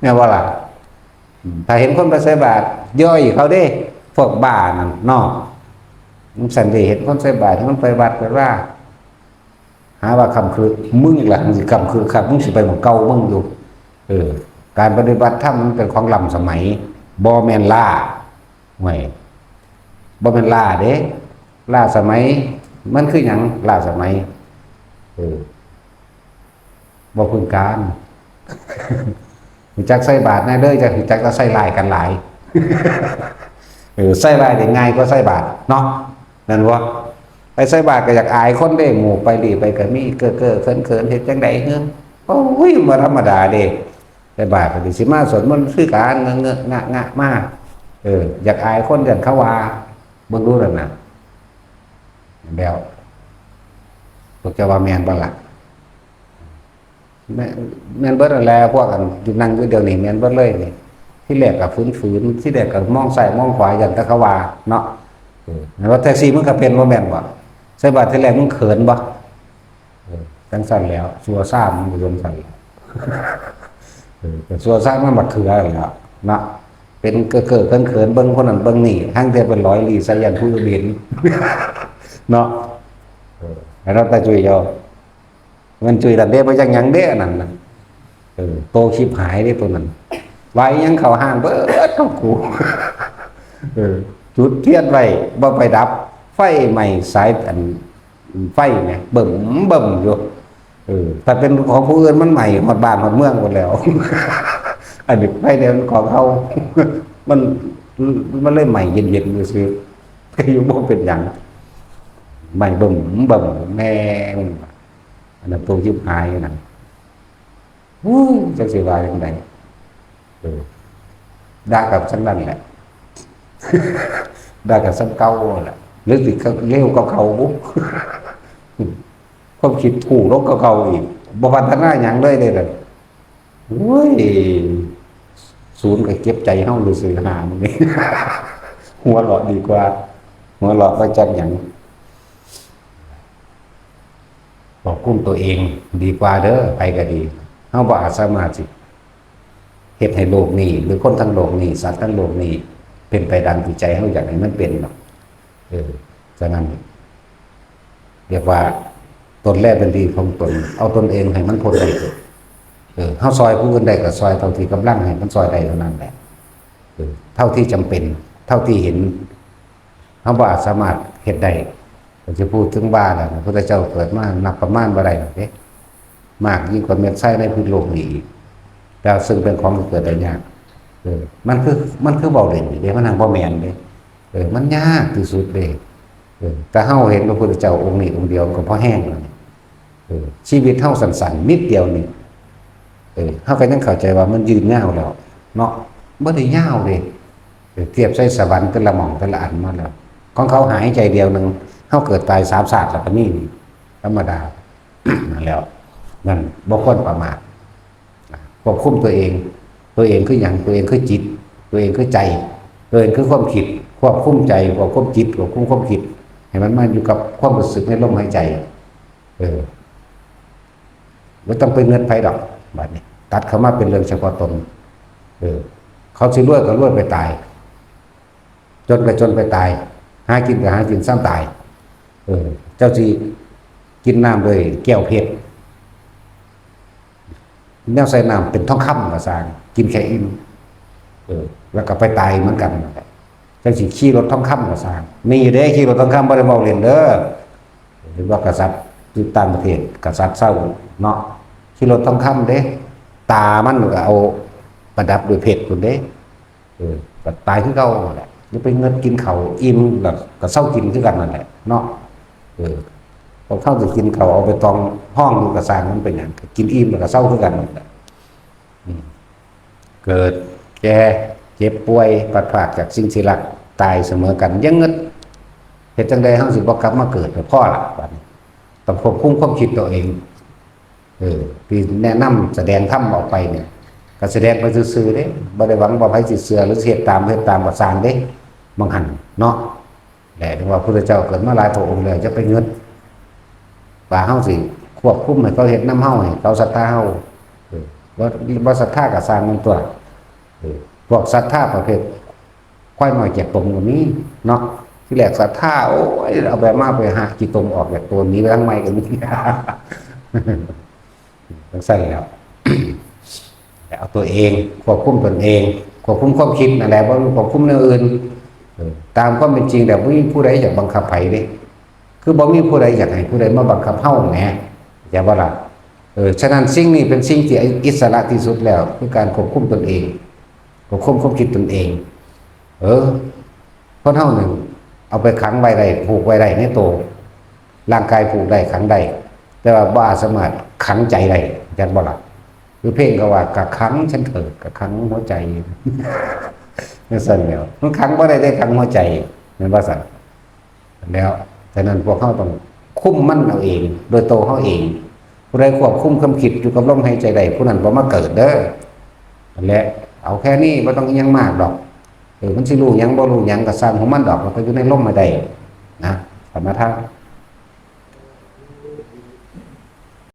ແມ່ນບໍ່ລະ? ອືມ ຖ້າເຫັນຄົນໄປໃສ່ບາດ ຍ່ອຍເຂົາເດ້ ພວກບ້ານັ້ນເນາະ. ຈັ່ງຊັ້ນເດ້ ເຫັນຄົນໃສ່ບາດ ມັນໄປວັດໄປວາ ຫາວ່າຄ້ຳຄຶກ ມຶງລະຊິຄ້ຳຄຶກຄັກ ມຶງຊິໄປໝ່ອງເກົ່າມຶງຢູ່. ເອີ ການປະຕິບັດທຳມັນເປັນຂອງລ້ຳສະໄໝ ບໍ່ແມ່ນລ້າ. ໂອ້ຍ ບໍ່ແມ່ນລ້າເດ້ ລ້າສະໄໝ ມັນຄືຫຍັງ? ລ້າສະໄໝ ເອີ ບໍ່ພື້ນຖານ ຮູ້ຈັກໃສ່ບາດແດ່ເດີ ຈະຮູ້ຈັກແຕ່ໃສ່ຮ້າຍກັນຫຼາຍ. ເອີ ໃສ່ຮ້າຍໄດ້ງ່າຍກວ່າໃສ່ບາດເນາະ ແມ່ນບໍ່? ໄປໃສ່ບາດກໍຢາກອາຍຄົນເດ້ ໝູ່ໄປຫຼີ້ໄປກໍມີ ເກີໆເຂີນໆ ເຮັດຈັ່ງໃດເຮີ? ໂອ້ຍ ບໍ່ທຳມະດາເດ້ ໃສ່ບາດກໍຊິມາສວດມົນຄືກັນ ເງີກໆງະໆມາ. ເອີ ຢາກອາຍຄົນ ຢ້ານເຂົາວ່າ ເບິ່ງດູນັ້ນນະ ແລ້ວ ພວກເຈົ້າວ່າແມ່ນບໍ່ລະ? ແມ່ນ ແມ່ນເບິດຫັ້ນແຫຼະ ພວກອັນຢູ່ນັ່ງຢູ່ດຽວນີ້ແມ່ນເບິດເລີຍນີ້. ທີແລກກໍຝືນໆ ທີແລກກໍມອງຊ້າຍມອງຂວາ ຢ້ານແຕ່ເຂົາວ່າເນາະ. ເອີ ແມ່ນວ່າແທັກຊີມຶງກໍເປັນບໍ່ແມ່ນບໍ່? ໃສ່ບາດທີແລກມຶງເຂີນບໍ່? ເອີ ຈັ່ງຊັ້ນແຫຼະ ຊົ່ວຊ້າມັນກໍຈັ່ງຊັ້ນແຫຼະ. ເອີ ກໍຊົ່ວຊ້າມັນບັກເຂືອຫັ້ນແຫຼະເນາະ ເປັນເກີໆເຂີນໆ ເບິ່ງຄົນນັ້ນເບິ່ງນີ້ ຫາງແຕ່ເປັນລອຍລີ້ໃສ່ຢ້ານຜູ້ອື່ນເຫັນເນາະ. ເອີ ໃຫ້ເຮົາຕາຈຸ້ຍເອົາ ມັນຈຸ້ຍນັ້ນເດ້ ບໍ່ຈັກຫຍັງເດ້ອັນນັ້ນນະ. ເອີ ໂຕຊິບຫາຍເດ້ໂຕນັ້ນ ວ່າອີ່ຫຍັງເຂົ້າຫ້າງເບິດເຂົ້າກູ. ເອີ ຈຸດທຽນໄວ້ບໍ່ໄປດັບ ໄຟໄໝ້ສາຍອັນ ໄຟແໝ ເບິ່ມເບິ່ມຢູ່. ເອີ ຖ້າເປັນຂອງຜູ້ອື່ນມັນໄໝ້ຮອດບ້ານຮອດເມືອງໝົດແລ້ວ. ອັນນີ້ໄຟແນວຂອງເຮົາ ມັນ ມັນເລີຍໄໝ້ເຢັນໆຊື່ໆ ກໍຢູ່ບໍ່ເປັນຫຍັງ ໄໝ້ເບິ່ມເບິ່ມແມ່ງ. ອັນນັ້ນໂຕຊິບຫາຍນັ້ນ ໂອ້ຍ ຈັກຊິວ່າຈັ່ງໃດ. ເອີ ດ່າກັບສ່ຳນັ້ນແຫຼະ ດ່າກັບສ່ຳເກົ່າແຫຼະ ຫຼືຊິເລວກວ່າເກົ່າບຸ. ຄວາມຄິດຖູກລົງກວ່າເກົ່າອີກ ບໍ່ພັດທະນາຫຍັງເລີຍເດ້. ໂອ້ຍ ສູນກໍເຈັບໃຈເຮົາຊື່ໆ ຫາມື້ນີ້ ຫົວເລາະດີກວ່າ ຫົວເລາະບໍ່ຈັກຫຍັງ. ຄວບຄຸມຕົວເອງດີກວ່າເດີ ໃຜກໍດີ. ເຮົາບໍ່ອາດສາມາດຊິເຮັດໃຫ້ໂລກນີ້ ຫຼືຄົນທັງໂລກນີ້ ສັດທັງໂລກນີ້ ເປັນໄປດັ່ງທີ່ໃຈເຮົາຢາກໃຫ້ມັນເປັນດອກ. ເອີ ສະນັ້ນ ຮຽກວ່າ ຕົນແລເປັນທີ່ຂອງຕົນ ເອົາຕົນເອງໃຫ້ມັນພົ້ນໄດ້ເທີ້ນ. ເອີ ເຮົາຊ່ອຍຜູ້ອື່ນໄດ້ກໍຊ່ອຍເທົ່າທີ່ກຳລັງໃຫ້ມັນຊ່ອຍໄດ້ເທົ່ານັ້ນແຫຼະ. ເອີ ເທົ່າທີ່ຈຳເປັນ ເທົ່າທີ່ເຫັນ ເຮົາບໍ່ອາດສາມາດເຮັດໄດ້. ກໍຊິພູດເຖິງວ່າແລ້ວ ພະພຸດທະເຈົ້າເກີດມານັບປະມານບໍ່ໄດ້ດອກເດ້ ມາກຍິ່ງກວ່າເມັດຊາຍໃນພື້ນໂລກນີ້ອີກ ແຕ່ເຊິ່ງເປັນຂອງທີ່ເກີດໄດ້ຍາກ. ເອີ ມັນຄື ມັນຄືເວົ້າເລ່ນນີ້ເດ້ ມັນຫາກບໍ່ແມ່ນເດ້. ເອີ ມັນຍາກທີ່ສຸດເດ້. ເອີ ແຕ່ເຮົາເຫັນພະພຸດທະເຈົ້າອົງນີ້ອົງດຽວກໍພໍແຮງແລ້ວນີ້. ເອີ ຊີວິດເຮົາສັ້ນໆນິດດຽວນີ້ ເອີ ເຮົາກໍຍັງເຂົ້າໃຈວ່າມັນຍືນຍາວແລ້ວເນາະ ບໍ່ໄດ້ຍາວເດ້. ເອີ ທຽບໃສ່ສະຫວັນແຕ່ລະໝ່ອງແຕ່ລະອັນມາແລ້ວ ຂອງເຂົາຫາຍໃຈດຽວໜຶ່ງ ເຮົາເກີດຕາຍສາມຊາດແລ້ວກໍມີນີ້ ທຳມະດາ. ນັ້ນແຫຼະ ນັ້ນບໍ່ຄວນປະໝາດ. ຄວບຄຸມຕົວເອງ ຕົວເອງຄືຫຍັງ? ຕົວເອງຄືຈິດ ຕົວເອງຄືໃຈ ຕົວເອງຄືຄວາມຄິດ. ຄວບຄຸມໃຈ ຄວບຄຸມຈິດ ຄວບຄຸມຄວາມຄິດ ໃຫ້ມັນມາຢູ່ກັບຄວາມຮູ້ສຶກໃນລົມຫາຍໃຈ. ເອີ ບໍ່ຕ້ອງໄປເງິດໃຜດອກ ບາດນີ້ຕັດເຂົ້າມາເປັນເລື່ອງສະເພາະຕົນ. ເອີ ເຂົາຊິລວຍກໍລວຍໄປຕາຍ ຈົນກໍຈົນໄປຕາຍ ຫາກິນກໍຫາກິນສ່ຳຕາຍ. ເອີ ເຈົ້າຊິກິນນ້ຳດ້ວຍແກ້ວເພັດ ແນວໃສ່ນ້ຳເປັນທອງຄຳກໍຊ່າງ ກິນແຄ່ອີ່ມ ເອີ ແລ້ວກໍໄປຕາຍເໝືອນກັນນັ້ນແຫຼະ. ຈັ່ງຊິຂີ່ລົດທອງຄຳກໍຊ່າງ ມີຢູ່ເດ້ ຂີ່ລົດທອງຄຳ ບໍ່ໄດ້ເວົ້າເລ່ນເດີ. ເຫັນວ່າກະສັດຢູ່ຕ່າງປະເທດ ກະສັດເຊົາເນາະ ຂີ່ລົດທອງຄຳເດ້ ຕາມັນກໍເອົາປະດັບດ້ວຍເພັດພຸ້ນເດ້. ເອີ ກໍຕາຍຄືເກົ່າຫັ້ນແຫຼະ ຢ່າໄປເງິດກິນເຂົ້າອີ່ມ ແລ້ວກໍເຊົາກິນຄືກັນນັ້ນແຫຼະເນາະ. ເອີ ພວກເຮົາຊິກິນເຂົ້າເອົາໃບຕອງຮອງຢູ່ກໍຊ່າງ ມັນເປັນຫຍັງ ກໍກິນອີ່ມແລ້ວກໍເຊົາຄືກັນນັ້ນແຫຼະ. ອືມ ເກີດ ແກ່ ເຈັບປ່ວຍ ພັດພາກຈາກສິ່ງທີ່ຮັກ ຕາຍສະເໝີກັນ ຢ່າງເງິດ. ເຮັດຈັ່ງໃດເຮົາຊິບໍ່ກັບມາເກີດ? ພໍລະ ບັດນີ້ຕ້ອງຄວບຄຸມຄວາມຄິດຕົວເອງ. ເອີ ທີ່ແນະນຳສະແດງທຳອອກໄປນີ້ ກໍສະແດງໄປຊື່ໆເດ້ ບໍ່ໄດ້ຫວັງວ່າໃຜຊິເຊື່ອ ຫຼື ຊິເຮັດຕາມ ເຮັດຕາມກໍຊ່າງເດ້ ບາງຫັ້ນເນາະ. ແລະ ເຖິງວ່າພຸດທະເຈົ້າເກີດມາຫຼາຍພະອົງແລ້ວ ຢ່າໄປງຶດວ່າເຮົາຊິຄວບຄຸມໃຫ້ເຂົາເຮັດນຳເຮົາ ໃຫ້ເຂົາສັດທາເຮົາ. ເອີ ບໍ່ ບໍ່ສັດທາກໍຊ່າງມັນຕົວະ. ເອີ ພວກສັດທາປະເພດຄວາຍນ້ອຍກຽດຕົມກໍມີເນາະ. ທີແລກສັດທາ ໂອ້ຍ ເອົາແບບມາໄປຫາຂີ້ຕົມອອກຈາກຕົວ ໜີໄປທາງໃໝ່ກໍມີ ຈັ່ງຊັ້ນແຫຼ້ວ. ແຕ່ເອົາຕົວເອງ ຄວບຄຸມຕົນເອງ ຄວບຄຸມຄວາມຄິດນັ້ນແຫຼະ ບໍ່ແມ່ນຄວບຄຸມແນວອື່ນ. ເອີ ຕາມຄວາມເປັນຈິງແລ້ວ ບໍ່ມີຜູ້ໃດຢາກບັງຄັບໃຜເດ້ ຄືບໍ່ມີຜູ້ໃດຢາກໃຫ້ຜູ້ໃດມາບັງຄັບເຮົາແໝ ເຂົ້າໃຈບໍ່ລະ? ເອີ ສະນັ້ນສິ່ງນີ້ເປັນສິ່ງທີ່ອິດສະຫຼະທີ່ສຸດແລ້ວ ຄືການຄວບຄຸມຕົນເອງ ຄວບຄຸມຄວາມຄິດຕົນເອງ. ເອີ ຄົນເຮົານີ້ເອົາໄປຂັງໄວ້ໄດ້ ຜູກໄວ້ໄດ້ໃນໂຕ ຮ່າງກາຍຜູກໄດ້ ຂັງໄດ້ ແຕ່ວ່າບໍ່ອາດສາມາດຂັງໃຈໄດ້ ເຂົ້າໃຈບໍ່ລະ? ຄືເພງເຂົາວ່າ ກະຂັງສັນເຖີດ ກະຂັງຫົວໃຈ ຈັ່ງຊັ້ນແຫຼ້ວ ມັນຂັງບໍ່ໄດ້ເດ້ ຂັງຫົວໃຈ ແມ່ນບໍ່ຊັ້ນ? ແລ້ວ ສະນັ້ນພວກເຮົາຕ້ອງຄຸມມັນເອົາເອງ ໂດຍໂຕເຮົາເອງ. ຜູ້ໃດຄວບຄຸມຄວາມຄິດຢູ່ກັບລົມຫາຍໃຈໄດ້ ຜູ້ນັ້ນບໍ່ມາເກີດເດີ. ນັ້ນແຫຼະ ເອົາແຄ່ນີ້ ບໍ່ຕ້ອງອີ່ຫຍັງມາກດອກ. ເອີ ມັນຊິຮູ້ຫຍັງບໍ່ຮູ້ຫຍັງກໍຊ່າງຂອງມັນດອກ ມັນກໍຢູ່ໃນລົມໃຫ້ໄດ້ນະ ສະມະຖະ.